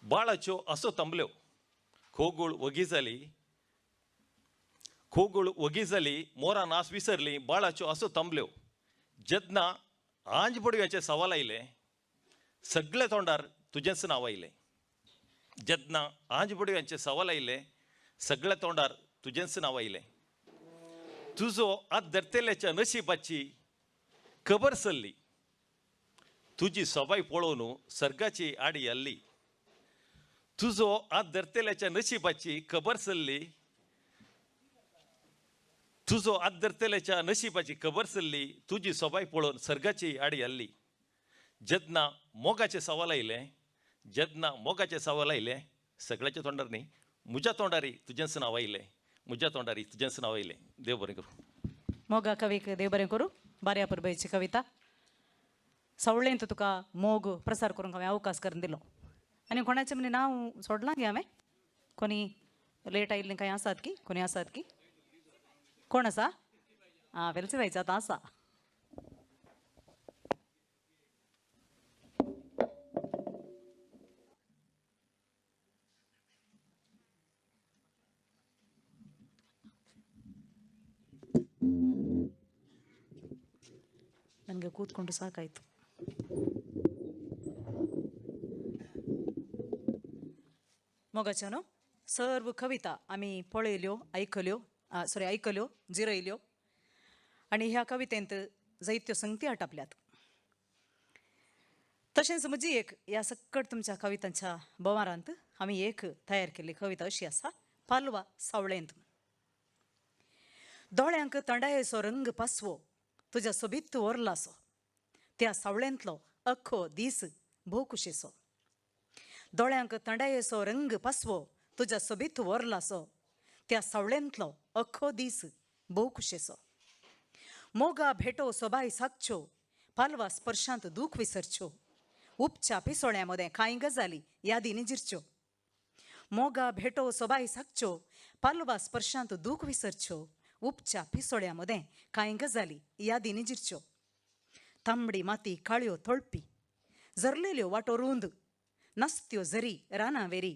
बाळाच्यो असो थांबल्यो. कोगूळ वगी जाली, कोगूळ वगी जाली, मोरां नास विसरली, बाळाच्यो असो थांबल्यो. जेन्ना आंज पडव्याचें सवाल आयलें सगळ्या तोंडार तुजेंच नांव आयलें. जेन्ना आंज पडव्याचें सवाल आयलें सगळ्या तोंडार तुजेंच नांव आयलें. तुजो आत धरतल्याच्या नशिबाची खबर सरली, तुजी सोबाय पळोवन सर्गाची आडी आल्ली. तुजो आत धरतल्याच्या नशिबाची खबर सरली, तुजो आत धरतल्याच्या नशिबाची खबर सरली, तुजी सोबाय पळोवन सर्गाची आडी आल्ली. जेन्ना मोगाचें सवाल आयलें, जेन्ना मोगाचें सवाल आयलें सगळ्याच्या तोंडार न्ही, म्हज्या तोंडारी तुजेंच नांव आयलें, म्हज्या तोंडारी तुजेंच नांव आयलें. देव बरें करूं. मोगा कवीक देव बरें करूं. बाऱ्या परबेची कविता सवळेंत तुका मोग प्रसार करूंक हांवें अवकाश करून दिलो. आनी कोणाचें म्हणे नांव सोडलां गे हांवें? कोणी लेट आयिल्लीं कांय आसात की? कोणी आसात की? कोण आसा? आं, वेलसी बायचो आतां आसा. ನನಗೆ ಕೂತ್ಕೊಂಡು ಸಾಕಾಯಿತು. मोगाच्यानो सर्व कविता आमी पळयल्यो, आयकल्यो, सॉरी आयकल्यो, जिरयल्यो आनी ह्या कवितेंत जायत्यो संगती आटापल्यात. तशेंच म्हजी एक ह्या सकट तुमच्या कवितांच्या बोवारांत आमी एक तयार केल्ली कविता अशी आसा, पालवा सावळेंत. दोळ्यांक तंडायेचो रंग पासवो तुज्या सोबीत ओरलासो, त्या सावळेंतलो अख्खो दीस भोव खुशीचो. दोळ्यांक तंडायेचो रंग पासवो तुज्या सोबीत ओरलासो, त्या सावळेंतलो अख्खो दीस भोव खुशीचो. मोगा भेटो सोबाय सागच्यो, पालवा स्पर्शांत दूख विसरच्यो, उपच्या पिसोळ्या मदें कांय गजाली यादींनी जिरच्यो. मोगा भेटो सोबाय सागच्यो, पालवा स्पर्शांत दूख विसरच्यो, उपच्या पिसोळ्या मदें कांय गजाली यादींनी जिरच्यो. तांबडी माती काळ्यो तळपी, झरलेल्यो वाटो रुंद, नासत्यो झरी रानां वेरी,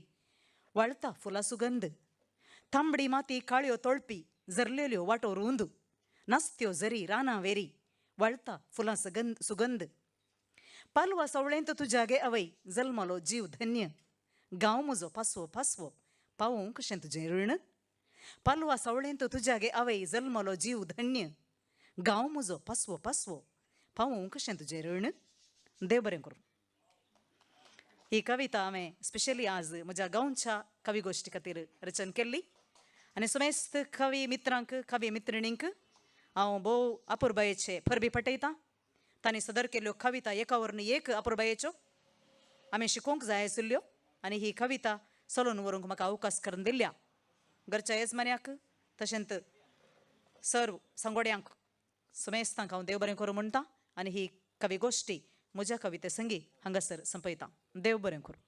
वाळता फुलां सुगंध. तांबडी माती काळ्यो तळपी, झरलेल्यो वाटो रुंद, नासत्यो झरी रानां वेरी, वाळता फुलां सुगंध. पालवा सवळेंत तुज्या गे अवय जल्मलो जीव धन्य, गांव म्हजो पासवो पासवो पावोवंक कशें तुजें ऋण. पालवा सवळेंत तुज्या गे आवय जल्मलो जीव धन्य, गांव म्हजो पासवो पासवो पावोवंक कशें तुजें ऋण. देव बरें करूं. ही कविता हांवें स्पेशली आज म्हज्या गांवच्या कवी गोश्टी खातीर रचन केल्ली आनी समेस्त कवी मित्रांक, कवी मित्रिणींक हांव भोव अपुरबायेचे परबी पटयतां. तांणी सदर केल्ल्यो कविता एका वरून एक अपुरबायेच्यो आमी शिकोवंक जाय आशिल्ल्यो आनी ही कविता चलोवन व्हरूंक म्हाका अवकाश करून दिल्या. घरच्या येजमान्याक तशेंच सर्व सांगोड्यांक समेस्तांक हांव देव बरें करूं म्हणटा आनी ही कवी गोश्टी म्हज्या कविते संगी हांगासर संपयता. देव बरें करूं.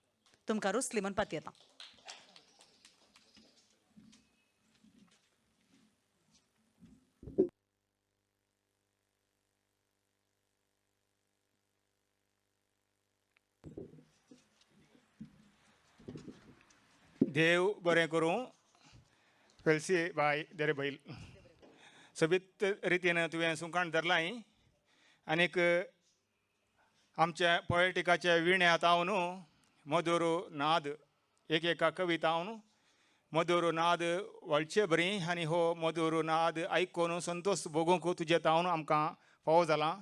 तुमकां रुचली म्हणपाक येता. देव बरें करूं. वेलसी बाय देरे बैल सोबीत रितीन तुवें सुंकाण धरलां आनीक आमच्या पोएटिकाच्या विण्यात हांव मधुर नाद एक एका कविता हांव मधुर नाद वळचे बरी आनी हो मधुर नाद आयकून संतोष भोगूंक तुजे तावन आमकां फावो जालां.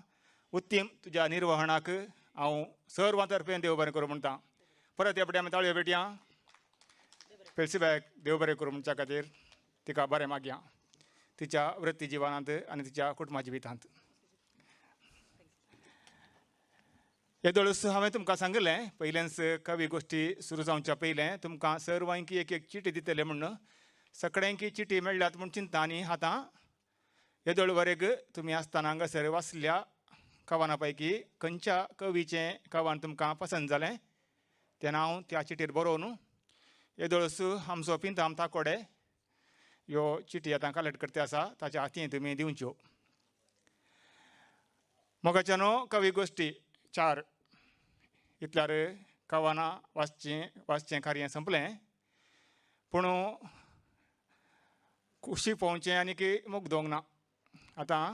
उत्तीम तुज्या निर्वहणाक हांव सर्वां तर्फेन देव बरें करूं म्हणटा. परत ह्या आमी ताळयो भेटया. वेलसी बायक देव बरें करूं म्हणच्या खातीर तिका बरें मागया तिच्या वृत्ती जिवनांत आनी तिच्या कुटुंबा जिवितांत. येदोळूच हांवें तुमकां सांगिल्लें पयलेंच कवी गोश्टी सुरू जावच्या पयलें तुमकां सर्वांकी एक एक चिटी दितले म्हूण. सगळ्यांकी चिटी मेळ्ळ्यात म्हूण चिंता आनी आतां येदोळ वरेग तुमी आसतना हांगासर वाचल्या कवना पैकी खंयच्या कवीचें कवन तुमकां पसंत जालें तें हांव त्या चिटीर बरोवन येदोळूच आमचो पिंताम ताकोडे ह्यो चिटी आतां कलेक्ट करते आसा ताच्या हातीन तुमी दिवच्यो. मोगाच्यानो कवी गोश्टी चार इतल्यार कवनां वाचचें वाचचें कार्य संपलें पूण कुशी पोवचें आनी की मुगदोंक ना. आतां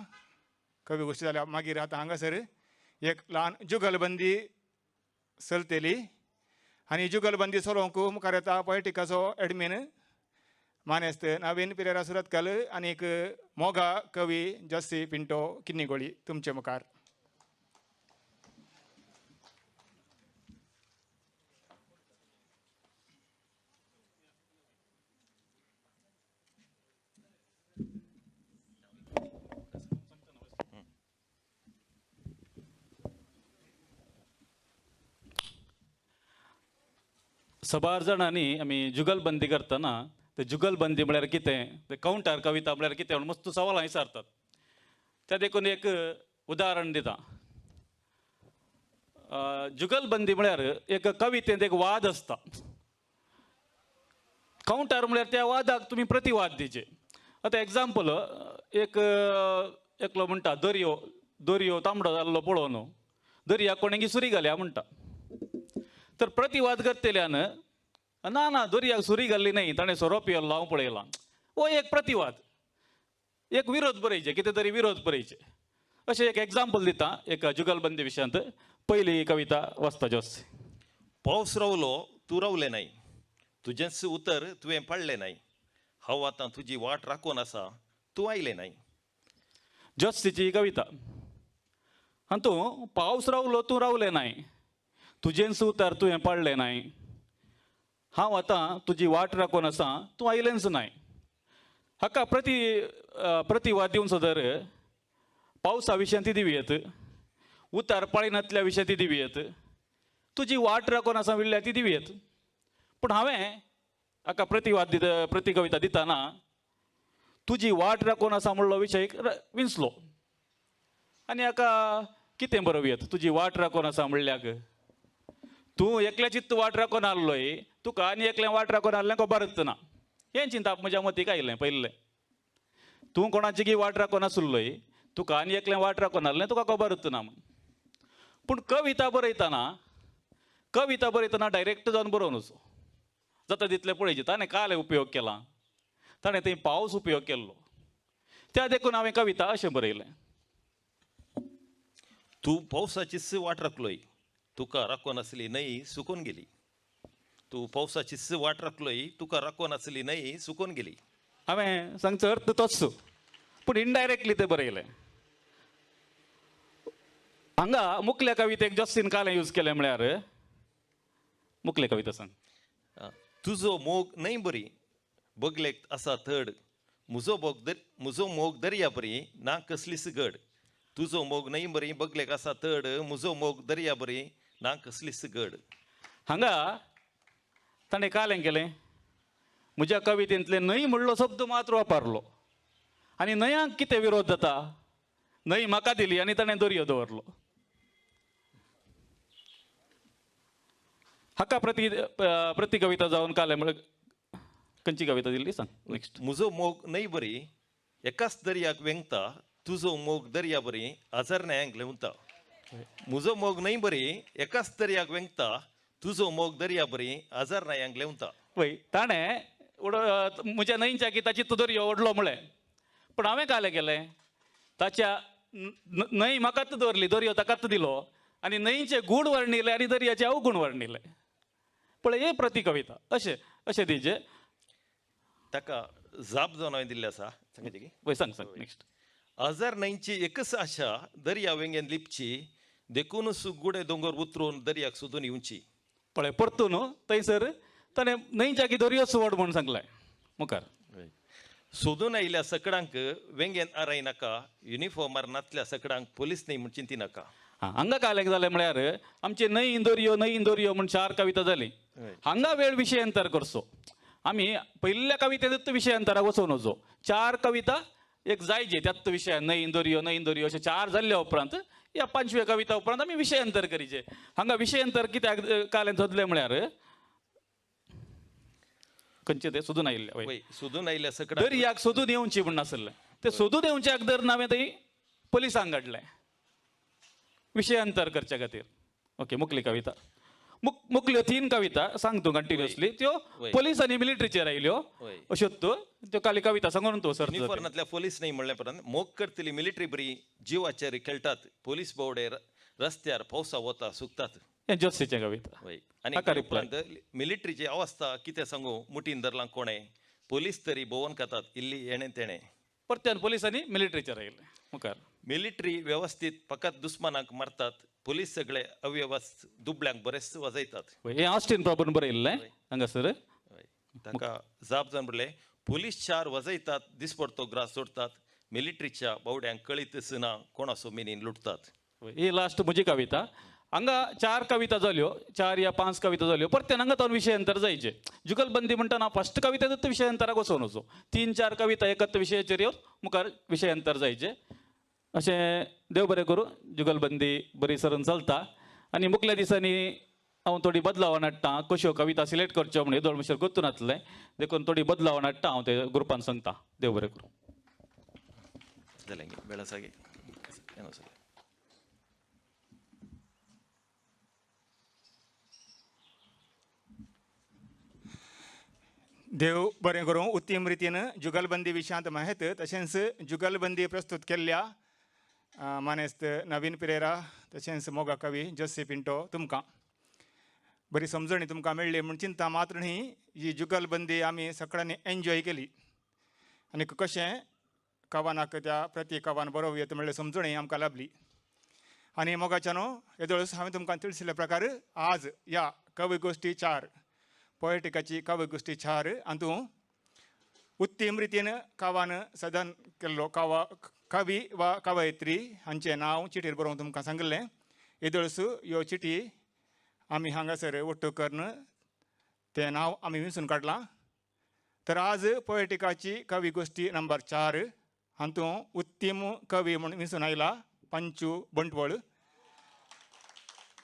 कवी गोश्टी जाल्या मागीर आतां हांगासर एक ल्हान जुगलबंदी चलतली आनी जुगलबंदी चलोवंक मुखार येता पोएटिकाचो एडमीन मानेस्त नवीन पिरेरा सुरतकल आनी एक मोगा कवी जस्सी पिंटो किन्नीगोळी तुमचे मुखार. सबार जाणांनी आमी जुगलबंदी करतना ते जुगलबंदी म्हळ्यार कितें, ते कावंटर कविता म्हळ्यार कितें म्हणून मस्त सवालां विचारतात. त्या देखून एक उदाहरण दिता. जुगलबंदी म्हळ्यार एक कवितेंत एक वाद आसता. कावंटर म्हळ्यार त्या वादाक तुमी प्रतिवाद दिवचे. आतां एग्जाम्पल एक एकलो म्हणटा दर्यो दर्यो तांबडो जाल्लो पळोवन दर्या कोणें सुरी घाल्या म्हणटा. तर प्रतिवाद करतल्यान ना ना दर्याक सुरी घाल्ली न्हय, ताणें सोरो पियेल्लो हांव पळयलां. हो एक प्रतिवाद, एक विरोध बरयचे, कितें तरी विरोध बरयचे. अशें एक एग्जाम्पल दिता एक जुगलबंदी विशयांत. पयली कविता वाचता जोस. पावस रावलो तूं रावलें नाय, तुजेंच उतर तुवें पाळ्ळें नाय, हांव आतां तुजी वाट राखून आसा तूं आयलें नाय. जोस्तीची कविता. हातूंत पावस रावलो तूं रावलें नाय, तुजेंच उतर तुवें पाळ्ळें नाय, हांव आतां तुजी वाट राखून आसा तूं आयलेंच नाय. हाका प्रतिवाद दिवचो तर पावसा विशयान ती दिवयेत, उतार पाळिनातल्या विशयान ती दिवयेत, तुजी वाट राखून आसा म्हणल्यार ती दिवयेत. पूण हांवें हाका प्रतिवाद प्रतिकविता दितना तुजी वाट राखून आसा म्हणलो विशय विंचलो आनी हाका कितें बरोवयेत. तुजी वाट राखून आसा म्हणल्याक तूं एकल्याचीच वाट राखून आसलोय, तुका आनी एकलें वाट राखून आसलें खबरच ना. हें चिंतप म्हज्या मतीक आयलें पयलें. तूं कोणाची की वाट राखून आसलोय, तुका आनी एकलें वाट राखून आसलें तुका खबरच ना म्हूण. पूण कविता बरयतना कविता बरयतना डायरेक्ट जावन बरोवन वचो जाता तितलें पळयचें. ताणें काल उपयोग केला, ताणें थंय पावस उपयोग केल्लो, त्या देखून हांवें कविता अशें बरयलें. तूं पावसाचीच वाट राखलोय, तुका राखून आसली न्हय सुकून गेली. तूं पावसाचीच वाट राखलोय, तुका राखून आसली न्हय सुकून गेली. हांवें सांगचो अर्थ तोच, पूण इनडायरेक्टली तें बरयलें. हांगा मुखल्या कवितेक जोस्तीन कालें यूज केलें म्हळ्यार मुखल्या कविता सांग. तुजो मोग न्हय बरी बगलेक आसा थड, म्हजो मोग दर्या बरी ना कसलीच गड. तुजो मोग न्हय बरी बगलेक आसा थड, म्हजो मोग दर्या बरी ना कसलीच गड. हांगा ताणें कालें केलें, म्हज्या कवितेंतलें न्हय म्हणलो शब्द मात्र वापरलो आनी न्हंयांक कितें विरोध जाता, न्हंय म्हाका दिली आनी ताणें दर्यो दवरलो. हाका प्रतिकविता जावन कालें म्हळ्यार खंयची कविता दिल्ली सांग नेक्स्ट. म्हजो मोग न्हय बरी एकाच दर्याक वेंगता, तुजो मोग दर्या बरी हजार न्हंयांक लेवता. म्हजो मोग न्हय बरी एकाच दर्याक वेंगता, तुजो मोग दर्या बरी हजार न्हंयांक लेवता. पळय ताणें म्हज्या न्हंयच्या की ताची तो दर्यो ओडलो म्हळें, पूण हांवें कालें केलें ताच्या न्हंय म्हाकाच दवरली, दर्यो ताकाच दिलो आनी न्हंयचे गूण वर्णिले आनी दर्याचे अवगूण वर्णिले. पळय हे प्रतिकविता अशें अशें दिजे. ताका जाप जावन हांवें दिल्ली आसा, सांगची की पळय सांग सांग नेक्स्ट. हजार न्हंयची एकच आशा दर्या वेंगेन लिपची, देखूनच गुडे दोंगर उतरून दर्याक सोदून येवची. पळय परतून थंयसर ताणें न्हंयच्या की दर्योच व्हड म्हूण सांगलें. मुखार सोदून आयिल्ल्या सकडांक वेंगेन आराय नाका, युनिफॉर्मार नातल्या सकडांक पोलीस न्हय म्हूण चिंती नाका. हांगा कालें जालें म्हळ्यार आमचे न्हंय दर्यो न्हंय दर्यो म्हूण चार कविता जाली. हांगा वेळ विशयांतर करचो, आमी पयल्या कवितेंत विशयांतराक वचून वचो. चार कविता एक जायचे त्यात विशय न्हंय दर्यो न्हंय दर्यो अशे चार जाल्ल्या उपरांत ह्या पांचव्या कविता उपरांत आमी विशयांतर करीचे. हांगा विशयांतर कित्याक कालें सोदलें म्हळ्यार खंयचें तें सोदून आयिल्लें, सोदून आयिल्ल्या सकडांक दर्याक सोदून येवची म्हूण नासलें, तें सोदून येवच्याक धरून हांवें थंय पोलिसांक काडलें विशयांतर करच्या खातीर. ओके मुखली कविता मुखल्यो तीन कविता सांग तूं कंटिन्युअसली. त्यो पोलीस आनी मिलिटरीचेर आयल्यो अश्यो त्यो काली कविता सांगून तूं सर. युनिफॉर्मांतल्या पोलीस न्हय म्हणल्या उपरांत मोग करतली मिलिटरी बरी जिवाचेर खेळटात, पोलीस बावडे रस्त्यार पावसा वता सुकतात. हें जोस्तीचें कविता. आनी उपरांत मिलिटरीची अवस्था कितें सांगू, मुठीन धरलां कोणें, पोलीस तरी भोंवन खातात इल्ली येणें तेणें. परत्यान पोलीस आनी मिलिटरीचेर आयले. मुखार मिलिटरी वेवस्थीत फकत दुस्मानाक मारतात, पोलीस सगळे अवेवस्थ दुबळ्यांक बरेच वाजयतात. हें ऑस्टीन प्रभून बरयल्लें हांगासर. ताका जाप जावन म्हणलें पोलीस चार वाजयतात, दिसपडतो ग्रास सोडतात, मिलिटरीच्या बावड्यांक कळीतच ना कोणाचो मिनीन लुटतात. ही लास्ट म्हजी कविता. हांगा चार कविता जाल्यो, चार या पांच कविता जाल्यो. परत्यान हांगा तो विशयांतर जायचे. जुगलबंदी म्हणटना फस्ट कवितेंत विशयांतराक वचोन वचो, तीन चार कविता एकत्र विशयाचेर येवन मुखार विशयांतर जायचे. अशें देव बरें करूं जुगलबंदी बरी सरून चलता आनी मुखल्या दिसांनी हांव थोडी बदलावान हाडटा कश्यो कविता सिलेक्ट करच्यो म्हण येदोळ म्हणसर गोत्तू नासलें देखून थोडी बदलावान हाडटा हांव ते ग्रुपान सांगता. देव बरें करूं. जालें बेळासागे. देव बरें करूं. उत्तम रितीन जुगलबंदी विशयांत माहेत तशेंच जुगलबंदी प्रस्तुत केल्ल्या मानेस्त नवीन पिरेरा तशेंच मोगा कवी जोसी पिंटो तुमकां बरी समजणी तुमकां मेळ्ळी म्हूण चिंता मात्र न्ही. ही जुगलबंदी आमी सगळ्यांनी एन्जॉय केली आनी कशें कवनाक त्या प्रती कवन बरोवं येता म्हणल्यार समजणी आमकां लाभली. आनी मोगाच्यानो येदोळच हांवें तुमकां तिळसिल्ल्या प्रकार आज ह्या कवी गोश्टी चार पोएटिकाची कवी गोश्टी चार हातूंत उत्तम रितीन कवान सदन केल्लो कवा कवी वा कवयित्री हांचें नांव चिटीर बरोवन तुमकां सांगिल्लें. येदोळस ह्यो चिटी आमी हांगासर ಒಟ್ಟು करून तें नांव आमी विंचून काडलां. तर आज पोएटिकाची कवी गोश्टी नंबर 4 हातूंत उत्तम कवी म्हूण विंचून आयला पंचू बंटवळ.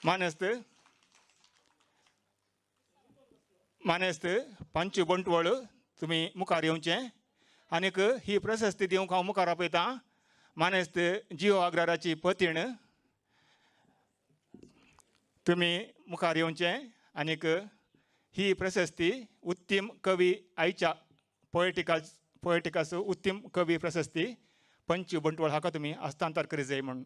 मानेस्त मानेस्त पंचू बंटवळ तुमी मुखार येवचें आनीक ही प्रशस्ती दिवंक हांव मुखार आपयतां मानेस्त जियो आग्राराची पतीण तुमी मुखार येवचें आनीक ही प्रशस्ती उत्तम कवी आयच्या पोएटिकाचो उत्तम कवी प्रशस्ती पंचू बंटवळ हाका तुमी हस्तांतर करी जाय म्हूण.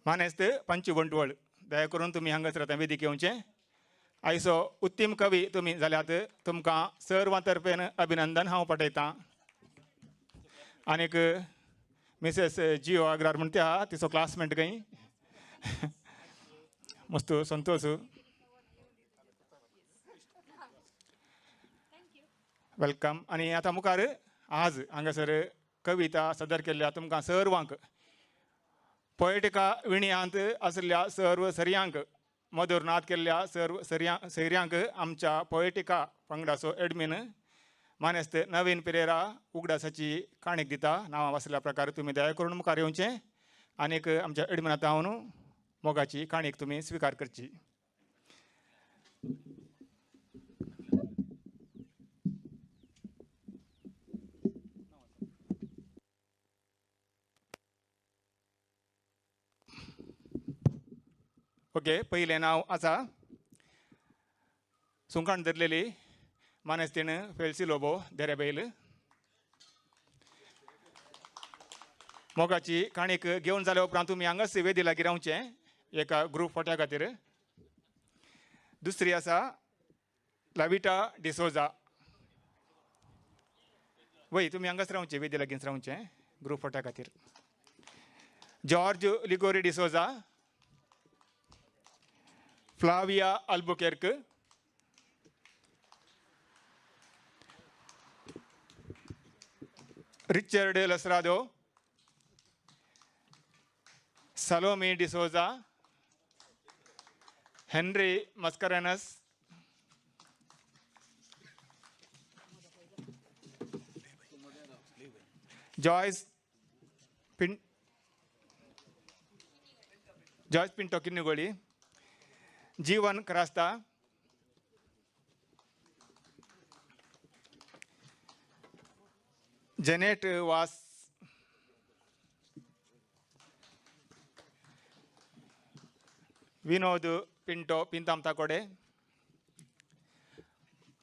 मानेस्त पंचू बंटवळ दया करून तुमी हांगासर आतां वेदीक येवचें. आयचो उत्तम कवी तुमी जाल्यात तुमकां सर्वां तर्फेन अभिनंदन हांव पाठयतां. आनीक मिसेस जियो आग्रार म्हणटा आहा तिचो क्लासमेट खंय मस्त संतोष. Welcome. आनी आतां मुखार आज हांगासर कविता सादर केल्ल्या तुमकां सर्वांक पोएटिका विणयांत आशिल्ल्या सर्व सर्यांक मधुरनाथ केल्ल्या सर्व सैर्यांक आमच्या पोएटिका पंगडाचो एडमीन मानेस्त नवीन पिरेरा उगडासाची काणीक दिता. नांवां वाचल्या प्रकार तुमी दया करून मुखार येवचें आनीक आमच्या एडमिनांत हांव मोगाची काणीक तुमी स्विकार करची. ओके, पयलें नांव आसा सुंकाण धरलेली मानेस्तीण फेल्सी लोबो देरेबैल. मोगाची काणीक घेवन जाल्या उपरांत तुमी हांगाच वेदी लागीं रावचें एका ग्रूप फोट्या खातीर. दुसरी आसा लाविटा डिसोजा. वय तुमी हांगाच रावचें वेदी लागींच रावचें ग्रूप फोट्या खातीर. George Ligori D'Souza, Flavia Albuquerque, Richard Lasrado, Salomi D'Souza, Henry Mascarenhas, Joyce Pinto Kinnigoli, Jeevan Crasta, Janet Vaz, Vinod Pinto Pintam Thakode,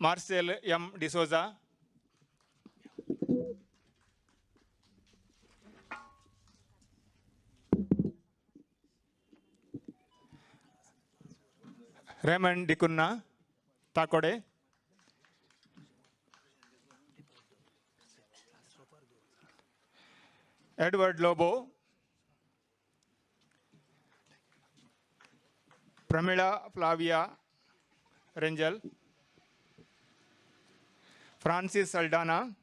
Marcel M D'Souza, Raymond D'Cunha Thakode, Edward Lobo, Pramila Flavia Rangel, Francis Saldanha,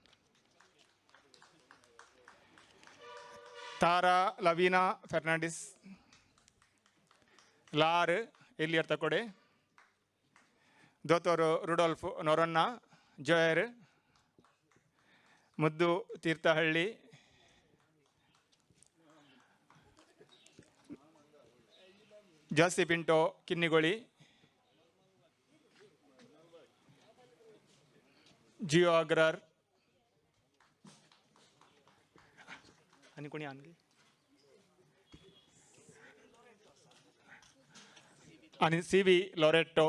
Tara Lavina Fernandes, Lar Elier Thakode, दोतोर Rudolf नोरोन्ना जयर, मुद्दू तीर्थहಳ್ಳಿ, ಜಾಸ್ತಿ ಪಿಂಟೋ ಕಿನ್ನಿಗೊಳಿ, जियो अग्रार आनी कोणी आनगी आनी C V Loreto.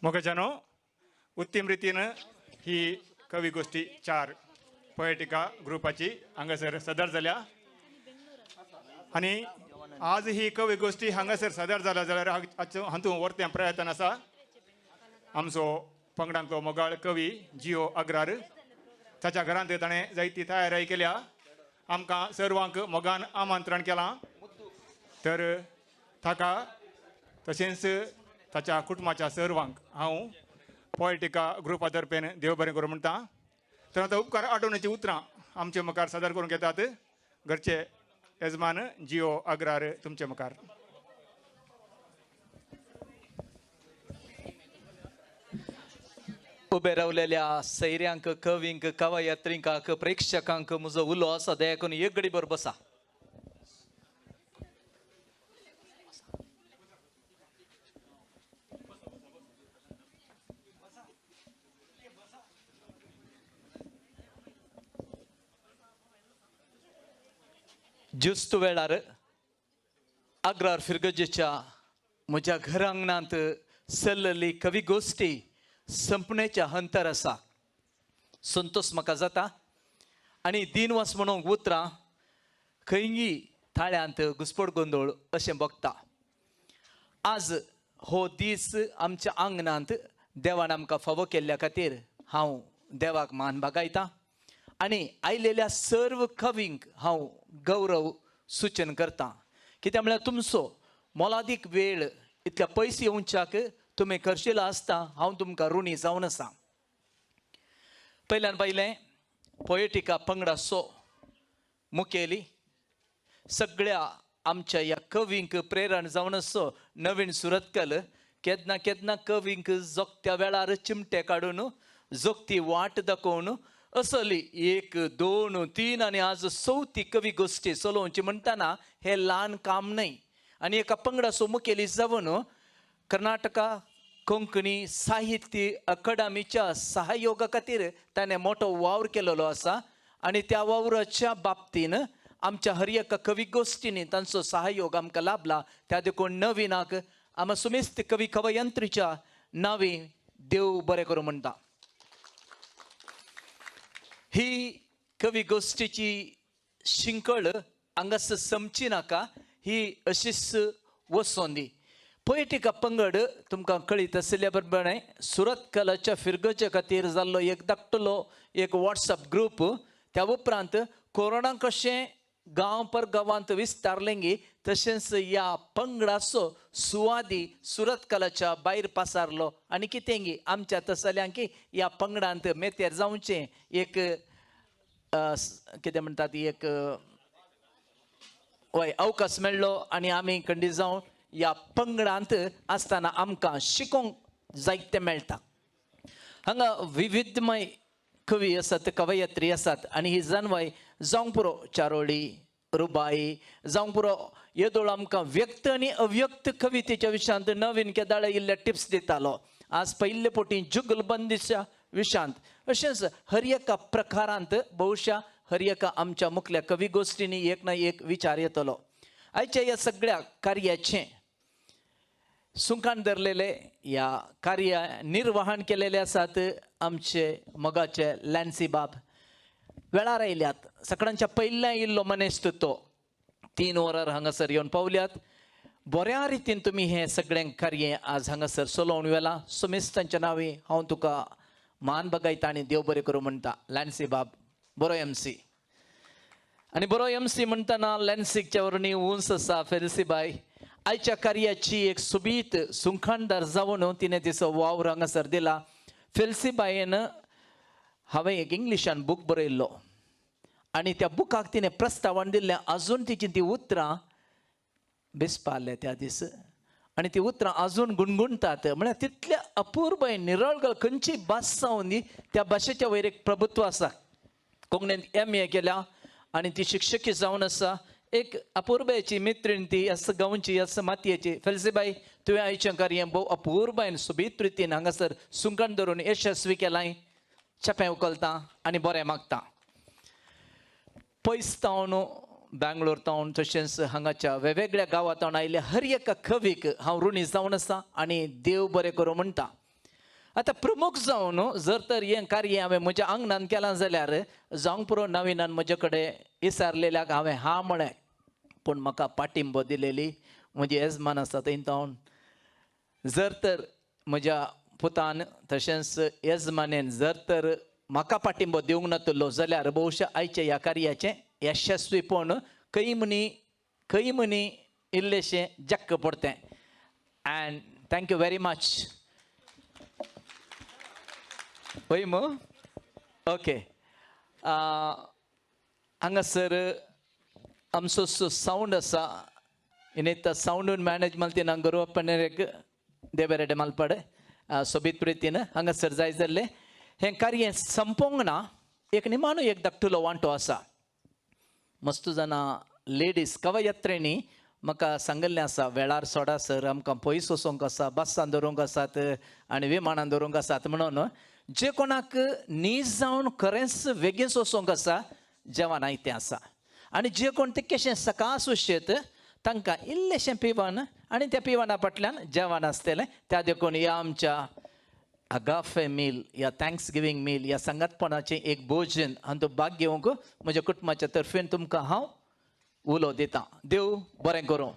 मोगाच्यानो उत्तम रितीन ही कवी गोष्टी चार पोएटिका ग्रुपाची हांगासर सदर जाल्या आनी आज ही कवी गोष्टी हांगासर सदर जाल्या जाल्यार हातूंत वर्तें प्रयत्न आसा आमचो पंगडांतलो मोगाळ कवी जियो अग्रार ताच्या घरांत ताणें जायती तयारी केल्या आमकां सर्वांक मोगान आमंत्रण केलां तर ताका तशेंच ताच्या कुटुंबाच्या सर्वांक हांव पोएटिका ग्रुपा तर्फेन देव बरें करूं म्हणटा. तर आतां उपकार आठवण्याची उतरां आमचे मुखार सादर करूंक येतात घरचे येजमान जियो अग्रार तुमचे मुखार. उबे रावलेल्या सैऱ्यांक कवींक कवयत्रींक प्रेक्षकांक म्हजो उलो आसा दया करून एक घडी बरोबर बसा. ज्युस्त वेळार आग्रार फिरगजेच्या म्हज्या घरांगणांत चल्लेली कवी गोष्टी संपण्याच्या हंतर आसा. संतोष म्हाका जाता आनी दिनवास म्हणूंक उतरां खंयी थाळ्यांत घुसपड गोंदळ अशें बगता. आज हो दीस आमच्या आंगणांत देवान आमकां फावो केल्ल्या खातीर हांव देवाक मान बागायता आनी आयलेल्या सर्व कवींक हांव गौरव सूचन करता. कित्याक म्हळ्यार तुमचो मोलादीक वेळ इतल्या पयस येवच्याक तुमी खर्चिलो आसता हांव तुमकां ऋणी जावन आसा. पयल्यान पयलें पोएटिका पंगडाचो मुखेली, सगळ्या आमच्या ह्या कवींक प्रेरण जावन असो नवीन सुरतकल केन्ना केन्ना कवींक जोगत्या वेळार चिमटे काडून जोगती वाट दाखोवन असली 1, 2, 3 आनी आज चवथी कवी गोश्टी चलोवची म्हणटना हें ल्हान काम न्हय. आनी एका पंगडाचो मुखेली जावन कर्नाटका कोंकणी साहित्य अकादमीच्या सहयोगा खातीर ताणें मोठो वावर केलेलो आसा आनी त्या वावराच्या बाबतीन आमच्या हर एका कवी गोश्टींनी तांचो सहयोग आमकां लाभला. त्या देखून नवीनाक आमा सुमेस्त कवी कवयंत्रीच्या नांवी देव बरें करूं म्हणटा. ही कवी गोश्टीची शिंकळ हांगासर समची नाका, ही अशीच वसोन दी. पोएटिका पंगड तुमकां कळीत आशिल्ल्या प्रमाणे सुरतकलाच्या फिरगोचे खातीर जाल्लो एक धाकटलो एक वॉट्सएप ग्रूप. त्या उपरांत कोरोना कशें गांव पर गांवांत विस्तारलेंगी तशेंच ह्या पंगडाचो सुवादी सुरतकलाच्या भायर पासारलो आनी कितेंगी आमच्या तसल्यांकी ह्या पंगडांत मेतेर जावचें एक कितें म्हणटा ती एक वय अवकाश मेळ्ळो आनी आमी खंडीत जावन ह्या पंगडांत आसतना आमकां शिकोंक जायतें मेळटा. हांगा विविधमय कवी आसात, कवयत्री आसात आनी ही जानवाय जावंक पुरो चारोळी, रुबाई जावंक पुरो येदोळ आमकां व्यक्त आनी अव्यक्त कवितेच्या विशयांत नवीन केदाळे इल्ले टिप्स दितालो. आज पयले पोटी जुगलबंदीच्या विशयांत अशेंच हर एका प्रकारांत बहुशा हर एका आमच्या मुखल्या कवी गोश्टींनी एक ना एक विचार येतलो. आयच्या ह्या सगळ्या कार्याचें सुंकान धरलेले ह्या कार्य निर्वहण केलेले आसात आमचे मोगाचे लॅन्सी बाब. वेळार आयल्यात, सगळ्यांच्या पयल्या इल्लो मनेस्त तो 3 वरार हांगासर येवन पावल्यात. बऱ्या रितीन तुमी हें सगळें कार्य आज हांगासर चलोवन व्हेलां. सुमेस्तांच्या नांवी हांव तुका मान बगायता आनी देव बरें करूं म्हणटा. लॅन्सी बाब बरो एमसी आनी बरो एमसी म्हणटना लॅन्सीच्या वरणी उंच आसा फेल्सी बाय. आयच्या कार्याची एक सोबीत सुंखाणदार जावन तिणें तिचो वावर हांगासर दिला. फेल्सी बायेन हांवें एक इंग्लिशान बूक बरयल्लो आनी त्या बुकाक तिणें प्रस्तावण दिल्लें. अजून तिची ती उतरां बेसपाले त्या दीस आनी ती उतरां अजून गुणगुणतात. म्हळ्यार तितल्या अपूर्व निरळगळ खंयची भास जावन दी त्या भाशेच्या वयर एक प्रभुत्व आसा. कोंकणींत MA केल्या आनी ती शिक्षकी जावन आसा. एक अपूर्बायेची मित्रीण ती, असं गांवची, असं मातयेची. फेल्सीबाई तुवें आयचें कार्य भोव अपूर्बायेन सोबीत रितीन हांगासर सुंकण धरून यशस्वी केलाय. चेपें उखलता आनी बरें मागता. पयस तावन बेंगलोर तावन तशेंच हांगाच्या वेगवेगळ्या गांवांत आयिल्ल्या हर एका कवीक हांव ऋणी जावन आसा आनी देव बरें करूं म्हणटा. आतां प्रमुख जावन जर तर हें कार्य हांवें म्हज्या आंगणान केलां जाल्यार जावंक पुरो नवीनान म्हजे कडेन विचारलेल्याक हांवें हा म्हळें, पूण म्हाका पाटिंबो दिलेली म्हजी येजमान आसा थंय तावन. जर तर म्हज्या पुतान तशेंच येजमानेन जर तर म्हाका पाटिंबो दिवंक नातलो जाल्यार बहुशा आयच्या ह्या कार्याचें यशस्वीपण खंय म्हणी इल्लेशें जक्क पडतें. And thank you very much. वय मू ओके. हांगासर आमचो सावंड आसा इनेता सावंडून मॅनेज मालतीन हांगा गोरवापणेक देवेरेडे मालपाड सोबीत प्रितीन हांगासर जाय जाल्लें हें कार्य संपोंक ना. एक निमाणो एक धाकटुलो वांटो आसा. मस्त जाणां लेडीज कवयत्रेणी म्हाका सांगिल्लें आसा वेळार सोडा सर, आमकां पयस वचोंक आसा, बसान दवरूंक आसात आनी विमानान दवरूंक आसात म्हणून जे कोणाक नीज जावन खरेंच वेगींच वचोंक आसा जेवण आयतें आसा आनी जे कोण तितकेशें सकाळ उशेत तांकां इल्लेशें पिवन आनी त्या पिवना फाटल्यान जेवण आसतलें. त्या देखून ह्या आमच्या अगाफे मील या thanks giving मील ह्या सांगातपणाचें एक भोजन हातूंत भाग घेवंक म्हज्या कुटुंबाच्या तर्फेन तुमकां हांव उलो दितां. देव बरें करूं.